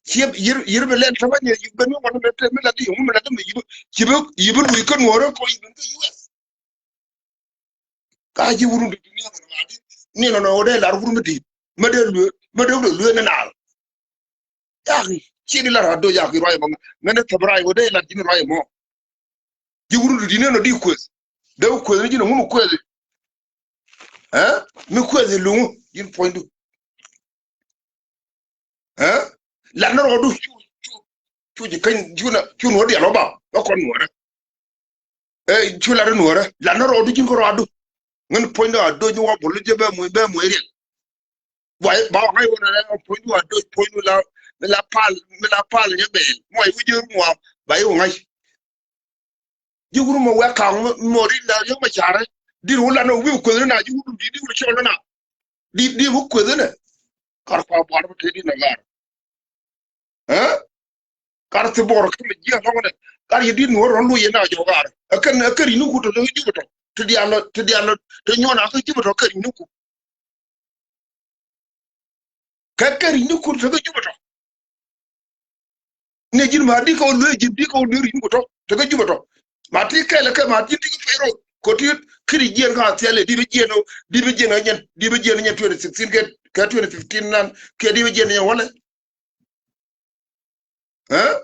Ciɛ yir, yir bi lɛn tamani, yi ben mi wan mi te, mi la di, mi la di, mi yi bi, yi bi, yi bi lui kä nuɔri kɔ yi ben kä U S. Ka ji̱ wurun di dunia mɛ ma di. Ni nɔ nɔ wä dee lar wurun mi di. Mɛ dee luee, mɛ dee luee ni naal. Yaki, ci di lar Adoc yaki ruac mɔ. Ŋäni thäb ruac wä dee lar ji̱n ruac mɔ. Ji̱ wurun di dunia nɔ di kueth. Dee wä kueth ni ji̱n ŋu mi kueth. Ɛ? Mi kueth luŋu, ji̱n puɔ̱nydu. Ɛ? Lat ni rɔɔdu cu, cu, cu ji̱ käny, cu na, cu nuɔ̱ɔ̱r dial wä ba, ba kɔn nuɔ̱ɔ̱rä. Ɛ, cu lat ni nuɔ̱ɔ̱rä, lat ni rɔɔdu ji̱n kä rɔɔdu. Ŋän puɔ̱nydu Adoc ni wä bul jɛ bɛ muc, bɛ muc riɛl. Ba, ba wä ŋa̱c wä na rɛ puɔ̱nydu Adoc, puɔ̱nydu la, mi la Pal, mi la Pal Nyabɛl. Muɔc wä jɛ rum wa, ba yi wä ŋa̱c. Ji̱ wur mɔ wɛk ka̱ŋ mɔ ri la yäŋ mɛ carɛ. Dir wur la nɔ wi̱i̱ kueth ni na ji̱ wur di, di wur cɔl ni na. Di, di wur kueth ni. Kar kua buar bä te di na lar. Ɛ? Kar thi bɔr kä mɛ ji̱ alɔŋ ni. Kar yɛ di nuɔr rɔn lu yɛ na jɔk ar. Ɛ kɛn, ɛ kɛn ri ni ku tɔ, tɔ Jubɛ tɔ. Ti dial lɔ, ti dial lɔ, ti nyuɔn a kä Jubɛ tɔ kɛn ri ni ku. Kɛ kɛ ri̱c ni kur tekä Jubɛ tɔ. Ni ji̱n ma di kɛ wä luee ji̱n di kɛ wä luee ri̱c ni kur tɔ tekä Jubɛ tɔ. Ma ti kɛl kɛ ma ti ti kɛ pɛy rɔ. Kɔ ti kiri jiɛn ka thiɛl di bi jiɛn di bi jiɛn nyɛn di bi jiɛn nyɛn twenty sixteen kɛ kɛ twenty fifteen nan kɛ di bi jiɛn nyɛn wale. Ɛ?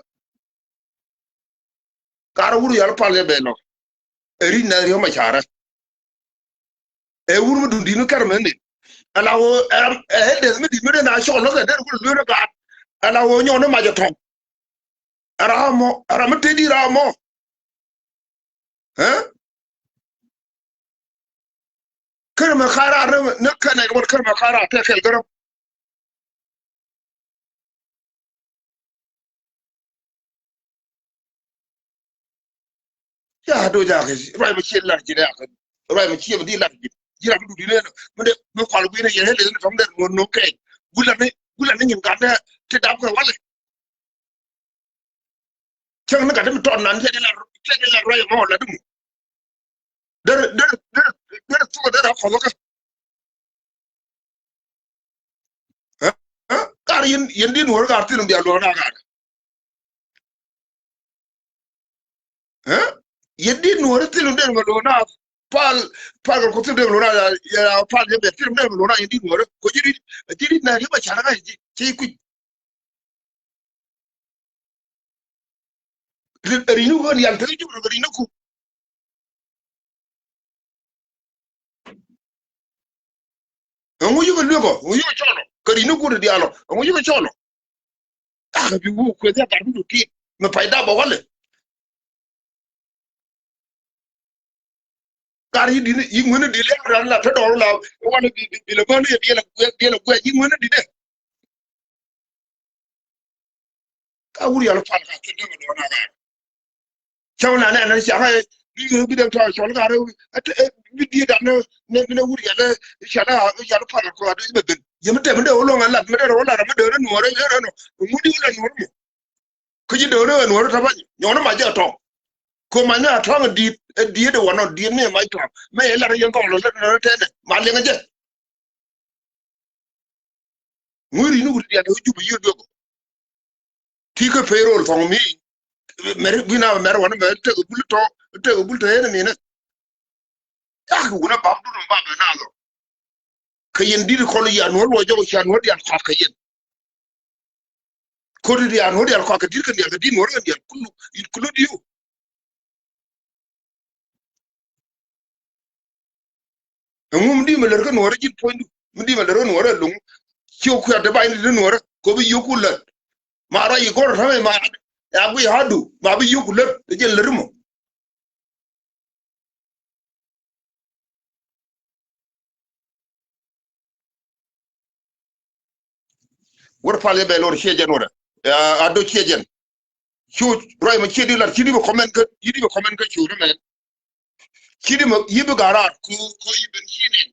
Kar wur yal pal yɛ bɛ lɔ. Ɛ ri̱c na ri̱w ma carɛ. Ɛ wur mi dun di̱t mi kɛr mɛn ni. Ala wä ɛ ɛ ɛ deth mi di̱t mi dee na cɔl lɔk ɛ dee wur lueer ɛ gaat. Ala wä nyɔk ni mac ɛ tɔŋ. Ɛ ram mɔ ɛ ram mi te di̱t ram mɔ. Ɛ? Kɛn mɛ kar rar ni kɛn ɛ kɛ wal kɛn mɛ kar rar tɛ kɛl gärä. Ya do jakɛ ruac mɛ cie lar ji̱ rɛk ruac mɛ cie mɛ di lar ji̱ ji̱ ram du di ne mɛ de mɛ kual gui̱n yɛ hɛl in tɔm dɛ ŋuɔn no̱ŋ kɛɛc gula ni gula ni nyin gat dɛ ti dap kɛ walɛ. Cäŋ ni gat mi tɔt nan cɛ di lar cɛ di lar ruac mɛ wala dum. Derɛ derɛ derɛ derɛ thukɛ derɛ kɔthɔ kɛ. Ɛ? Ɛ? Kar yɛn yɛn di nuɔr kar thin bia luɔr na kar. Ɛ? Yɛ dit nuɔ̱ɔ̱rä thil mi den mɛ lo̱o̱ na pal, pal kɛ kuth thil mi den mɛ lo̱o̱ na ya, ya pal yɛ bɛ thil mi den mɛ lo̱o̱ na yɛ dit nuɔ̱ɔ̱rä. Ko ji̱ dit, ji̱ dit na ri̱p a canɛ ŋa̱c ji̱, ci kui̱. Ri-, ri̱n ni wä ni yal te ji̱ rɔ ri̱n ni ku. Ɛŋu yikɛ luek ɔ, ɛŋu yikɛ cɔl ɔ, kɛ ri̱n ni guut diaal ɔ, ɛŋu yikɛ cɔl ɔ. Ak bi wuk kueth ya gat mi du tiit, mi pay dap ɔ walɛ. Gat yi di̱t, yi ŋuäni di̱t lɛ ran la te dɔɔr la, walɛ bi, bi, bi lɛ bäni, bi lɛ guɛth, bi lɛ guɛth, yi ŋuäni di̱t dɛ. Ka wur yal pal ka kɛ dämɛ dɔɔn a gat. Cäŋ na nɛ na ca ŋa̱c bi bi dee tɔ̱ cɔl gat rɛw bi diet dan ni ni wur yal ca na yal pal kɔ gat bi ben. Yɛ mi tɛm mi dee wä loŋ a lat mi dee rɛ wä lat mi dee rɛ nuɔrɛ yɛ rɛ nɔ. Ŋut di wä la nuɔrɛ mɔ. Kä ji̱ dee wä rɛ nuɔrɛ tɔ ba nyɔn ma jɛ tɔŋ. Ko ma ni a tɔŋ diet diet wä nɔ diet ni ma tɔŋ mɛ yɛ lat yɛn kɔŋ lɔ lat nɔ tɛnɛ ma liɛŋ jɛ. Ŋuiri ni wut dian wä jup yiel duek. Ti kä payroll thɔŋ mi. Mɛr guina mɛr wan mɛr tek bul tɔ tek bul tɔ yɛn mi ne. Yak wuna bab dun bab na lo. Ka yɛn dit kɔl ya nuɔr wä jɔk ca nuɔr dian kɔk ka yɛn. Kodi dian nuɔr dian kɔk ka dit ka dian ka dit nuɔr ka dian kulu include you. Ɛŋu mi di mi lär kä nuɔrä ji̱n puɔ̱nydu mi di mi lär kä nuɔrä ɛlɔ̱ŋ. Ci wä kuiat dee ba in di nuɔrä ko bi yio̱ku lät. Ma ruac yi gɔr ta̱mɛ ma ya gui hadu ma bi yio̱ku lät ɛ jɛn lät mɔ. Wur pal yɛ bɛ lor ciɛ jɛn wurɛ. Ado ciɛ jɛn. Cu ruac ma ciɛ di lat ci di bɛ comment kä ci di bɛ comment kä cu di mɛn. Ci di ma yi bi garar ku ku yi ben ci nɛn.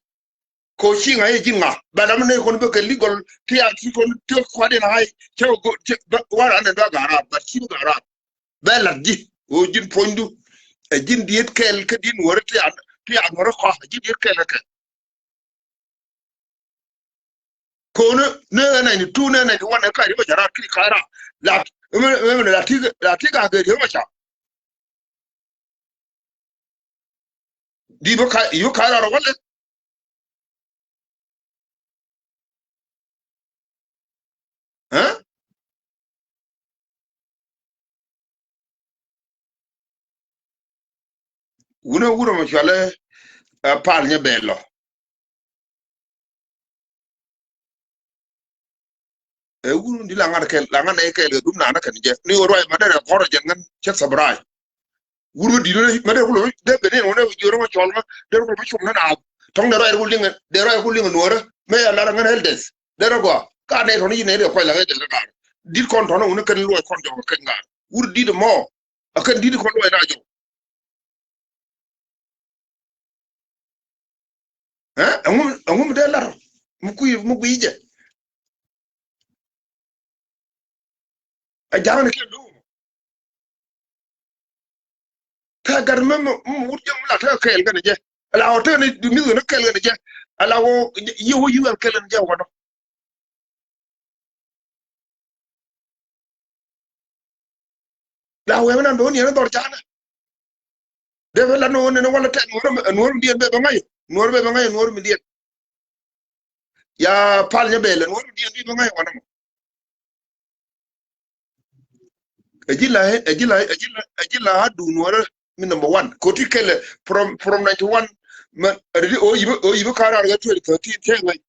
Ko ci ŋa yɛ ji̱n ŋa bɛ dam ne kon bɛ kɛ legal ti a ti kon ti kuat in ŋa cɛ go ti bɛ wara ne bɛ garar bɛ ci bi garar. Bɛ lat ji̱ ɣöö ji̱n puɔ̱nydu ɛ ji̱n diet kɛl kä di̱t nuɔ̱ɔ̱ri ti a ti a nuɔ̱ɔ̱ri kɔa ɛ ji̱n diet kɛl ɛ kɛ. Ko̱n ni ɛ ninety two ni ɛ ninety one ɛ ka̱c ri bä ca raar kiri ka̱c raar. La la ti la ti ka gɛ ri bä ca. Di bä ka̱c ri bä ka̱c raar walɛ. Ɛ wunä wurä mɔ cualɛ pal nyɛ bɛl lɔ. Ɛ wun di la ŋa̱t kɛl la ŋa̱t nɛ kɛl kɛ dum na na kɛn jɛ ni wä ruac ma derɛ kɔrɔ jɛ ŋän cɛ sabrai. Wur wä di ni ma derɛ kulo dɛ bene wä ne jioro ma cɔl ma derɛ kulo ma cum na na tɔŋ derɛ ruac ku liŋ derɛ ruac ku liŋ nuɔrɛ mɛ ya lar ŋän elders derɛ gɔa ka ne tɔni ne de kɔc la ŋän derɛ dar dit kɔn tɔni wun kɛn luɔc kɔn jɔk kɛn ŋa̱t wur dit mɔ a kɛn dit kɔn luɔc na jɔk. Ɛ ɛŋu ɛŋu mi dee lar mi kui̱ mi kui̱ jɛ. Ɛ ja̱a̱ŋ ni kiɛ lo̱o̱. Kä gat mi mi wut jɛ mi la tekɛ kɛɛl kɛn jɛ ala wä tekɛ ni mi kɛɛl kɛn jɛ ala wä yɛ wä yi wɛl kɛɛl kɛn jɛ wä nɔ. La wee mi nan bɛ wä niɛn dhɔr canɛ. Dee bɛ la ni wä nɛn wä la tɛt nuɔr mi diɛn bɛ bɛ ŋa̱c nuɔr bɛ bɛ ŋa̱c nuɔr mi diɛn. Ya pal nyɛ bɛ lɛ nuɔr mi diɛn bi bɛ ŋa̱c wä nɔ. Ɛ ji̱ la ɛ ji̱ la ɛ ji̱ la ɛ ji̱ la a duun wärä mi number one. Ko ti kɛlɛ from from ninety one. Mɛ ɛ di o yibi o yibi ka̱raar kɛ twenty thirteen kɛ ŋäc.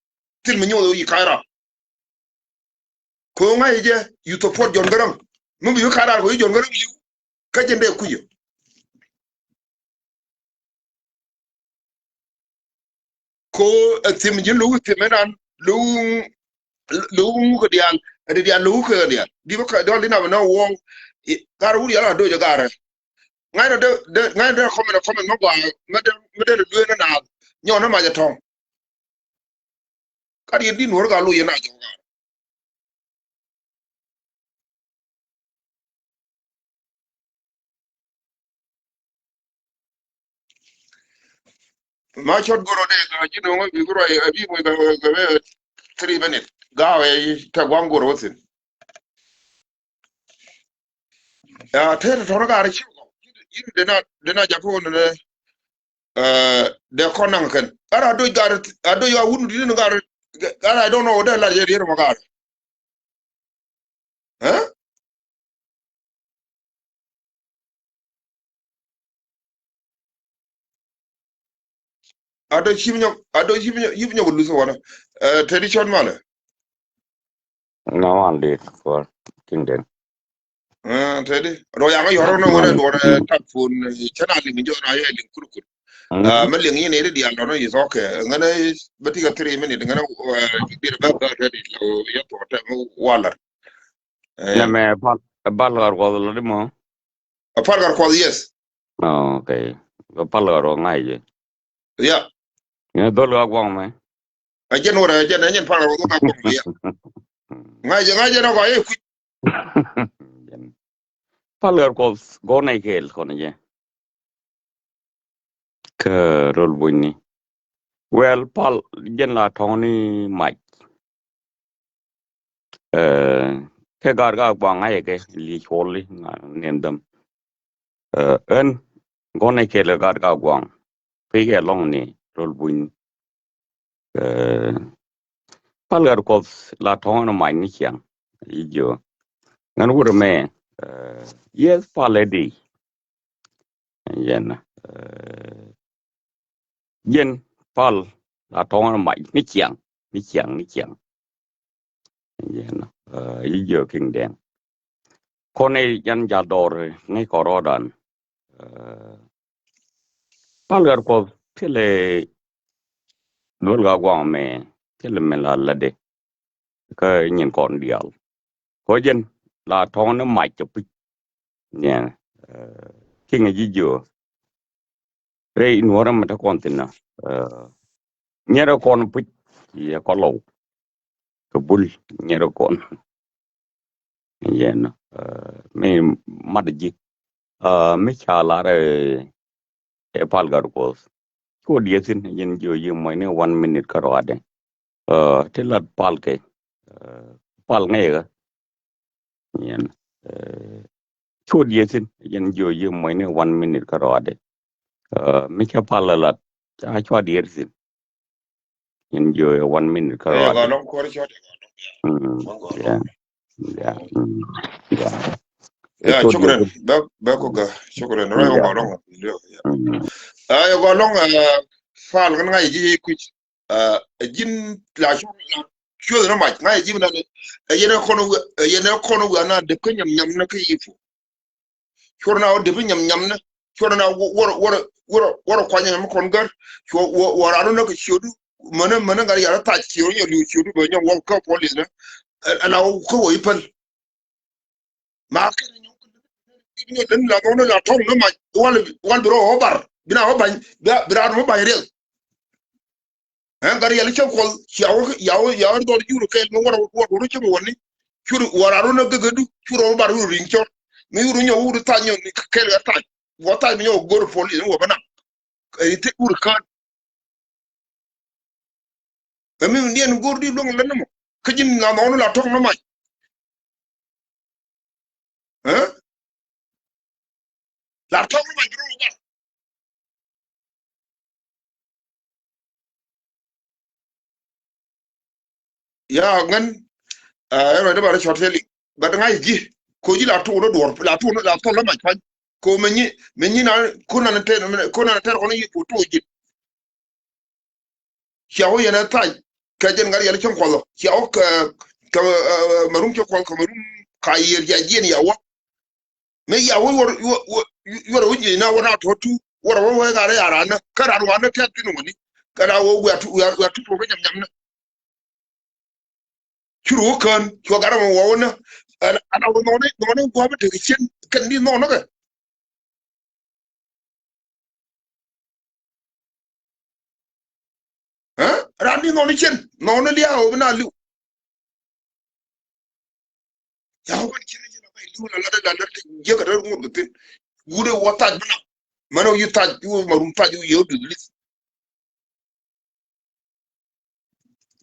Thil mi nyuɔth o yi ka̱raar. Ko ŋa̱c jɛ you support John Garang. Mi bi ka̱raar ko yi John Garang liw. Kä jɛ ndɛ kui̱. Ko ɛ thim ji̱ lo̱k thim ɛnan lo̱k lo̱k ŋuk kɛ diaal ɛ di diaal lo̱k kɛ diaal di bä kɛ dɔl di nam ɛnɔ wɔŋ. Gar wur yal a doc ɛ garɛ. Ŋa̱c nɔ dee dee ŋa̱c nɔ dee kɔmɛn ɛ kɔmɛn mɛ gɔaa mɛ dee mɛ dee luee ni naath nyɔɔn ni mac ɛ tɔ̱ŋ. Kat yɛn di nuɔr gal lo̱k yɛn a jɔk gar. Ma cɔt goro de ga ji̱ no̱ŋ a bi goro a bi moc ga ga three minute ga wɛ ta guaŋ goro wä thin. Ya te tɔrɔ gar ci. ji̱n dee na, dee na jakä wä nɛ. Ɛ, dee kɔn naŋ kɛn. Ɛr a doc gar, a doc a wun di ni gar. Gar, I don't know, dee lar jɛ rier mɔ gar. Ɛ? Ado cip nyɔk, ado cip nyɔk, cip nyɔk luth wanɛ. Ɛ, tedi cɔt malɛ. Na wan dit for ting den. Ɛ, tedi. Ro yaŋ yɔr na wɛrɛ duɔr tap phone, ɛ, channel liŋ jɔ na yɛ liŋ kur kur. Ɛ, mɛ liŋ yin iri dial dɔn is okay. Ŋɛnɛ bɛ ti ka three minute ŋɛnɛ, ɛ, bit bɛ bɛ ready lo yɛ tɔ tɛ mɛ walar. Ɛ, nɛ mɛ pal, pal gar kɔth lo di mɔ. A pal gar kɔth, yes. Oh, okay. Pal gar kɔth ŋa̱c jɛ. Yeah. Ŋɛ dhol gar guaŋ mɛ. A jɛn wara, a jɛn, a jɛn pal gar kɔth gar guaŋ mɛ, yeah. Ŋa̱c jɛ, ŋa̱c jɛ na kɔ ye kui̱. Pal gar kɔth gɔn a kɛɛl kɔn jɛ. Kä rol bunyni. Well, pal jɛn la tɔŋni mac. Ɛ, kɛ gar gar guaŋ a yɛ kɛ li cuɔli ŋa nen däm. Ɛ, ɛn gɔn ɛ kɛl gar gar guaŋ. Pekɛ lɔŋni rol bunyni. Ɛ, pal gar kɔth la tɔŋni mac ni ciaŋ. Ijo. Ŋän wurɛ mɛ. Ɛ, yes, pal ɛ di. Yɛn, ɛ, yɛn pal la tɔŋ mac ni ciaŋ, ni ciaŋ, ni ciaŋ. Yɛn, ɛ, yi jiɔ kiŋ dɛŋ. Kɔn i̱ yɛn jal dɔr ŋäc kɔn rɔɔdan. Ɛ, pal gar kɔth thilɛ duel gar guaŋ mɛ thilɛ mɛ la lätdɛ. Kä nyin kɔn diaal. Kɔ jɛn la tɔŋ ni mac kɛ puc. Niɛ, ɛ, kiŋɛ ji̱ jiö. Rɛy nuɔrä mɛ te kɔn thin na. Ɛ, nyɛrɛ kɔn puc yɛ kɔ lɔw. Kɛ bul nyɛrɛ kɔn. Yɛn, ɛ, mi mat ji̱. Ɛ, mi ca lar ɛ, ɛ pal gar kɔth. Cuɔ diɛ thin, yɛn jiö yi mɔc ni one minute kä ruadɛ. Ɛ, ti lat pal kɛ. Ɛ, pal ŋɛɛ kä. Yɛn, ɛ, cuɔ diɛ thin, yɛn jiö yi mɔc ni one minute kä ruadɛ. Ɛ, mi ca pal lat, ca cuɔ diɛ thin. Yɛn jiö yi one minute kä ruadɛ. Gɔlɔŋ kuɔr cuɔ diɛ gɔlɔŋ. Mm, yeah. Yeah. Mm, yeah. Ya, shukran. Bɛ, bɛ ko ga. Shukran. Rɔ yɔ gɔlɔŋ. Ya. Mm. Ɛ, yɔ gɔlɔŋ, ɛ, pal kan ŋa̱c ji̱ kui̱c. Ɛ, ji̱n la cuɔth, la cuɔth ni mac. Ŋa̱c ji̱ mi na ni. Ɛ, yɛn ɛ kɔn wä, ɛ, yɛn ɛ kɔn wä na dep kä nyam nyam na kä yi fu. Cuɔr na wä dep nyam nyam ni. Cuɔr na wä, wä, wä, wä, wä kuany nyam kɔn gär. Cuɔ wä, wä ran na kä ciodu. Mänä, mänä ŋa̱r yara thac ciodu nyɛ liu ciodu bɛ nyɛ wä kä police ni. Ɛ, ɛ na wä kä wä ipäl. Ma kɛ ni nyɔŋ kɛ ni la nɔŋ ni la tɔŋ ni mac wal, wal bi rɔ wä bar. Bi na wä ba̱ny, bi, bi ra wä ba̱ny riɛl. Ɛn gar yɛl cä kuɔl cia wä, ya wä, ya wä dhɔl jur kɛl mi wä, wä, wä cä mi wä ni. Cur wä ra run a gägädu, cur wä bar wä riŋ cɔr. Mi wä nyɔ wä thac nyɔ ni kɛl a thac. Wä thac mi nyɔ wä gor police ni wä bä na. Ɛ ti wur kan. Ɛ mi diɛn gor di luŋ lɛ ni mɔ. Kä ji̱n ŋa mɔ ni la tɔŋ ni mac. Ɛ? La tɔŋ ni mac run bar. Ya ŋän, ɛ, ɛn rɔ dee ba rɔ cɔt thil i̱. But ŋa̱c ji̱. Ko ji̱ la tuun rɔ duɔr, la tuun, la thɔl la mac pa̱ny. Ko mɛ nyi, mɛ nyi na, kun na tɛr, kun na tɛr kɔn yi ko tuun ji̱. Cia wä yɛn ɛ thac kɛ jɛn ŋa̱r yɛl cäŋ kuɔth ɔ. Cia wä kɛ, kɛ, ɛ, ɛ, marum cä kuɔth kɛ marum ka yiër ja jiɛn ya wä. Mi ya wä yuɔr, yuɔr, yuɔr, yuɔr wä jiɛn na wä na tɔ tu wä rɔ wä wä ŋa̱r ya ran na kä ran wan na tɛth thin wä ni. Kä na wä wä tu wä tu wä nyam nyam na. Cur wä kään cua gat rɔ mɔ wä wä na. Ɛn, ɛn a wä nɔni nɔni gua̱a̱p mi tek cien kɛn di nɔni kɛ. Ɛ? Ran ni nɔni cien, nɔni lia̱a̱ wä bi na li̱w. Ya wä kɛn cien cien a bɛ li̱w la la la la jiäk a rɛr ŋut kɛ thin. Wut ɛ wä thac bi na. Mɛn wä yi thac, yi wä marum thac, yi wä yio̱w duth li̱th.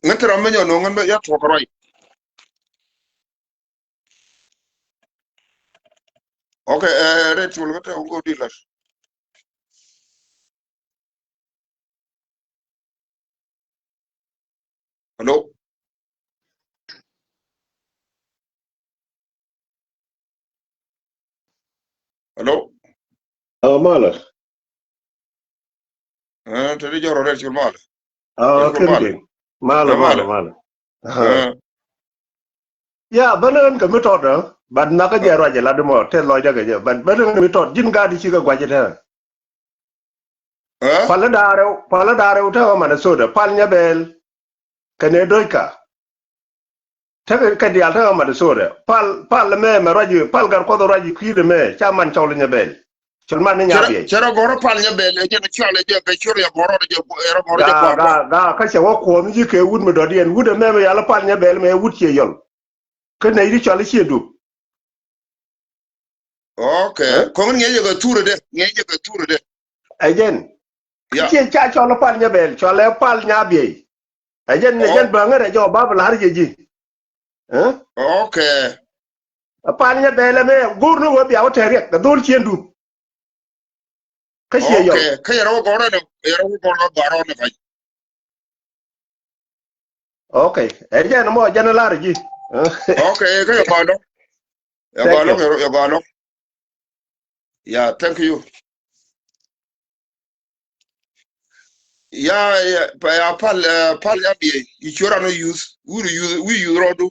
Ŋän te ram mi nyɔ no̱o̱ŋ ŋän bä ya tuɔk kɛ ruac. Okay, eh, Red Col kä te ŋu di lat. Hello? Hello? Ah, malɛ. Eh, te di jɔrɔ Red Col malɛ. Ah, Red Col kɛn malɛ. Kɛn. Malɛ, eh, malɛ, malɛ. Malɛ. Ah. Eh. Ya, bä ni ɣän kɛ mi tɔt, eh, but nakä jɛ ruac ɛ lat mɔ, te lɔcdä kɛ jɛ, but bä ni ɣän kɛ mi tɔt, ji̱n gaat i̱ cikɛ gua̱c ɛ tɛn. Eh? Pal i̱ da̱ŋ rɛw, pal i̱ da̱ŋ rɛw te ɣä Minnesota, pal Nyabɛl kɛnɛ Do̱cka. Tekɛ kɛ diaal tekɛ Minnesota. Pal, pal mɛ mɛ ruac, pal Gatkuɔth ruac kui̱dɛ mɛ ca man cɔl Nyabɛl. Cɔl man ni Nyabiɛy. Cɛ rɔ gɔ̱rä pal Nyabɛl, ɛ jɛn cɔl ɛ jɛ bɛ cur yɛ bɔrɔ jɛ, ɛ rɔ gɔ̱rä jɛ. Gaa, gaa, gaa, kä cɛ wä kuɔth ji̱ kɛ wut mi dɔ̱diɛn. Wut ɛmɛ mɛ yal pal Nyabɛl mɛ wut ciɛ yɔl. Kä nɛy di cɔl i̱ ciɛ dup. Okay. Eh? Kɔŋ ŋiɛc jɛ kɛ thurɛ dɛ, ŋiɛc jɛ kɛ thurɛ dɛ. Ɛ jɛn. Ya. Ciɛ ca cɔl pal Nyabɛl, cɔl ɛ pal Nyabiɛy. Ɛ jɛn, ɛ jɛn bä ŋärɛ jɔk bä bi la̱r jɛ ji̱. Eh? Okay. Ɛ pal Nyabɛl ɛmɛ go̱o̱r ni wä bia wä tɛriɛk kɛ dhol ciɛn dup. Kä ciɛ yɔl. Okay. Kä yɛrɛ wä gɔrɛ nɛ, yɛrɛ wä gɔrɛ nɛ. Okay. Ɛ jɛn mɔ jɛn lar ji̱. Okay, kä yɛ gɔlɔ. Yɛ gɔlɔ, yɛ gɔlɔ. Yeah, thank you. Ya, ya, pa, ya pal, eh, pal Nyabiɛy, i̱ cuɛ ran wä yuth, wur yuth, wur yuth rɔɔdu.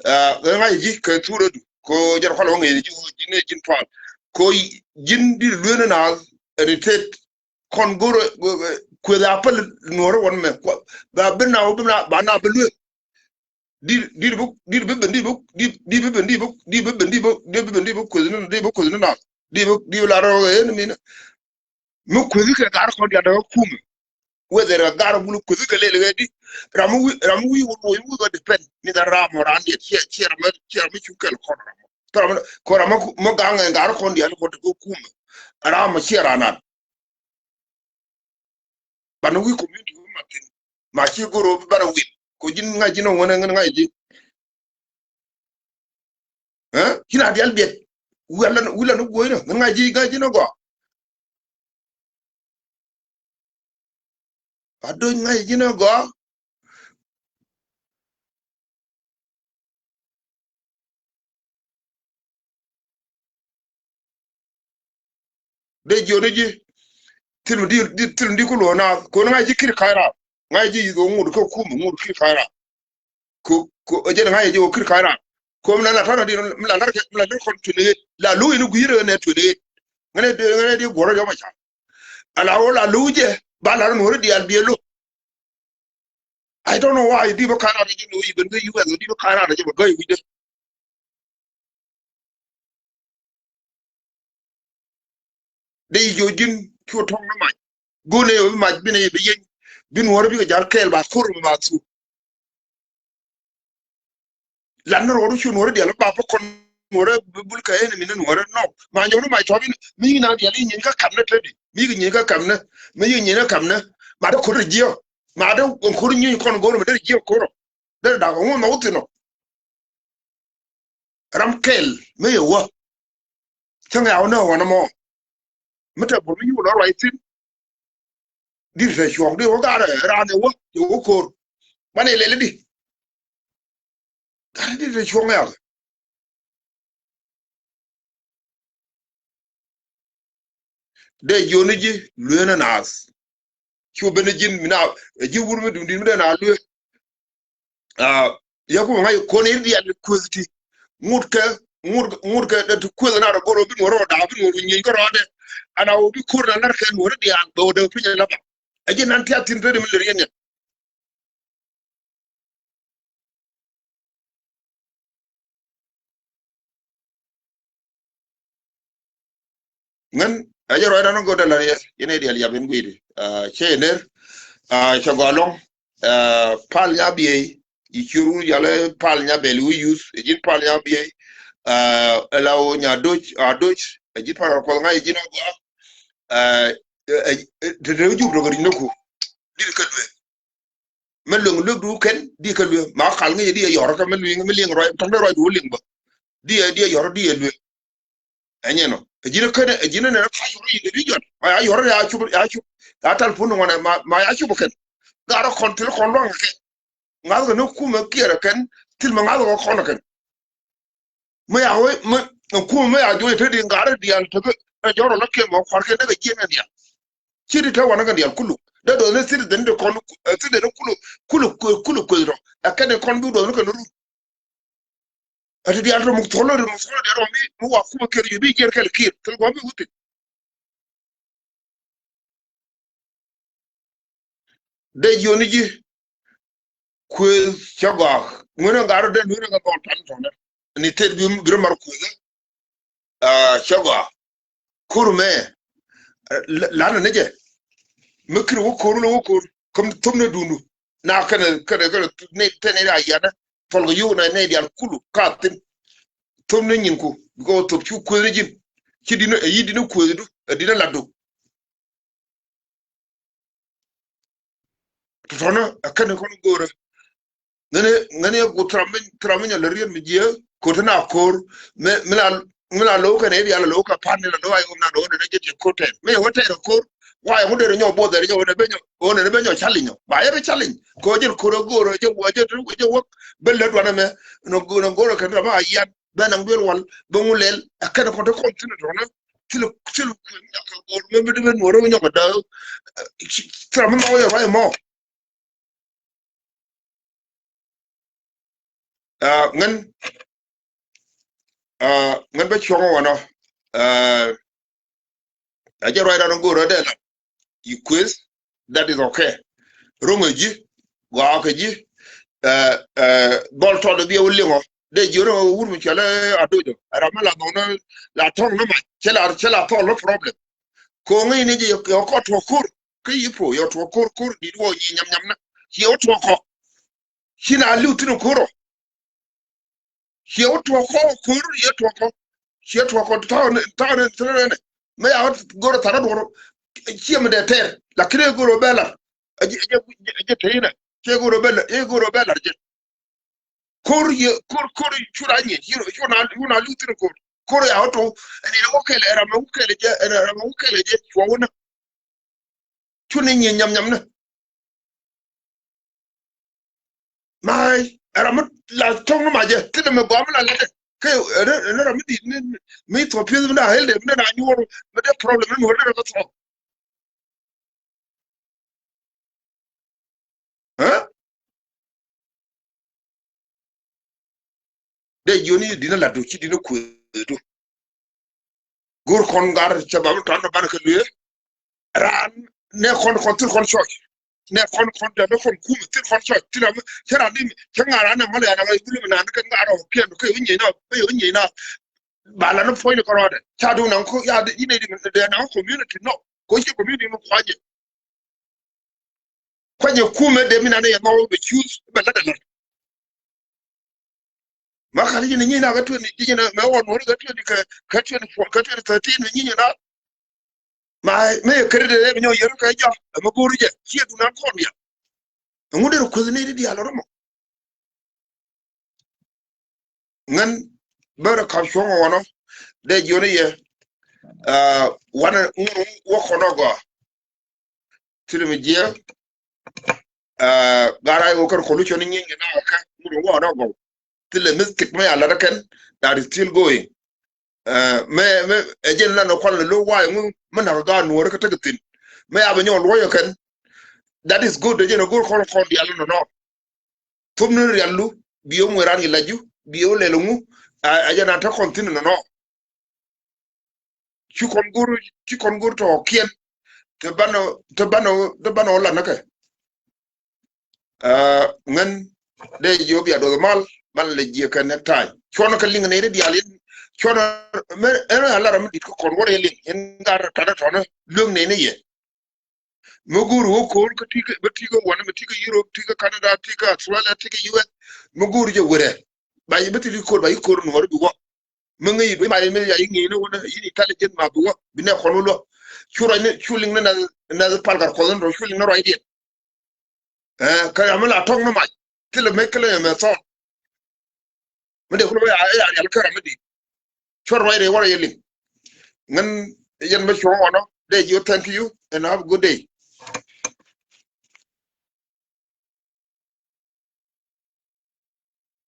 Eh, ŋa̱c ji̱ kɛ thurɛ du. Ko jɛn pal wä ŋa̱c ji̱, ji̱n ɛ ji̱n pal. Ko ji̱n di lueeni naath, ɛn itet kɔn go̱rɛ, kueth a päl nuɔ̱ɔ̱rä wän mɛ. Ba bi na, ba na, ba na bi lueek. Di, di bi, di bi ben, di bi, di, di bi ben, di bi, di bi ben, di bi, di bi ben, di bi kueth ni, di bi kueth ni na. Di bi, di bi la rɔ ɣɛ ni mi ni. Mi kueth kɛ gar kɔn dial dɛ kumɛ. Whether a gar bul kueth kɛ lel ɣɛ di. Ram mi wi, ram mi wi wul wul wul wul depend. Mi da ram ran diɛ, ciɛ, ciɛ ram, ciɛ ram mi cu kɛl kɔn ram. Tɔ ram, kɔ ram mi gaŋ ɛ gar kɔn dial kɔn dɛ kumɛ. Ram mi ciɛ ran an. Banɛ wi̱i̱ community wi̱i̱ mathin. Ma ci goro bi banɛ wil. Ko ji̱n ŋa̱c ji̱n ŋuɔ̱n ŋa̱c ji̱. Eh? Ci na dial biɛt. Wi̱i̱ lan, wi̱i̱ lan guɔ̱c nɔ. Ŋa̱c ji̱, ŋa̱c ji̱n ɔ gɔaa. Ba do̱c ŋa̱c ji̱n ɔ gɔaa. Dee jiɔni ji̱. Thil mi di, di, thil mi di ku luɔ naath. Ko ni ŋa̱c ji̱ kir ka̱c raap. Ŋa̱c ji̱ yi̱th ɣöö ŋut kä kum, ŋut kir ka̱c raap. Ko, ko, ɛ jɛn ŋa̱c ji̱ ɣöö kir ka̱c raap. Ko mi la lat tɔ̱nɛ di, mi la lat kɛ, mi la lat kɔn twenty eight. La lo̱k in gui̱i̱r ɣän ɛ twenty eight. Ŋäni di, ŋäni di guɔ̱rä jɔmɛ ca. Ala ɣöö la lo̱k jɛ, ba la rɔ nuɔ̱ri diaal biɛ lo̱k. I don't know why di bä ka̱n rat ji̱ lo̱c i̱ ben kä U S di bä ka̱n rat ji̱ bä gäi wi̱cdä. Dee ji̱ ji̱n cu tɔ̱ŋ ni mac. Go̱n ëë bi mac bin ëë bi yeny. Bi nuɔ̱ɔ̱r bikɛ jal kɛɛl ba thor ba thur. Lan ni rɔɔdu cu nuɔ̱ɔ̱r dial ba bä kɔn nuɔ̱ɔ̱r bi bul kɛ enemy ni nuɔ̱ɔ̱r nɔ. Ma nyɔk ni mac tɔ̱ bin mi na dial i̱ nyiny kä kamnä te di. Mi kɛ nyiny kä kamnä. Mi kɛ nyiny kä kamnä. Ma dee ko̱r jiɛ. Ma dee ko̱r nyiny kɔn go̱r ma dee jiɛ ko̱r. Derɛ dak ŋun ma wä thin ɔ. Ram kɛl mi yɛ wä. Cäŋ ya wä nä wä nä mɔ. Mi te bur mi yuk lɔ ruac thin. Dir te cuɔk di wä garɛ ran yɛ wä yɛ wä ko̱r. Banɛ lɛl di. Garɛ dir te cuɔk ya. Dee jiɔni ji̱ lueeni naath. Cu ben ji̱n mi na ji̱ wur mi dundin mi dee na luee. Ah, ya ku ŋa̱c kɔn in dial kueth ti. Ŋut kɛ, ŋut, ŋut kɛ dee ti kueth na rɔ goro bi nuɔr rɔ daa bi nuɔr nyieny kä rɔɔdɛ. Ana wä bi ko̱r na lar kɛ nuɔr dial bɛ wä dee piny la ba. A ji̱ nan tiath thin te di mi lɛ riɛn yɛn. Ŋän a jɛ ruacdan ɣöö däl a riɛk yɛn ɛ diaal yap in gui̱i̱di. Ah, cɛ yɛ ner. Ah, cɛ gɔaa lɔ̱ŋ. Ah, pal Nyabiey. I̱ ciöör wun jalɛ pal Nyabɛl wi̱i̱ yuth. Ɛ ji̱n pal Nyabiey. Ah, ɛ la ɣöö nya doc, a doc. Ɛ ji̱n pal kɔl ŋa̱c ɛ ji̱n a gɔaa. Ah, ɛ, ɛ, te te jup rɔ kɛ ri̱c ni ku. Di̱t kä luee. Mi lueŋ luek du kɛn di kɛ lueŋ ma kal ŋi̱c di ɛ yɔr kä mi lueŋ mi liŋ ruac tɔŋ dee ruac du liŋ bä. Di ɛ di ɛ yɔr di ɛ lueŋ. Ɛ nyɛ nɔ. Ɛ ji̱n ɛ kɛn ɛ ji̱n ɛ nɛ rɛ ka yɔr in the region. Ma ya yɔr ya cup ya cup. Ya tal pun ŋuan ɛ ma, ma ya cup ɛ kɛn. Garɛ kɔn thil kɔn luaŋ ɛ kɛn. Ŋa̱th kɛ ni kumɛ kiɛr ɛ kɛn thil mɛ ŋa̱th kɛ kɔn ɛ kɛn. Mi ya wee mi kum mi ya juɔc te di ŋa̱r diaal te bi ɛ jɔr ɔ la kiɛn mɔ kua̱r kɛn dee kɛ jiɛn kɛn diaal. Ci di te wanɛ kɛn diaal kulu dee duɔth ni citizen de kɔn ɛ citizen kulu kulu kulu kueth rɔ ɛ kɛn kɔn bi duɔth ni kɛn run. Ɛ ti diaal rɔ muk thuɔl rɔ muk thuɔl diaal rɔ mi mi wa kumɛ kiɛr yu bi jiɛn kɛl kiɛr thil gua̱m bi wuthin. Dee jiɔni ji̱ kuëëth cä gɔaa ŋuɛn ɛ gat rɔ dee luën ɛ kɛ dhɔl tan tɔnɛ ni tet bi bi rɔ mar kuëëth. Cä gɔaa kur mɛ lanɛ ni jɛ mi kir wä koor wä koor kä thom ni dundu. Na kɛnɛ kɛnɛ kɛnɛ ni tɛn ni a yianɛ thɔl kɛ yio̱w na ni dial kulu ka thin. Thom ni nyinku bikɔ thop cu kuëëth ni ji̱n. Ci din ɛ yi din kuëëth du ɛ din latdu. Tɔtɔnä ɛ kɛn kɔn go̱o̱rä. Ŋäni ŋäni ɛ guth thram mi thram mi nyɔl riet mi jiɛ ko̱t na ko̱r. Mi mi la mi la lo̱w kɛn ɛ dial lo̱w kɛ pan ni la lo̱w ay ŋum na lo̱w ni na jɛ ti ko̱r tɛn mi ɛ wä tɛn ko̱r. Wa ɛ ŋu derɛ nyɔ both derɛ jɛ wä ni bɛ nyɔ wä ni bɛ nyɔ challenge nyɔ ba yɛ bɛ challenge. Kɛ wä jɛ ko̱r ɛ go̱o̱rä jɛ wä jɛ wä bɛ lät wanɛ mɛ. Nɔ go̱o̱rä kɛn thram a yian bɛ naŋ duel wal bɛ ŋu lɛl ɛ kɛn kɔn te kɔn thin tɔnä. Thil thil kueŋ nyɔk kɛ gol ŋäm bi di ben nuɔr ŋäm nyɔk kɛ däk. Thil ram mi ma wä yɛ ruac mɔ. Ŋän ŋän bä cuɔ̱ŋ wanɔ. Ɛ jɛ ruac ran go̱o̱r rɔ dee lat. Yi kueth. That is okay. Ro̱ŋ ɛ ji̱ gɔaa kɛ ji̱. Dhɔl tɔt ɛ bi ɛ wä liŋɔ dee ji̱ ro̱ŋ ɛ wur mi cɔl ɛ adocɔ ɛ ram mi la dhɔŋ ni la tɔŋ ni mac cɛ la cɛ la thɔl ni problem. Ko̱ŋ i̱ ni jɛ yɛ kɔ tuɔk ko̱r kä yi po yɛ tuɔk ko̱r ko̱r dit wä nyi nyam nyam ni ci yɛ wä tuɔk kɔ. Ci na li̱w thin ko̱r ɔ. Ciɛ wä tuɔk kɔ ko̱r yɛ tuɔk kɔ. Ciɛ tuɔk kɔ ta̱a̱ ni ta̱a̱ ni thilɛ rɛnɛ. Mɛ ya wä go̱r tha̱rä duɔr. Ciɛ mi dee tɛr lakin ɛ go̱r ɔ bɛ lar. Ɛ jɛ ɛ jɛ tɛyinɛ ciɛ go̱r ɔ bɛ lar ɛ go̱r ɔ bɛ lar jɛ. Ko̱r yɛ ko̱r ko̱r cura nyɛ ci na cu na li̱w thin ko̱r ko̱r ya wä tuɔk. Ɛn yɛ wä kɛlɛ ɛ ram ɛ wä kɛlɛ jɛ ɛ ram ɛ wä kɛlɛ jɛ cua wä nä. Cu ni nyieny nyam nyam ni. Ma ɛ ram mi la tɔŋ ni ma jɛ ti ni mi gɔam mi la lɛ kɛ ɛ ram mi di mi mi thɔ pieth mi na hel de mi na nyuɔr mi de problem mi wä de ram mi thɔ. Ɛ dee jiɔni dini la du ci dini kueedu. Go̱r kɔn gar cɛ ba mi tɔn banɛ kɛ luee. Raan nɛ kɔn kɔn thil kɔn cɔc. Nɛ kɔn kɔn dɛ nɛ kɔn kum thil kɔn cɔc thil ram cɛ raan di cɛ ŋa̱r raan nɛ mal ya na ŋa̱r bulu mi naan kɛ ŋa̱r ɔ kiɛn kɛ wi nyina kɛ wi nyina. Ba la ni puɔ̱ny ni kɔn rɔɔdɛ ca duŋ naŋ ko ya di inɛ di dɛ naŋ community nɔ ko ci community mi kuanyɛ. Kuanyɛ kumɛ dee mi naan yɛ nɔ bɛ choose bɛ la dɛ la. Ma kali jini nyina ka twenty jini mɛ wɔ nuɔri ka twenty ka ka twenty four ka twenty thirteen mi nyina. Ma mɛ kere de mɛ nyɔ yɛrɛ ka ja mɛ gori jɛ cie du nan kɔn ya. Ŋu de kuth ni di dial romo. Ŋan bɛ rɛ kap cuɔŋ wɔnɔ de jioni yɛ. Wanɛ ŋun wɔ kɔnɔ gɔ. Thilɛ mi jiɛ. Gara iwä kɛn kɔlu cɔni nyieny kɛ na kɛ ŋut wä nɔ gɔw. Thilɛ mi thik mi a lat kɛn that is still going. Mɛ mɛ ɛ jɛn lan kual ni lo wa iŋu mi nak ga nuɔri kɛ tek thin. Mɛ a bɛ nyɔk luɔyɛ kɛn. That is good ɛ jɛn a good kɔn kɔn dial nɔ nɔ. Thop ni rial lu bi ɛ ŋuɛ ran yi laju bi ɛ lɛl ŋu. A jɛn a tek kɔn thin nɔ nɔ. Ci kɔn go̱r ci kɔn go̱r tɔ kiɛn. Te banɔ te banɔ te banɔ la näkɛ. Ŋän dee jiɔ bia duɔth mal ban lɛ jiɛ kɛ next time cuɔn kɛ liŋ nɛy ti diaal in cuɔn. Mɛ ɛn a la ram mi dit kä kɔn wä rɛ liŋ in gat tatɔ tɔnä lueŋ nɛy ni yɛ. Mi go̱o̱ri wä ko̱r kä ti̱kä bä ti̱kä wanɛ mi ti̱kä Europe ti̱kä Canada ti̱kä Australia ti̱kä U S. Mi go̱o̱ri jɛ wërɛ ba yi bä ti̱kä ko̱r ba yi ko̱r nuɔri bi wä. Mi ŋäc yi bi ma yi mi ya yi ŋi̱i̱ni wä ni yi ni intelligent ma bi wä bi nɛ kɔn wä luä. Cu rɔy ni cu liŋ ni na na pal gat kuɔth ni rɔ cu liŋ ni rɔy diɛn. Ɛ kä ya mi la tɔŋ ni mac thilɛ mec kä lɛ mɛ thɔn. Mi dee kulɛ bä ya ya rial kä ram mi di. Cuɔr ruac rɛy wä rɛy liŋ. Ŋän yɛn bä cuɔ̱ŋ wanɔ. Dee ji̱, thank you and have a good day.